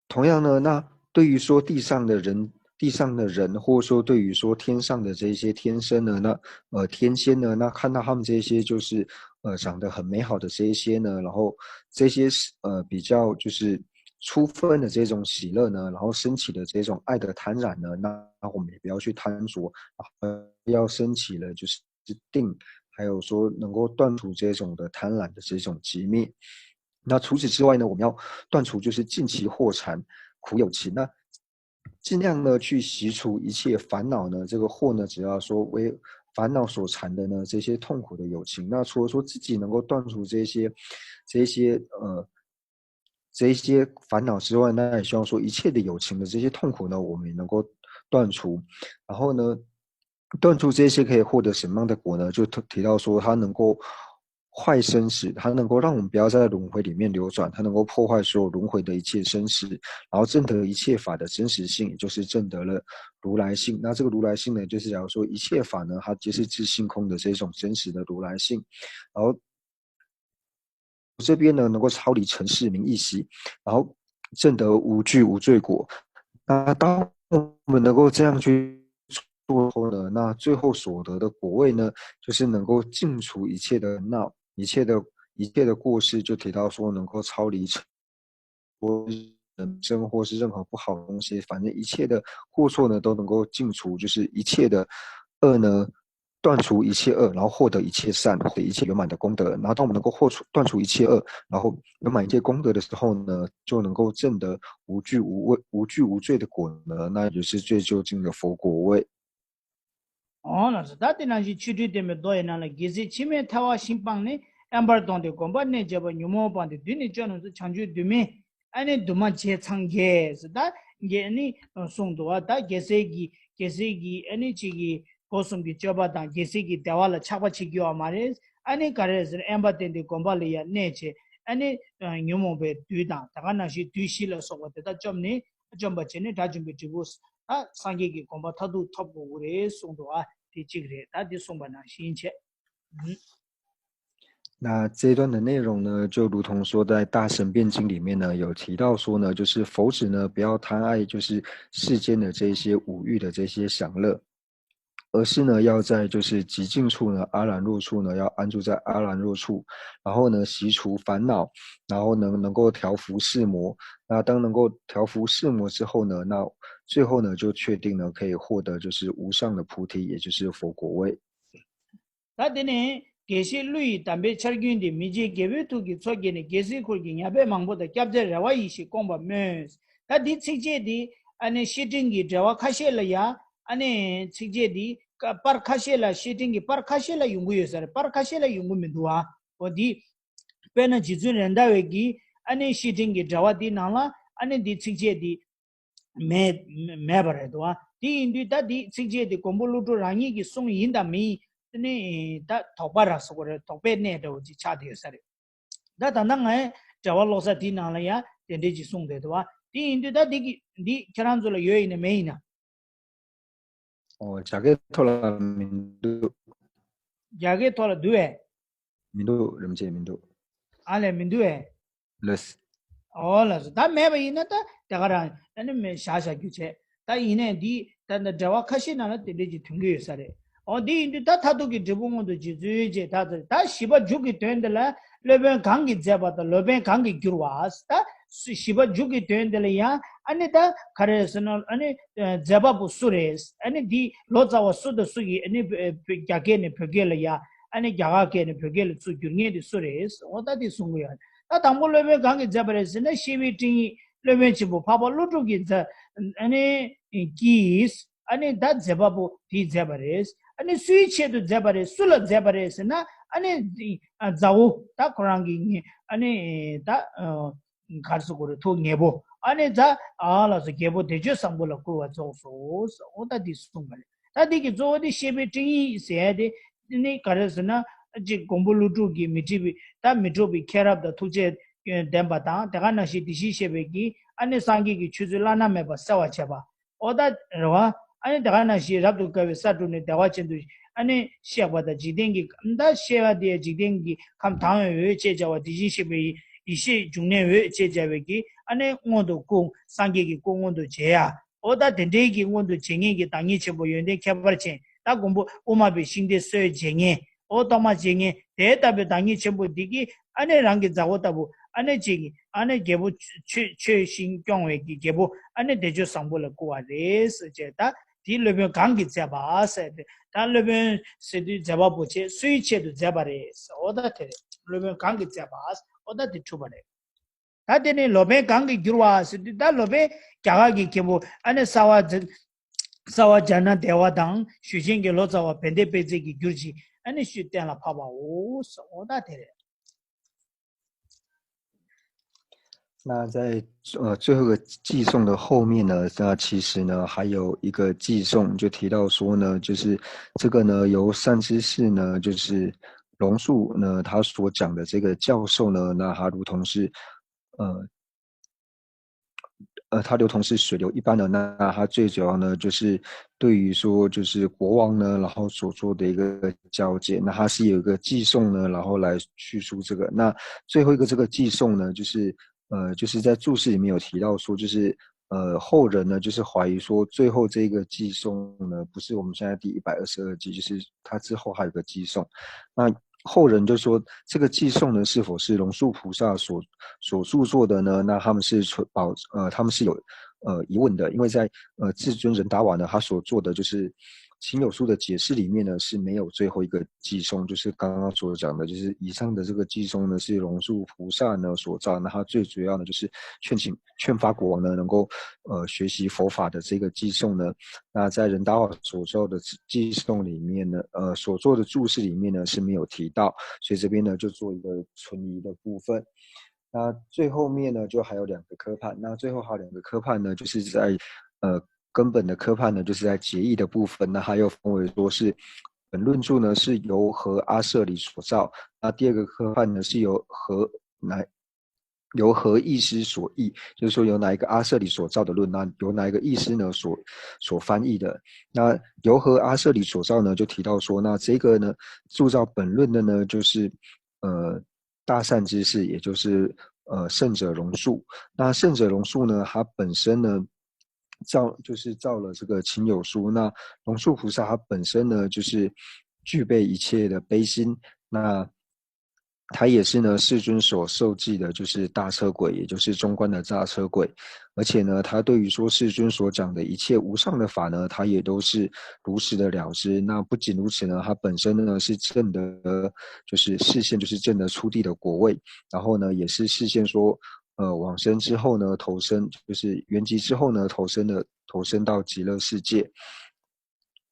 同样呢，那对于说地上的人，地上的人，或者说对于说天上的这一些天生呢，那呃天仙呢，那看到他们这些就是呃长得很美好的这一些呢，然后这些呃比较就是初分的这种喜乐呢，然后升起的这种爱的贪婪呢，那我们也不要去贪着，啊，要升起了就是定，还有说能够断除这种的贪婪的这种寂灭。那除此之外呢，我们要断除就是尽其惑禅，苦有情。那尽量呢去习除一切烦恼呢，这个惑呢，只要说为烦恼所缠的呢这些痛苦的有情。那除了说自己能够断除这些这些呃这一些烦恼之外，那也希望说一切的有情的这些痛苦呢，我们也能够断除。然后呢，断除这些可以获得什么样的果呢？就提提到说，它能够坏生死，它能够让我们不要在轮回里面流转，它能够破坏所有轮回的一切生死，然后证得一切法的真实性，也就是证得了如来性。那这个如来性呢，就是假如说一切法呢，它皆是自性空的这种真实的如来性，然后这边呢能够超离尘世名亦喜，然后证得无惧无罪果。那当我们能够这样去做后呢，那最后所得的果位呢，就是能够尽除一切的恼，一切的一切的过失，就提到说能够超离尘或人生或是任何不好的东西，反正一切的过错呢都能够尽除，就是一切的恶呢断除一切恶，然后获得一切善，获得一切圆满的功德。然后当我们能够获除断除一切恶，然后圆满一切功德的时候呢，就能够证得无惧无畏、无惧无罪的果呢，那也就是最究竟的佛果位。 འོང་ལགས་སོ། ད་དེ་ནང་བཞིན་ཆོ་འཕྲུལ་བསྟན་པའི་མདོ་ཡི་ནང་ལ་རྒྱལ་སྲས་འཆི་མེད་ཐལ་བ་བཞིན་སྤངས་ནས་དབེན་པར་དོང་སྟེ་དགོན་པར་གནས་བཅས་པ་ཉོན་མོངས་སྤངས་ཏེ་བདུད་ནས་སྐྱོབ་རྣམས་སུ། བྱང་ཆུབ་འདུན་མའི་ཨ་ནི་འདུན་མ་བྱས་ཚང་རྒྱས་ཟེར། ད་རྒྱས་ནི་གསུངས་འདུག་བ། ད་རྒྱལ་སྲས་ཀྱི་རྒྱལ་སྲས་ཀྱི་ཨ་ནི་གཅིག་གི་སྒོ་གསུམ་གྱི་སྤྱོད་པ་དང་རྒྱལ་སྲས་ཀྱི་བདེ་བ་ལ་ཆགས་པ་བྱེད་རྒྱུ་ཡོད་མ་རེད། ཨ་ནི་ག་རེ་ཟེར། དབེན་པ་བསྟེན་ཏེ་དགོན་པ་ལ་ཡང་གནས་བྱས། ཨ་ནི་ཉོན་མོངས་པའི་བདུད་དང་ད་ག་ནང་བཞིན་བདུད་བཞི་ལ་སོགས་པ་དེ་དག་བཅོམ་ནས་བཅོམ་པ་བྱས་ནས་དགྲ་བཅོམ་པའི་འབྲས་བུ་ད་སངས་རྒྱས་ཀྱི་གོ་འཕང་མཐར་ཐུག་ཐོབ་དགོས་ཀྱི་རེད་གསུངས་འདུག་ཨ། དེ་གཅིག་རེད། ད་འདི་གསུངས་པ་ནང་བཞིན་བྱས། 那这一段的内容呢，就如同说在《大乘辩经》里面呢，有提到说呢，就是佛子呢不要贪爱就是世间的这一些五欲的这些享乐，而是呢要在就是极静处呢，阿兰若处呢，要安住在阿兰若处，然后呢习除烦恼，然后呢能够调伏四魔。那当能够调伏四魔之后呢，那最后呢就确定呢可以获得就是无上的菩提，也就是佛果位。 ད་དེ་ནས་དགེ་བཤེས་ཀླུ་ཡི་དམ་པའི་ཆར་རྒྱུན་ཏེ། མི་བརྗེད་རྒྱལ་པོའི་ཐུགས་ཀྱི་མཚོ་བརྒལ་ནས། རྒྱལ་སྲིད་འཁོར་གྱི་ཉ་དཔལ་མང་པོ་དང་། སྐྱབས་མཛད་རེ་བ་ཡིད་བཞིན་སྐོང་བར་སྨོན། ད་འདི་ཚིགས་བཅད་འདི་ཨ་ནི་བཤེས་སྤྲིང་གི་འགྲེལ་བ་ཁ་ཤས་ལ་ཡ་ཨ་ནི་ཚིགས་བཅད་འདི་ཀ་པར་ཁ་ཤས་ལ་བཤེས་སྤྲིང་གི་པར་ཁ་ཤས་ལ་ཡོང་གི་ཡོད་ས་རེད། པར་ཁ་ཤས་ལ་ཡོང་གི་མི་འདུག་ཨ། འོ་འདི་དཔེར་ན་རྗེ་བཙུན་རེད་མདའ་བའི་གི་ཨ་ནི་བཤེས་སྤྲིང་གི་འགྲེལ་བ་འདི་ནང་ལ་ཨ་ནི་འདི་ཚིགས་བཅད་འདི་མེད་མེད་པ་རེད་དོ། དེ་ཡིན་དུས་ད་འདི་ཚིགས་བཅད་འདི་མགོན་པོ་ཀླུ་སྒྲུབ་རང་ཉིད་ཀྱི་གསུང་ཡིན་དང་མིན་ནི་ད་དོགས་པ་རག་ས་གོ་རེད། དོགས་པའི་གནས་འདྲ་བོ་ཅིག་ཆགས་བསྡད་ཡོད་ས་རེད། ད་ད་ལྟ་ངའི་འགྲེལ་པ་ཀློག་ས་དེའི་ནང་ལ་ཡང་དེ་འདྲས་ཅིག་གསུངས་བསྡད་འདུག་བ། དེ་ཡིན་དུས་ད་འདི་གི་འདི་ཁྱེད་རང་ཚོ་ལ་ཡོད་ཡིན་ན་མེད་ཡིན་ན། ཨོ། རྒྱ་སྐད་ཐོག་ལ་མི་འདུག་རྒྱ་སྐད་ཐོག་ལ་འདུག་བས། མི་འདུག་རིན་པོ་ཆེ། མི་འདུག་ཨ་ལས་མི་འདུག་བས། ལགས། ཨོ་ལགས་སོ། ད་མེད་པ་ཡིན་ན་ད་དེ་ག་རང་ཨ་ནི་མེད་བཞག་བཞག་རྒྱུ་བྱས། ད་ཡིན་ནའི་འདི་ད་ད་འགྲེལ་པ་ཁ་ཤས་ནང་ལ་དེ་འདྲས་ཀྱི་ཐོན་གྱི་ཡོད་ས་རེད། ཨོ་འདི་ཡིན་དུས་ད་མཐར་ཐུག་གི་འབྲས་བུ་མངོན་དུ་བྱེད་ཚུལ་ཅེས་ད་ད་ད་བཞི་པ་མཇུག་གི་དོན་འདི་ལ་སློབ་དཔོན་གང་གིས་མཛད་པ་དང་སློབ་དཔོན་གང་གིས་བསྒྱུར་བ། ད་བཞི་པ་མཇུག་གི་དོན་འདི་ལ་ཡང་ཨ་ནི་ད་ག་རེ་ཟེར་ན་ཨ་ནི་མཛད་པ་པོ་སུ་རེད། ཨ་ནི་འདི་ལོ་ཙཱ་བ་སུ་དང་སུ་ཡིས་ཨ་ནི་རྒྱ་སྐད་ནས་བོད་སྐད་ལ་ཡ་ཨ་ནི་རྒྱ་གར་སྐད་ནས་བོད་སྐད་ལ་ཚུར་བསྒྱུར་མཁན་དེ་སུ་རེད། འོ་ད་དེ་གསུང་གི་ཡོད། ད་དང་པོ་སློབ་དཔོན་གང་གིས་མཛད་པ་རེད་ཟེར་ན་ཤེས་པའི་སྤྲིངས་ཡིག་སློབ་དཔོན་ཆེན་པོ་འཕགས་པ་ཀླུ་སྒྲུབ་ཀྱིས་མཛད་ཨ་ནི་ཀྱིས་ཨ་ནི་ད་མཛད་པ་པོ་དེས་མཛད་པ་རེད། ཨ་ནི་སུའི་ཆེད་དུ་མཛད་པ་རེད། སུ་ལ་མཛད་པ་རེད་ཟེར་ན་ཨ་ནི་མཛའ་བོ་ད་ཁོ་རང་གི་ཨ་ནི་ད་གར་སུ་གོ་རེ་ཐུག་ངེས་པོ་ཨ་ནི་ད་ཨ་ལ་སོ་རྒྱལ་པོ་བདེ་སྤྱོད་བཟང་པོ་ལ་བསྐུར་བ་རྫོགས་སོ། འོ་ད་འདི་གསུངས་པ་རེད། ད་འདི་གི་གཙོ་བོ་དེ་ཤེས་པའི་སྤྲིངས་ཡིག་ཟེར་ཡ་དེ་ནི་ག་རེ་ཟེར་ན་གཅིག་མགོན་པོ་ཀླུ་སྒྲུབ་ཀྱིས་མི་འཁྲུགས་པའི་ད་མི་འཁྲུགས་པའི་མཁྱེན་རབ་དང་ཐུགས་རྗེ་ལྡན་པ་དང་དེ་ག་ནང་བཞིན་དེ་བཞིན་གཤེགས་པའི་གི་ཨ་ནི་སངས་རྒྱས་ཀྱི་ཆོས་ཚུལ་བླ་ན་མེད་པ་གསལ་བར་བྱེད་པ། ཨོ་ད་རེད་བ། ཨ་ནི་དེ་ག་ནང་བཞིན་རབ་ཏུ་དགའ་བའི་ས་དྲུག་ནས་བདེ་བ་ཅན་དུ་ཨ་ནི་གཤེགས་པ་དང་འཇིག་རྟེན་གྱི་ད་གཤེགས་པ་དེ་འཇིག་རྟེན་གྱི་ཁམས་དྭངས་འོད་ཅེས་བྱ་བ་དེ་བཞིན་གཤེགས་པའི་ཡེ་ཤེས་འབྱུང་གནས་འོད་ཅེས་བྱ་བའི་གི་ཨ་ནི་མངོན་དུ་སྐུ་སངས་རྒྱས་ཀྱི་སྐུ་མངོན་དུ་བྱེད་ཡ། ཨོ་ད་དེ་འདྲའི་གི་མངོན་དུ་བྱེད་མཁན་གྱི་བདག་ཉིད་ཆེན་པོ་ཡོན་ཏན་ཁྱད་པར་ཅན་ད་མགོན་པོ་དབུ་མ་པའི་ཤིང་རྟའི་སྲོལ་འབྱེད་མཁན། ཨོ་གཏོར་མ་བྱེད་མཁན་དེ་ལྟ་བུའི་བདག་ཉིད་ཆེན་པོ་འདི་གིས་ཨ་ནི་རང་གི་མཛའ་བོ་ལྟ་བུ་ཨ་ནི་ཅིག་ཨ་ནི་རྒྱལ་པོ་ཆོས་ཆོས་བཞིན་སྐྱོང་བའི་གི་རྒྱལ་པོ་ཨ་ནི་བདེ་སྤྱོད་བཟང་པོ་ལ་བསྐུར་བ་རེད་ཟེར་བྱས། ད་དེའི་སློབ་དཔོན་གང་གིས་མཛད་པ་ཟེར་ཏེ་ད་སློབ་དཔོན་ཟེར་དུས་མཛད་པ་པོ་བྱས་སུའི་ཆེད་དུ་མཛད་པ་རེད་ཟེར། ཨོ་ད་དེ་རེད། སློབ་དཔོན་གང་གིས་མཛད་པ་ཟེར། ཨོ་ད་དེ་འཁྲུལ་པ་རེད། ད་དེ་ནས་ལོ་པཎ་གང་གིས་བསྒྱུར་བ་ཟེར་དུས་ད་ལོ་པཎ་རྒྱ་གར་གྱི་མཁན་པོ་ཨ་ནི་ས་བ་ཛ་ས་བ་ཛྙཱ་ན་དེ་བ་དང་ཞུས་ཅན་གྱི་ལོ་ཙཱ་བ་བན་དེ་པེ་ཙེ་གིས་བསྒྱུར་ཅིང་ཨ་ནི་ཞུས་གཏན་ལ་ཕབ་པའོ་ཟེར། འོ་ད་དེ་རེད། 那在呃最后一个偈颂的后面呢，那其实呢还有一个偈颂，就提到说呢，就是这个呢由善知识呢，就是龙树呢他所讲的这个教授呢，那他如同是呃呃，它流通是水流一般的。那它最主要呢，就是对于说，就是国王呢，然后所做的一个交接，那它是有一个寄送呢，然后来叙述这个。那最后一个这个寄送呢，就是呃，就是在注释里面有提到说，就是呃，后人呢，就是怀疑说，最后这个寄送呢，不是我们现在第一百二十二集，就是它之后还有个寄送。那后人就说，这个寄送呢，是否是龙树菩萨所所著作的呢？那他们是存保呃，他们是有呃疑问的，因为在呃至尊仁达瓦呢，他所做的就是情有书的解释里面呢是没有最后一个寄送，就是刚刚所讲的，就是以上的这个寄送呢是龙树菩萨呢所造，那他最主要呢就是劝请劝发国王呢能够呃学习佛法的这个寄送呢，那在仁达瓦所造的寄送里面呢，呃所做的注释里面呢是没有提到，所以这边呢就做一个存疑的部分。那最后面呢，就还有两个科判。那最后还有两个科判呢，就是在呃根本的科判呢，就是在结义的部分。那它又分为说是本论著呢是由何阿舍里所造，那第二个科判呢是由何哪由何译师所译，就是说由哪一个阿舍里所造的论，那由哪一个译师呢所所翻译的。那由何阿舍里所造呢，就提到说，那这个呢，著造本论的呢，就是呃大善知识，也就是呃圣者龙树。那圣者龙树呢，他本身呢，造就是造了这个情有书。那龙树菩萨他本身呢，就是具备一切的悲心。那他也是呢世尊所受记的，就是大车鬼，也就是中观的大车鬼。而且呢，他对于说世尊所讲的一切无上的法呢，他也都是如实的了知。那不仅如此呢，他本身呢是证得，就是示现，就是证得初地的果位。然后呢，也是示现说，呃，往生之后呢，投生就是圆寂之后呢，投生的投生到极乐世界。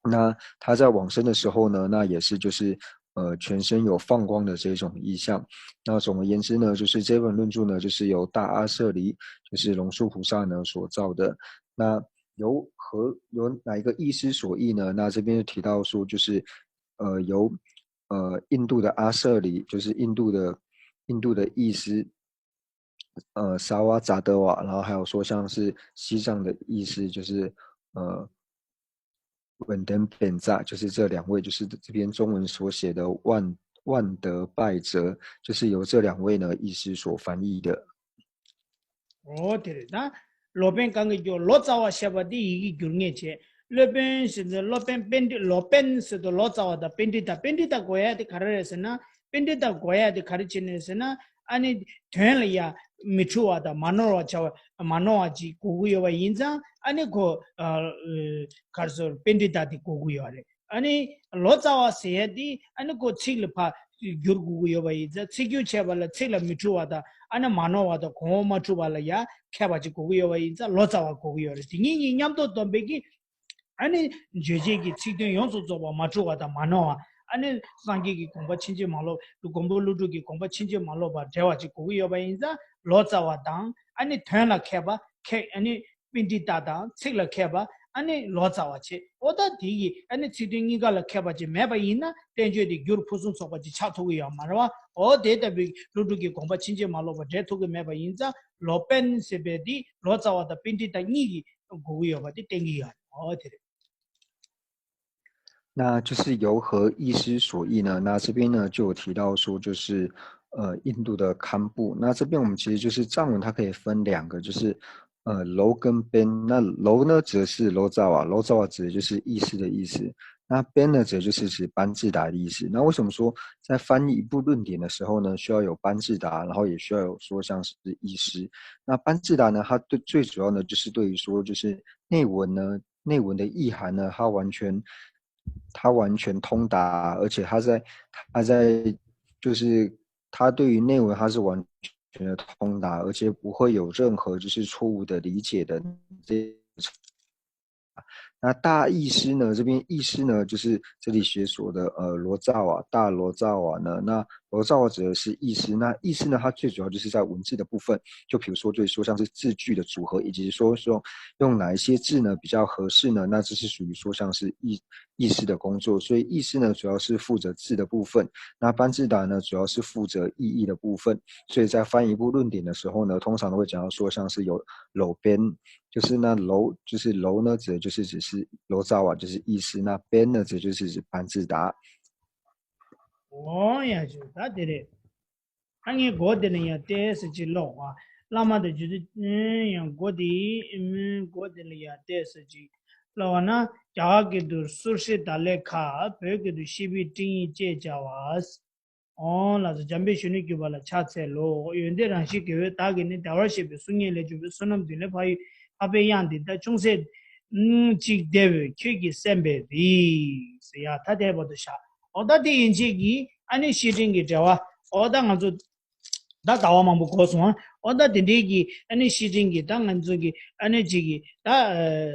那他在往生的时候呢，那也是就是呃全身有放光的这种意象。那总而言之呢，就是这本论著呢，就是由大阿舍离，就是龙树菩萨呢所造的。那由何由哪一个译师所译呢？那这边提到说，就是呃由呃印度的阿舍离，就是印度的印度的译师，呃，Sawa Zadawa，然后还有说像是西藏的译师，就是呃，Wenden Benza，就是这两位，就是这边中文所写的万万德拜哲，就是由这两位呢译师所翻译的。 ཨོ་དེ་རེད་ད། ལོ་པཎ་གང་གི་རྒྱུ་ལོ་ཙཱ་བ་ཞེས་པ་འདི་ཡི་གེ་འགྱུར་ངེས་བྱས། ལོ་པཎ་ཟེར་དུས་ལོ་པཎ་པཎྜི་ལོ་པཎ་ཟེར་དུས་ལོ་ཙཱ་བ་དང་པཎྜི་ཏ། པཎྜི་ཏ་དགོས་ཡ་དེ་ག་རེ་རེད་ཟེར་ན། པཎྜི་ཏ་དགོས་ཡ་དེ་ག་རེ་བྱས་ནས་ཟེར་ན། ཨ་ནི་དོན་ལ་ཡ་མི་འཁྲུལ་བ་དང་མ་ནོར་བ་བྱ་བ་མ་ནོར་བ་ཅིག་དགོས་ཀྱི་ཡོད་པ་ཡིན་ཙང་ཨ་ནི་ཁོ་ཨ་ཨ་ག་རེ་ཟེར་པཎྜི་ཏ་དེ་དགོས་ཀྱི་ཡོད་རེད། ཨ་ནི་ལོ་ཙཱ་བ་ཟེར་ཡ་དེ་ཨ་ནི་ཁོ་ཚིག་ལ་ཕར་བསྒྱུར་དགོས་ཀྱི་ཡོད་པ་ཡིན་ཙང་ཚིག་སྒྱུར་བྱས་པ་ལ་ཚིག་ལ་མི་འཁྲུལ་བ་དང་ཨ་ནི་མ་ནོར་བ་དང་གོང་འོག་མ་འཁྲུལ་བ་ལ་ཡ་མཁས་པ་ཅིག་དགོས་ཀྱི་ཡོད་པ་ཡིན་ཙང་ལོ་ཙཱ་བ་དགོས་ཀྱི་ཡོད་རེད། དེ་གཉིས་གཉིས་མཉམ་དུ་བསྡོམས་པའི་གི་ཨ་ནི་རྗོད་བྱེད་ཀྱི་ཚིག་དོན་ཡོངས་སུ་རྫོགས་པ་མ་འཁྲུལ་བ་དང་མ་ནོར་བ། ཨ་ནི་སངས་རྒྱས་ཀྱི་དགོངས་པ་ཕྱིན་ཅི་མ་ལོག་མགོན་པོ་ཀླུ་སྒྲུབ་ཀྱི་དགོངས་པ་ཕྱིན་ཅི་མ་ལོག་པར་འགྲེལ་བ་ཅིག་དགོས་ཀྱི་ཡོད་པ་ཡིན་ཙང་ལོ་ཙཱ་བ་དང་ཨ་ནི་དོན་ལ་མཁས་པ་མཁས་ཨ་ནི་པཎྜི་ཏ་དང་ཚིག་ལ་མཁས་པ་ཨ་ནི་ལོ་ཙཱ་བ་བྱས། ཨོ་ད་དེ་ཡི་ཨ་ནི་ཚིག་དོན་གཉིས་ཀ་ལ་མཁས་པ་ཅིག་མེད་པ་ཡིན་ན་བསྟན་བཅོས་དེ་འགྱུར་ཕུན་སུམ་ཚོགས་པ་ཅིག་ཆགས་ཐུབ་ཀྱི་ཡོད་མ་རེད་བ། ཨོ་དེ་ལྟ་བུའི་ཀླུ་སྒྲུབ་ཀྱི་དགོངས་པ་ཕྱིན་ཅི་མ་ལོག་པར་འགྲེལ་ཐུབ་ཀྱི་མེད་པ་ཡིན་ཙང་ལོ་པཎ་ཟེར་བའི་དེ་ལོ་ཙཱ་བ་དང་པཎྜི་ཏ་གཉིས་ཀྱི་དགོས་ཀྱི་ཡོད་པ་དེ་བསྟན་གྱི་ཡོད་རེད། ཨོ་དེ་རེད། 那就是由何译师所译呢？那这边呢就有提到说，就是呃印度的堪布。那这边我们其实就是藏文，它可以分两个，就是呃 lo 跟 pen。那 lo 呢指的是 lo tsawa，lo tsawa 指的就是译师的意思。那 pen 呢指的就是指班智达的意思。那为什么说在翻译一部论点的时候呢，需要有班智达，然后也需要有说像是译师？那班智达呢，它对最主要呢就是对于说就是内文呢，内文的意涵呢，它完全它完全通达，而且它在它在就是它对于内文它是完全的通达，而且不会有任何就是错误的理解的这。那大译师呢，这边译师呢，就是这里写所的呃罗扎瓦，大罗扎瓦呢，那罗扎瓦指的是译师。那译师呢，它最主要就是在文字的部分，就比如说，就是说像是字句的组合，以及说说用哪一些字呢比较合适呢？那这是属于说像是译译师的工作。所以译师呢，主要是负责字的部分，那班智达呢，主要是负责意义的部分。所以在翻译一部论点的时候呢，通常都会讲到说像是有 lo pen，就是那 lo 就是 lo 呢，指的就是指是罗扎瓦，就是译师。那 pen 呢，指就是指班智达。 ཨོ་ཡ་ཞུ་ད་དེ་རེད། ཨ་ངས་མགོ་དེ་ནས་ཡང་ཏོག་ཙམ་ཅིག་ཀློག་ཨ། བླ་མ་དང་རྗེ་བཙུན་ཡང་མགོ་དེ་མགོ་དེ་ལ་ཡང་ཏོག་ཙམ་ཅིག་ཀློག་ཨ་ན། རྒྱ་གར་སྐད་དུ་སུར་ཤི་ད་ལེ་ཁ། བོད་སྐད་དུ་ཤེས་བྱའི་སྤྲིང་ཡིག་ཅེས་བྱ་བ། ཨོ་ལགས་སོ། འཇམ་དཔལ་གཞོན་ནུའི་བརྒྱུད་པ་ལ་ཕྱག་འཚལ་ལོ། ཡོན་ཏན་རང་བཞིན་དགེ་བའི་བདག་གིས་ནི། བདེ་བར་གཤེགས་པའི་གསུང་སྙན་ལས་བྱུང་བའི་བསོད་ནམས་འདི་ལས་འཕགས་ཡུལ་འཕགས་པའི་དབྱངས་འདི་ལྟར་ཅུང་ཟད་ཅིག་བདེ་བའི་ཁྱོད་ཀྱི་སེམས་པའི་རིགས་ཟེར་ཡ་ད་དེ་བར་དུ་བཞག་ཨོ་ད་དེ་ཡན་ཆད་ཀྱི་ཨ་ནི་བཤེས་སྤྲིང་གི་འབྲེལ་བ། ཨོ་ད་ང་ཚོ་ད་ཟླ་བ་མང་པོ་འགོར་སོང་ཨ། ཨོ་ད་དེ་འདྲའི་གི་ཨ་ནི་བཤེས་སྤྲིང་གི་ད་ང་ཚོ་གི་ཨ་ནི་ཅིག་གི་ད་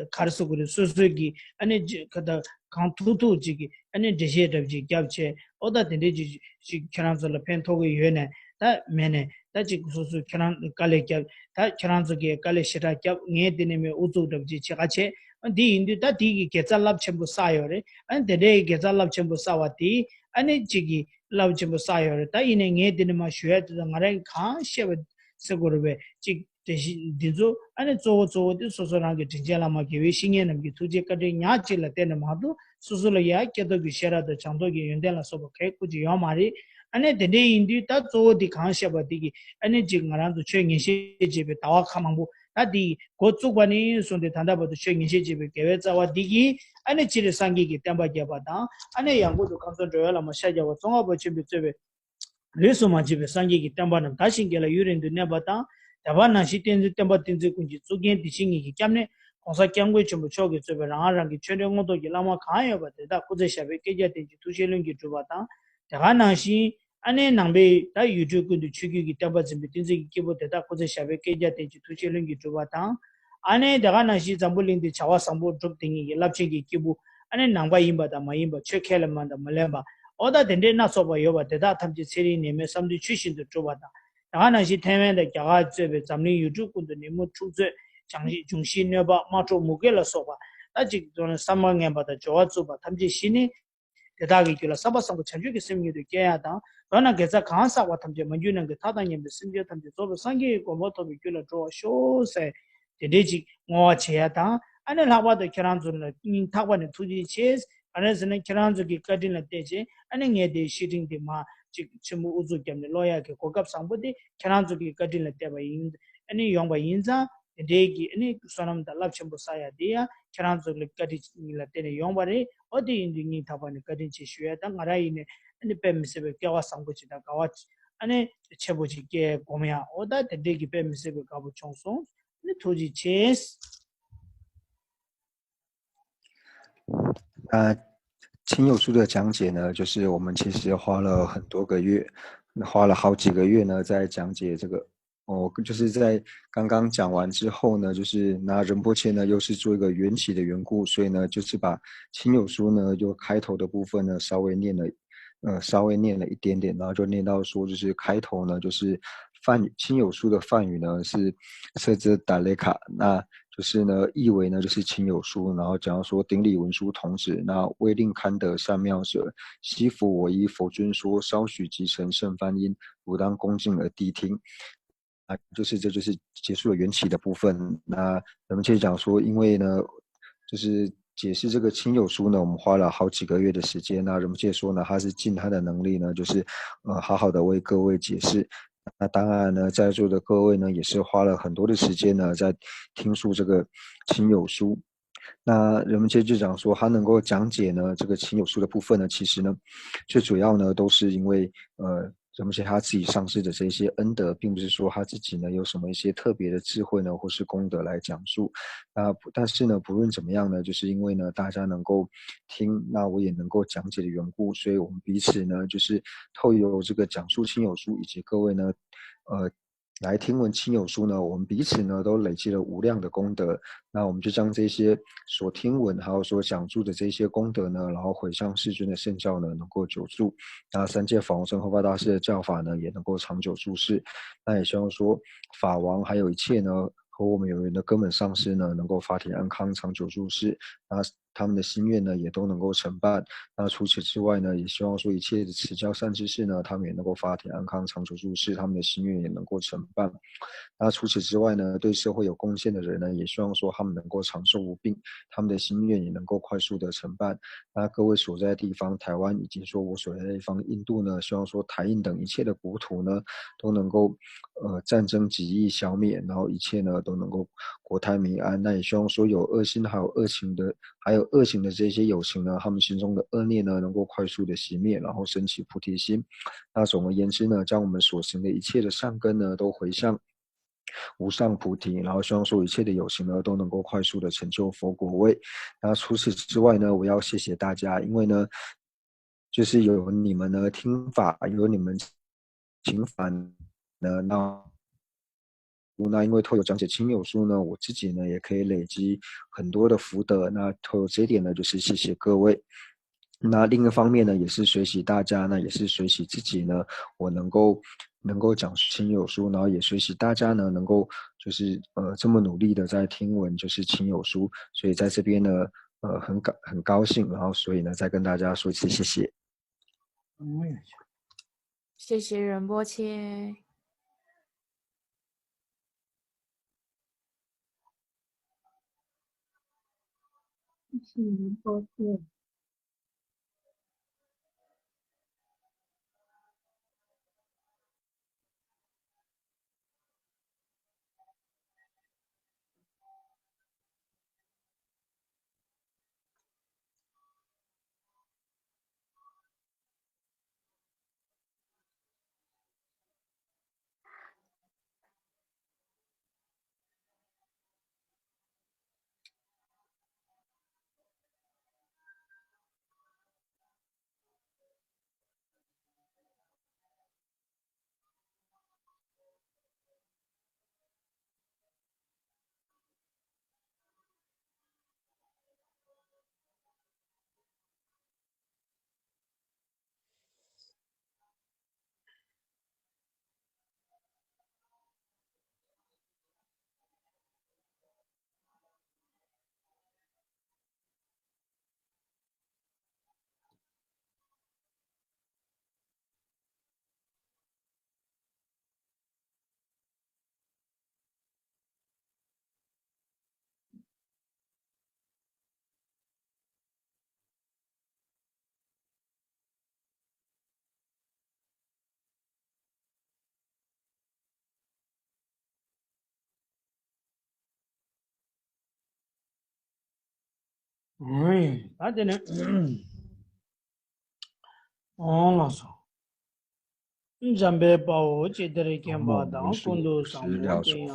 ག་རེ་ཟེར་དགོས་རེད། སོ་སོའི་གི་ཨ་ནི་ཅིག་ག་ད་གང་ཐུབ་ཐུབ་ཅིག་གི་ཨ་ནི་འགྲེལ་བཤད་འདྲ་པོ་ཅིག་བརྒྱབ་བྱས། ཨོ་ད་དེ་འདྲའི་ཅིག་ཅིག་ཁྱེད་རང་ཚོ་ལ་ཕན་ཐོགས་ཀྱི་ཡོད་ནས་ད་མེད་ནས་ད་ཅིག་སོ་སོ་ཁྱེད་རང་དཀའ་ལས་བརྒྱབ། ད་ཁྱེད་རང་ཚོ་གིས་དཀའ་ལས་ཞེ་དྲག་བརྒྱབ། ངས་དེ་ནས་མི་ཨུ་ཚུགས་འདྲ་པོ་ཅིག་བྱེད་ག་བྱས། ཨ་འདི་ཡིན་དུས་ད་དེ་གི་དགེ་རྩ་རླབས་ཆེན་པོ་བསགས་ཡོད་རེད། ཨ་དེ་འདྲའི་དགེ་རྩ་རླབས་ཆེན་པོ་བསགས་པ་དེ་ཨ་ནི་གཅིག་གི་རླབས་ཆེན་པོ་བསགས་ཡོད་རེད། ད་ཡིན་ནའི་ངས་འདི་ནས་མ་ཞུ་ཡ་དེ་ཚོ་ང་རང་གིས་གང་ཤེས་པ་ཟེར་དགོས་རེད་པས། གཅིག་དེ་བཞིན་འདི་ཚོ་ཨ་ནི་གཙོ་བོ་གཙོ་བོ་དེ་སོ་སོ་རང་གི་དྲིན་ཅན་བླ་མ་དགེ་བའི་བཤེས་གཉེན་རྣམས་ཀྱི་ཐུགས་རྗེ་བཀའ་དྲིན་ཉག་གཅིག་ལ་བརྟེན་ནས་མ་གཏོགས་སོ་སོ་ལ་ཡ་སྐྱེ་སྟོབས་ཀྱི་ཤེས་རབ་དང་བྱང་ཆུབ་ཀྱི་ཡོན་ཏན་ལ་སོགས་པ་གང་ཡང་ཁུར་གྱི་ཡོད་མ་རེད། ཨ་ནི་དེ་འདྲའི་ཡིན་དུས་ད་གཙོ་བོ་དེ་གང་བཤད་པ་དེ་གི་ཨ་ནི་གཅིག་ང་རང་ཚོ་ཆོས་ཉན་བཤད་བྱེད་པའི་ཟླ་བ་ཁ་མང་པོ་ད་དེ་འགོ་བཙུགས་པ་ནས་བཟུང་སྟེ་ད་ལྟ་བར་དུ་ཆོས་ཉན་བཤད་བྱེད་པའི་དགེ་བའི་རྩ་བ་འདི་གིས་ཨ་ནི་སྤྱིར་སངས་རྒྱས་ཀྱི་བསྟན་པ་རྒྱས་པ་དང་ཨ་ནི་ཡང་སྒོས་སུ་ཁམས་གསུམ་འགྲོ་བའི་བླ་མ་ཤཱཀྱ་པ་ཙོང་ཁ་པ་ཆེན་པོས་གཙོས་པའི་ལུས་སུ་མ་མཆིས་པའི་སངས་རྒྱས་ཀྱི་བསྟན་པ་རྣམས་དར་ཞིང་རྒྱས་ལ་ཡུན་རིང་དུ་གནས་པ་དང་། དེ་བ་ནང་བཞིན་བསྟན་འཛིན་སྟོན་པ་བསྟན་འཛིན་ཀུན་གྱི་གཙུག་རྒྱན་དེ་བཞིན་ཉིད་ཀྱི་སྐྱབས་གནས་༸གོང་ས་༸སྐྱབས་མགོན་ཆེན་པོ་མཆོག་གིས་གཙོས་པའི་རང་རང་གི་ཆོས་འབྲེལ་མངོན་རྟོགས་ཀྱི་བླ་མ་གང་ཡོད་པ་དེ་དག་སྐུ་ཚེ་ཞབས་པད་བསྐལ་བརྒྱར་བརྟན་ཅིང་ཐུགས་རྗེའི་ལྷུན་གྱིས་གྲུབ་པ་དང་། དེ་ག་ནང་བཞིན་ཨ་ནེ་ནང་པའི་ད་ཡུལ་གྲུ་ཀུན་ཏུ་ཆོས་བརྒྱུད་ཀྱི་བསྟན་པ་འཛིན་པའི་བསྟན་འཛིན་གྱི་སྐྱེས་བུ་དེ་དག་སྐུ་ཚེ་ཞབས་པད་བསྐལ་བརྒྱར་བརྟན་ཅིང་ཐུགས་རྗེའི་ལྷུན་གྱིས་གྲུབ་པ་དང་། ཨ་ནེ་དེ་ག་ནང་བཞིན་འཛམ་བུ་གླིང་འདི་བྱ་བ་བཟང་པོ་སྒྲུབ་དེ་ཉིད་ཀྱི་རླབས་ཆེན་གྱི་སྐྱེས་བུ་ཨ་ནེ་ནང་པ་ཡིན་པ་དང་མ་ཡིན་པ་ཆོས་ཁས་ལེན་པ་དང་མ་ལེན་པ་ཨོ་ད་དེ་འདྲའི་སྣ་ཚོགས་པ་ཡོད་པ་དེ་དག་ཐམས་ཅད་ཚེ་རིང་ནད་མེད་བསམ་དོན་ཆོས་བཞིན་དུ་འགྲུབ་པ་དང་། དེ་ག་ནང་བཞིན་ཐའེ་ཝན་དང་རྒྱ་གར་གཙོས་པའི་འཛམ་གླིང་ཡུལ་གྲུ་ཀུན་ཏུ་ནད་མུག་འཁྲུག་རྩོད་འབྱུང་ཤི་གནོད་པ་དམག་འཁྲུག་མུ་གེ་ལ་སོགས་པ་ད་ཅིག་བསམ་པ་ངན་པ་དང་སྦྱོར་བ་རྩུབ་པ་ཐམས་ཅད་ཞི་ནས། དེ་དག་གི་རྒྱུད་ལ་བསམ་པ་བཟང་པོ་བྱང་ཆུབ་ཀྱི་སེམས་མྱུར་དུ་སྐྱེ་ཡ་དང་། མདོར་ན་དགེ་རྩ་གང་བསགས་པ་ཐམས་ཅད་མ་གྱུར་ནམ་མཁའི་མཐའ་དང་མཉམ་པའི་སེམས་ཅན་ཐམས་ཅད་རྫོགས་པའི་སངས་རྒྱས་ཀྱི་གོ་འཕང་ཐོབ་པའི་རྒྱུ་ལ་འགྲོ་བར་ཤོག་ཟེར། དེ་འདྲའི་ཅིག་བསྔོ་བ་བྱེད་ཡ་དང་། ཨ་ནི་ལྷག་པར་དུ་ཁྱེད་རང་ཚོ་ལ་སྙིང་ཐག་པ་ནས་ཐུགས་རྗེ་ཆེ། ག་རེ་ཟེར་ན་ཁྱེད་རང་ཚོ་གི་བཀའ་དྲིན་ལ་བརྟེན་བྱས་ཨ་ནི་ངས་དེའི་བཤེས་སྤྲིང་དེ་མར་ཅིག་ཆེན་པོ་ཨུ་ཚུགས་བརྒྱབ་ནས་ཀློག་ཡག་གི་གོ་སྐབས་བཟང་པོ་དེ་ཁྱེད་རང་ཚོ་གི་བཀའ་དྲིན་ལ་བརྟེན་པ་ཡིན། ཨ་ནི་ཡོང་པ་ཡིན་ཙང་དེ་འདྲའི་གི་ཨ་ནི་བསོད་ནམས་དང་རླབས་ཆེན་པོ་བསགས་ཡ་དེ་ཡང་ཁྱེད་རང་ཚོ་གི་བཀའ་དྲིན་ལ་བརྟེན་ནས་ཡོང་པ་རེད། འོ་དེ་ཡིན་དུས་སྙིང་ཐག་པ་ནས་བཀའ་དྲིན་ཆེ་ཞུ་ཡ་དང་། ང་རང་ཡིན་ནས་ཨ་ནི་དཔེ་མི་སྲིད་པའི་སྐལ་བ་བཟང་པོ་ཅིག་དང་དགའ་བ་ཨ་ནི་ཆེ་པོ་ཅིག་སྐྱེ་སྒོམ་ཡ། འོ་ད་དེ་འདྲའི་གི་དཔེ་མི་སྲིད་པའི་དགའ་པོ་བྱུང་སོང་། ཨ་ནི་ཐུགས་རྗེ་ཆེ། 那亲友书的讲解呢，就是我们其实花了很多个月，花了好几个月呢，在讲解这个。哦，就是在刚刚讲完之后呢，就是那仁波切呢又是做一个缘起的缘故，所以呢，就是把亲友书呢又开头的部分呢稍微念了，呃，稍微念了一点点，然后就念到说，就是开头呢，就是梵语亲友书的梵语呢是 s e z d a l e k a 那就是呢，意为呢就是亲友书，然后讲到说顶礼文殊童子，那未令堪得善妙者，悉服我衣佛尊说，稍许即成圣梵音，汝当恭敬而谛听。啊，就是这就是结束了缘起的部分。那我们接着讲说，因为呢，就是解释这个亲友书呢，我们花了好几个月的时间。那我们接着说呢，他是尽他的能力呢，就是呃好好的为各位解释。那当然呢，在座的各位呢，也是花了很多的时间呢，在听述这个亲友书。那人们接着讲说，他能够讲解呢这个亲友书的部分呢，其实呢，最主要呢都是因为呃，人们他自己上师的这些恩德，并不是说他自己呢有什么一些特别的智慧呢，或是功德来讲述。那但是呢，不论怎么样呢，就是因为呢大家能够听，那我也能够讲解的缘故，所以我们彼此呢就是透由这个讲述亲友书以及各位呢，呃。来听闻亲友书呢，我们彼此呢都累积了无量的功德。那我们就将这些所听闻还有所讲述的这些功德呢，然后回向世尊的圣教呢，能够久住。那三界法王圣后发大士的教法呢，也能够长久住世。那也希望说，法王还有一切呢和我们有缘的根本上师呢，能够法体安康，长久住世。那他们的心愿呢，也都能够成办。那除此之外呢，也希望说一切的持教善知识呢，他们也能够法体安康，长久住世，他们的心愿也能够成办。那除此之外呢，对社会有贡献的人呢，也希望说他们能够长寿无病，他们的心愿也能够快速的成办。那各位所在的地方，台湾以及说我所在的地方，印度呢，希望说台印等一切的国土呢，都能够呃战争极易消灭，然后一切呢都能够国泰民安。那也希望说有恶心还有恶行的，还有恶行的这些有情呢，他们心中的恶念呢，能够快速的熄灭，然后升起菩提心。那总而言之呢，将我们所行的一切的善根呢，都回向无上菩提，然后希望说一切的有情呢，都能够快速的成就佛果位。那除此之外呢，我要谢谢大家，因为呢，就是有你们呢听法，有你们请法呢，那那因为透过讲解亲友书呢，我自己呢也可以累积很多的福德。那透过这一点呢，就是谢谢各位。那另一方面呢，也是学习大家呢，也是学习自己呢，我能够能够讲亲友书，然后也学习大家呢，能够就是呃这么努力的在听闻就是亲友书，所以在这边呢，呃很高很高兴，然后所以呢再跟大家说一次谢谢。谢谢仁波切。谢谢仁波切。ཨོ་ཡིན། ད་དེ་ནས་ཨོ་ལགས་སོ། འཇམ་དཔལ་དཔའ་བོས་ཇི་ལྟར་མཁྱེན་པ་དང་། ཀུན་ཏུ་བཟང་པོ་དེ་ཡང་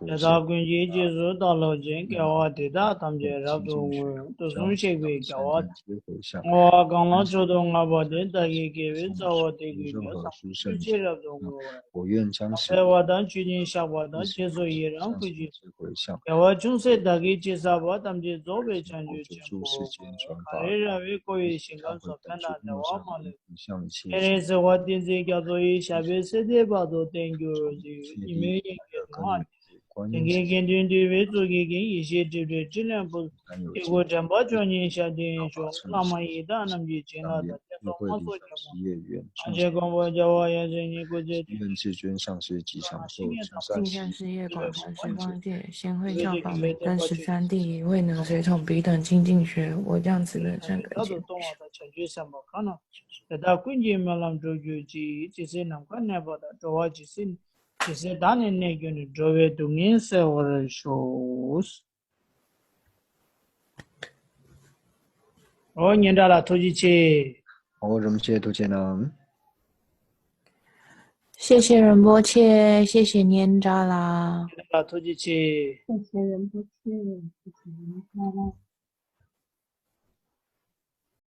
དེ་དག་ཀུན་གྱི་རྗེས་སུ་བདག་སློབ་ཅིང་། དགེ་བ་འདི་དག་ཐམས་ཅད་རབ་ཏུ་བསྔོའི། དུས་གསུམ་གཤེགས་པའི་རྒྱལ་བ་དེས། བསྔོ་བ་གང་ལ་མཆོག་ཏུ་བསྔགས་པ་དེས། བདག་གི་དགེ་བའི་རྩ་བ་དེ་ཀུན་ཀྱང་། བསྔོ་བའི་ཕྱིར་རབ་ཏུ་བསྔོ་བར་བགྱི། ཕན་པ་དང་མཆོད་ཅིང་བཤགས་པ་དང་། རྗེས་སུ་ཡི་རང་ཕུལ་ཕྱིར་བསྔོ། དགེ་བ་ཅུང་ཟད་བདག་གིས་ཅི་བསགས་པ། ཐམས་ཅད་རྫོགས་པའི་བྱང་ཆུབ་ཆེན་པོའི་གོ་འཕང་། ཁ་རལ་ར་བས་བསྐོར་བའི་ཞིང་ཁམས་སུ། ཕན་དང་བདེ་བ་མ་ལུས་པ། སྤྱན་རས་གཟིགས་དབང་བསྟན་འཛིན་རྒྱ་མཚོ་ཡི། ཞབས་པད་སྲིད་མཐའི་བར་དུ་བརྟན་གྱུར་ཅིག་ཉི་མའི་དབྱིངས་ཀྱི་ལུང་ཨ་ནི། དེང་གི་དགེ་འདུན་འདུས་པའི་གཙུག་གི་རྒྱན། ཡེ་ཤེས་སྒྲིབ་བྲལ་ཕྲིན་ལས་ཕུར། སྐྱེ་དགུ་དྲན་པ་མཆོག་བརྙེས་ཞབས་བརྟན་ཤོག་བླ་མ་ཡི་དམ་རྣམས་ཀྱི་བྱིན་རླབས་དང་། ཐེག་མཆོག་མ་སོགས་ཉོན་མོངས་པ། ཐམས་ཅད་མགོན་པོ་རྒྱལ་བ་ཡབ་སྲས་ཉིད་སྐུ་ཚེ་བརྟན། 愿世尊上师吉祥寿，众善行 心向事业广大，十方界，行慧照宝明灯十三地，慧能随同彼等精进学，我将此等善根 ད་དུ་གཏོང་བ་དང་། བྱང་ཆུབ་སེམས་དཔའ་གང་རྣམས་དེ་དག་ཀུན་གྱི་སྨོན་ལམ་འགྲུབ་གྱུར་ཅིག་ཇི་སྲིད་ནམ་མཁའ་གནས་པ་དང་། འགྲོ་བ་ཇི་སྲིད་ཇི་སྲིད་བདག་ནི་གནས་གྱུར་ནས། འགྲོ་བའི་སྡུག་བསྔལ་སེལ་བར་ཤོག་ཨོ་སྙན་གྲགས་ལགས་ཐུགས་རྗེ་ཆེ། ཨོ་རིན་པོ་ཆེ་ཐུགས་རྗེ་གནང་། 谢谢仁波切，谢谢年长啦。 སྙན་གྲགས་ལགས་ཐུགས་རྗེ་ཆེ། 谢谢仁波切。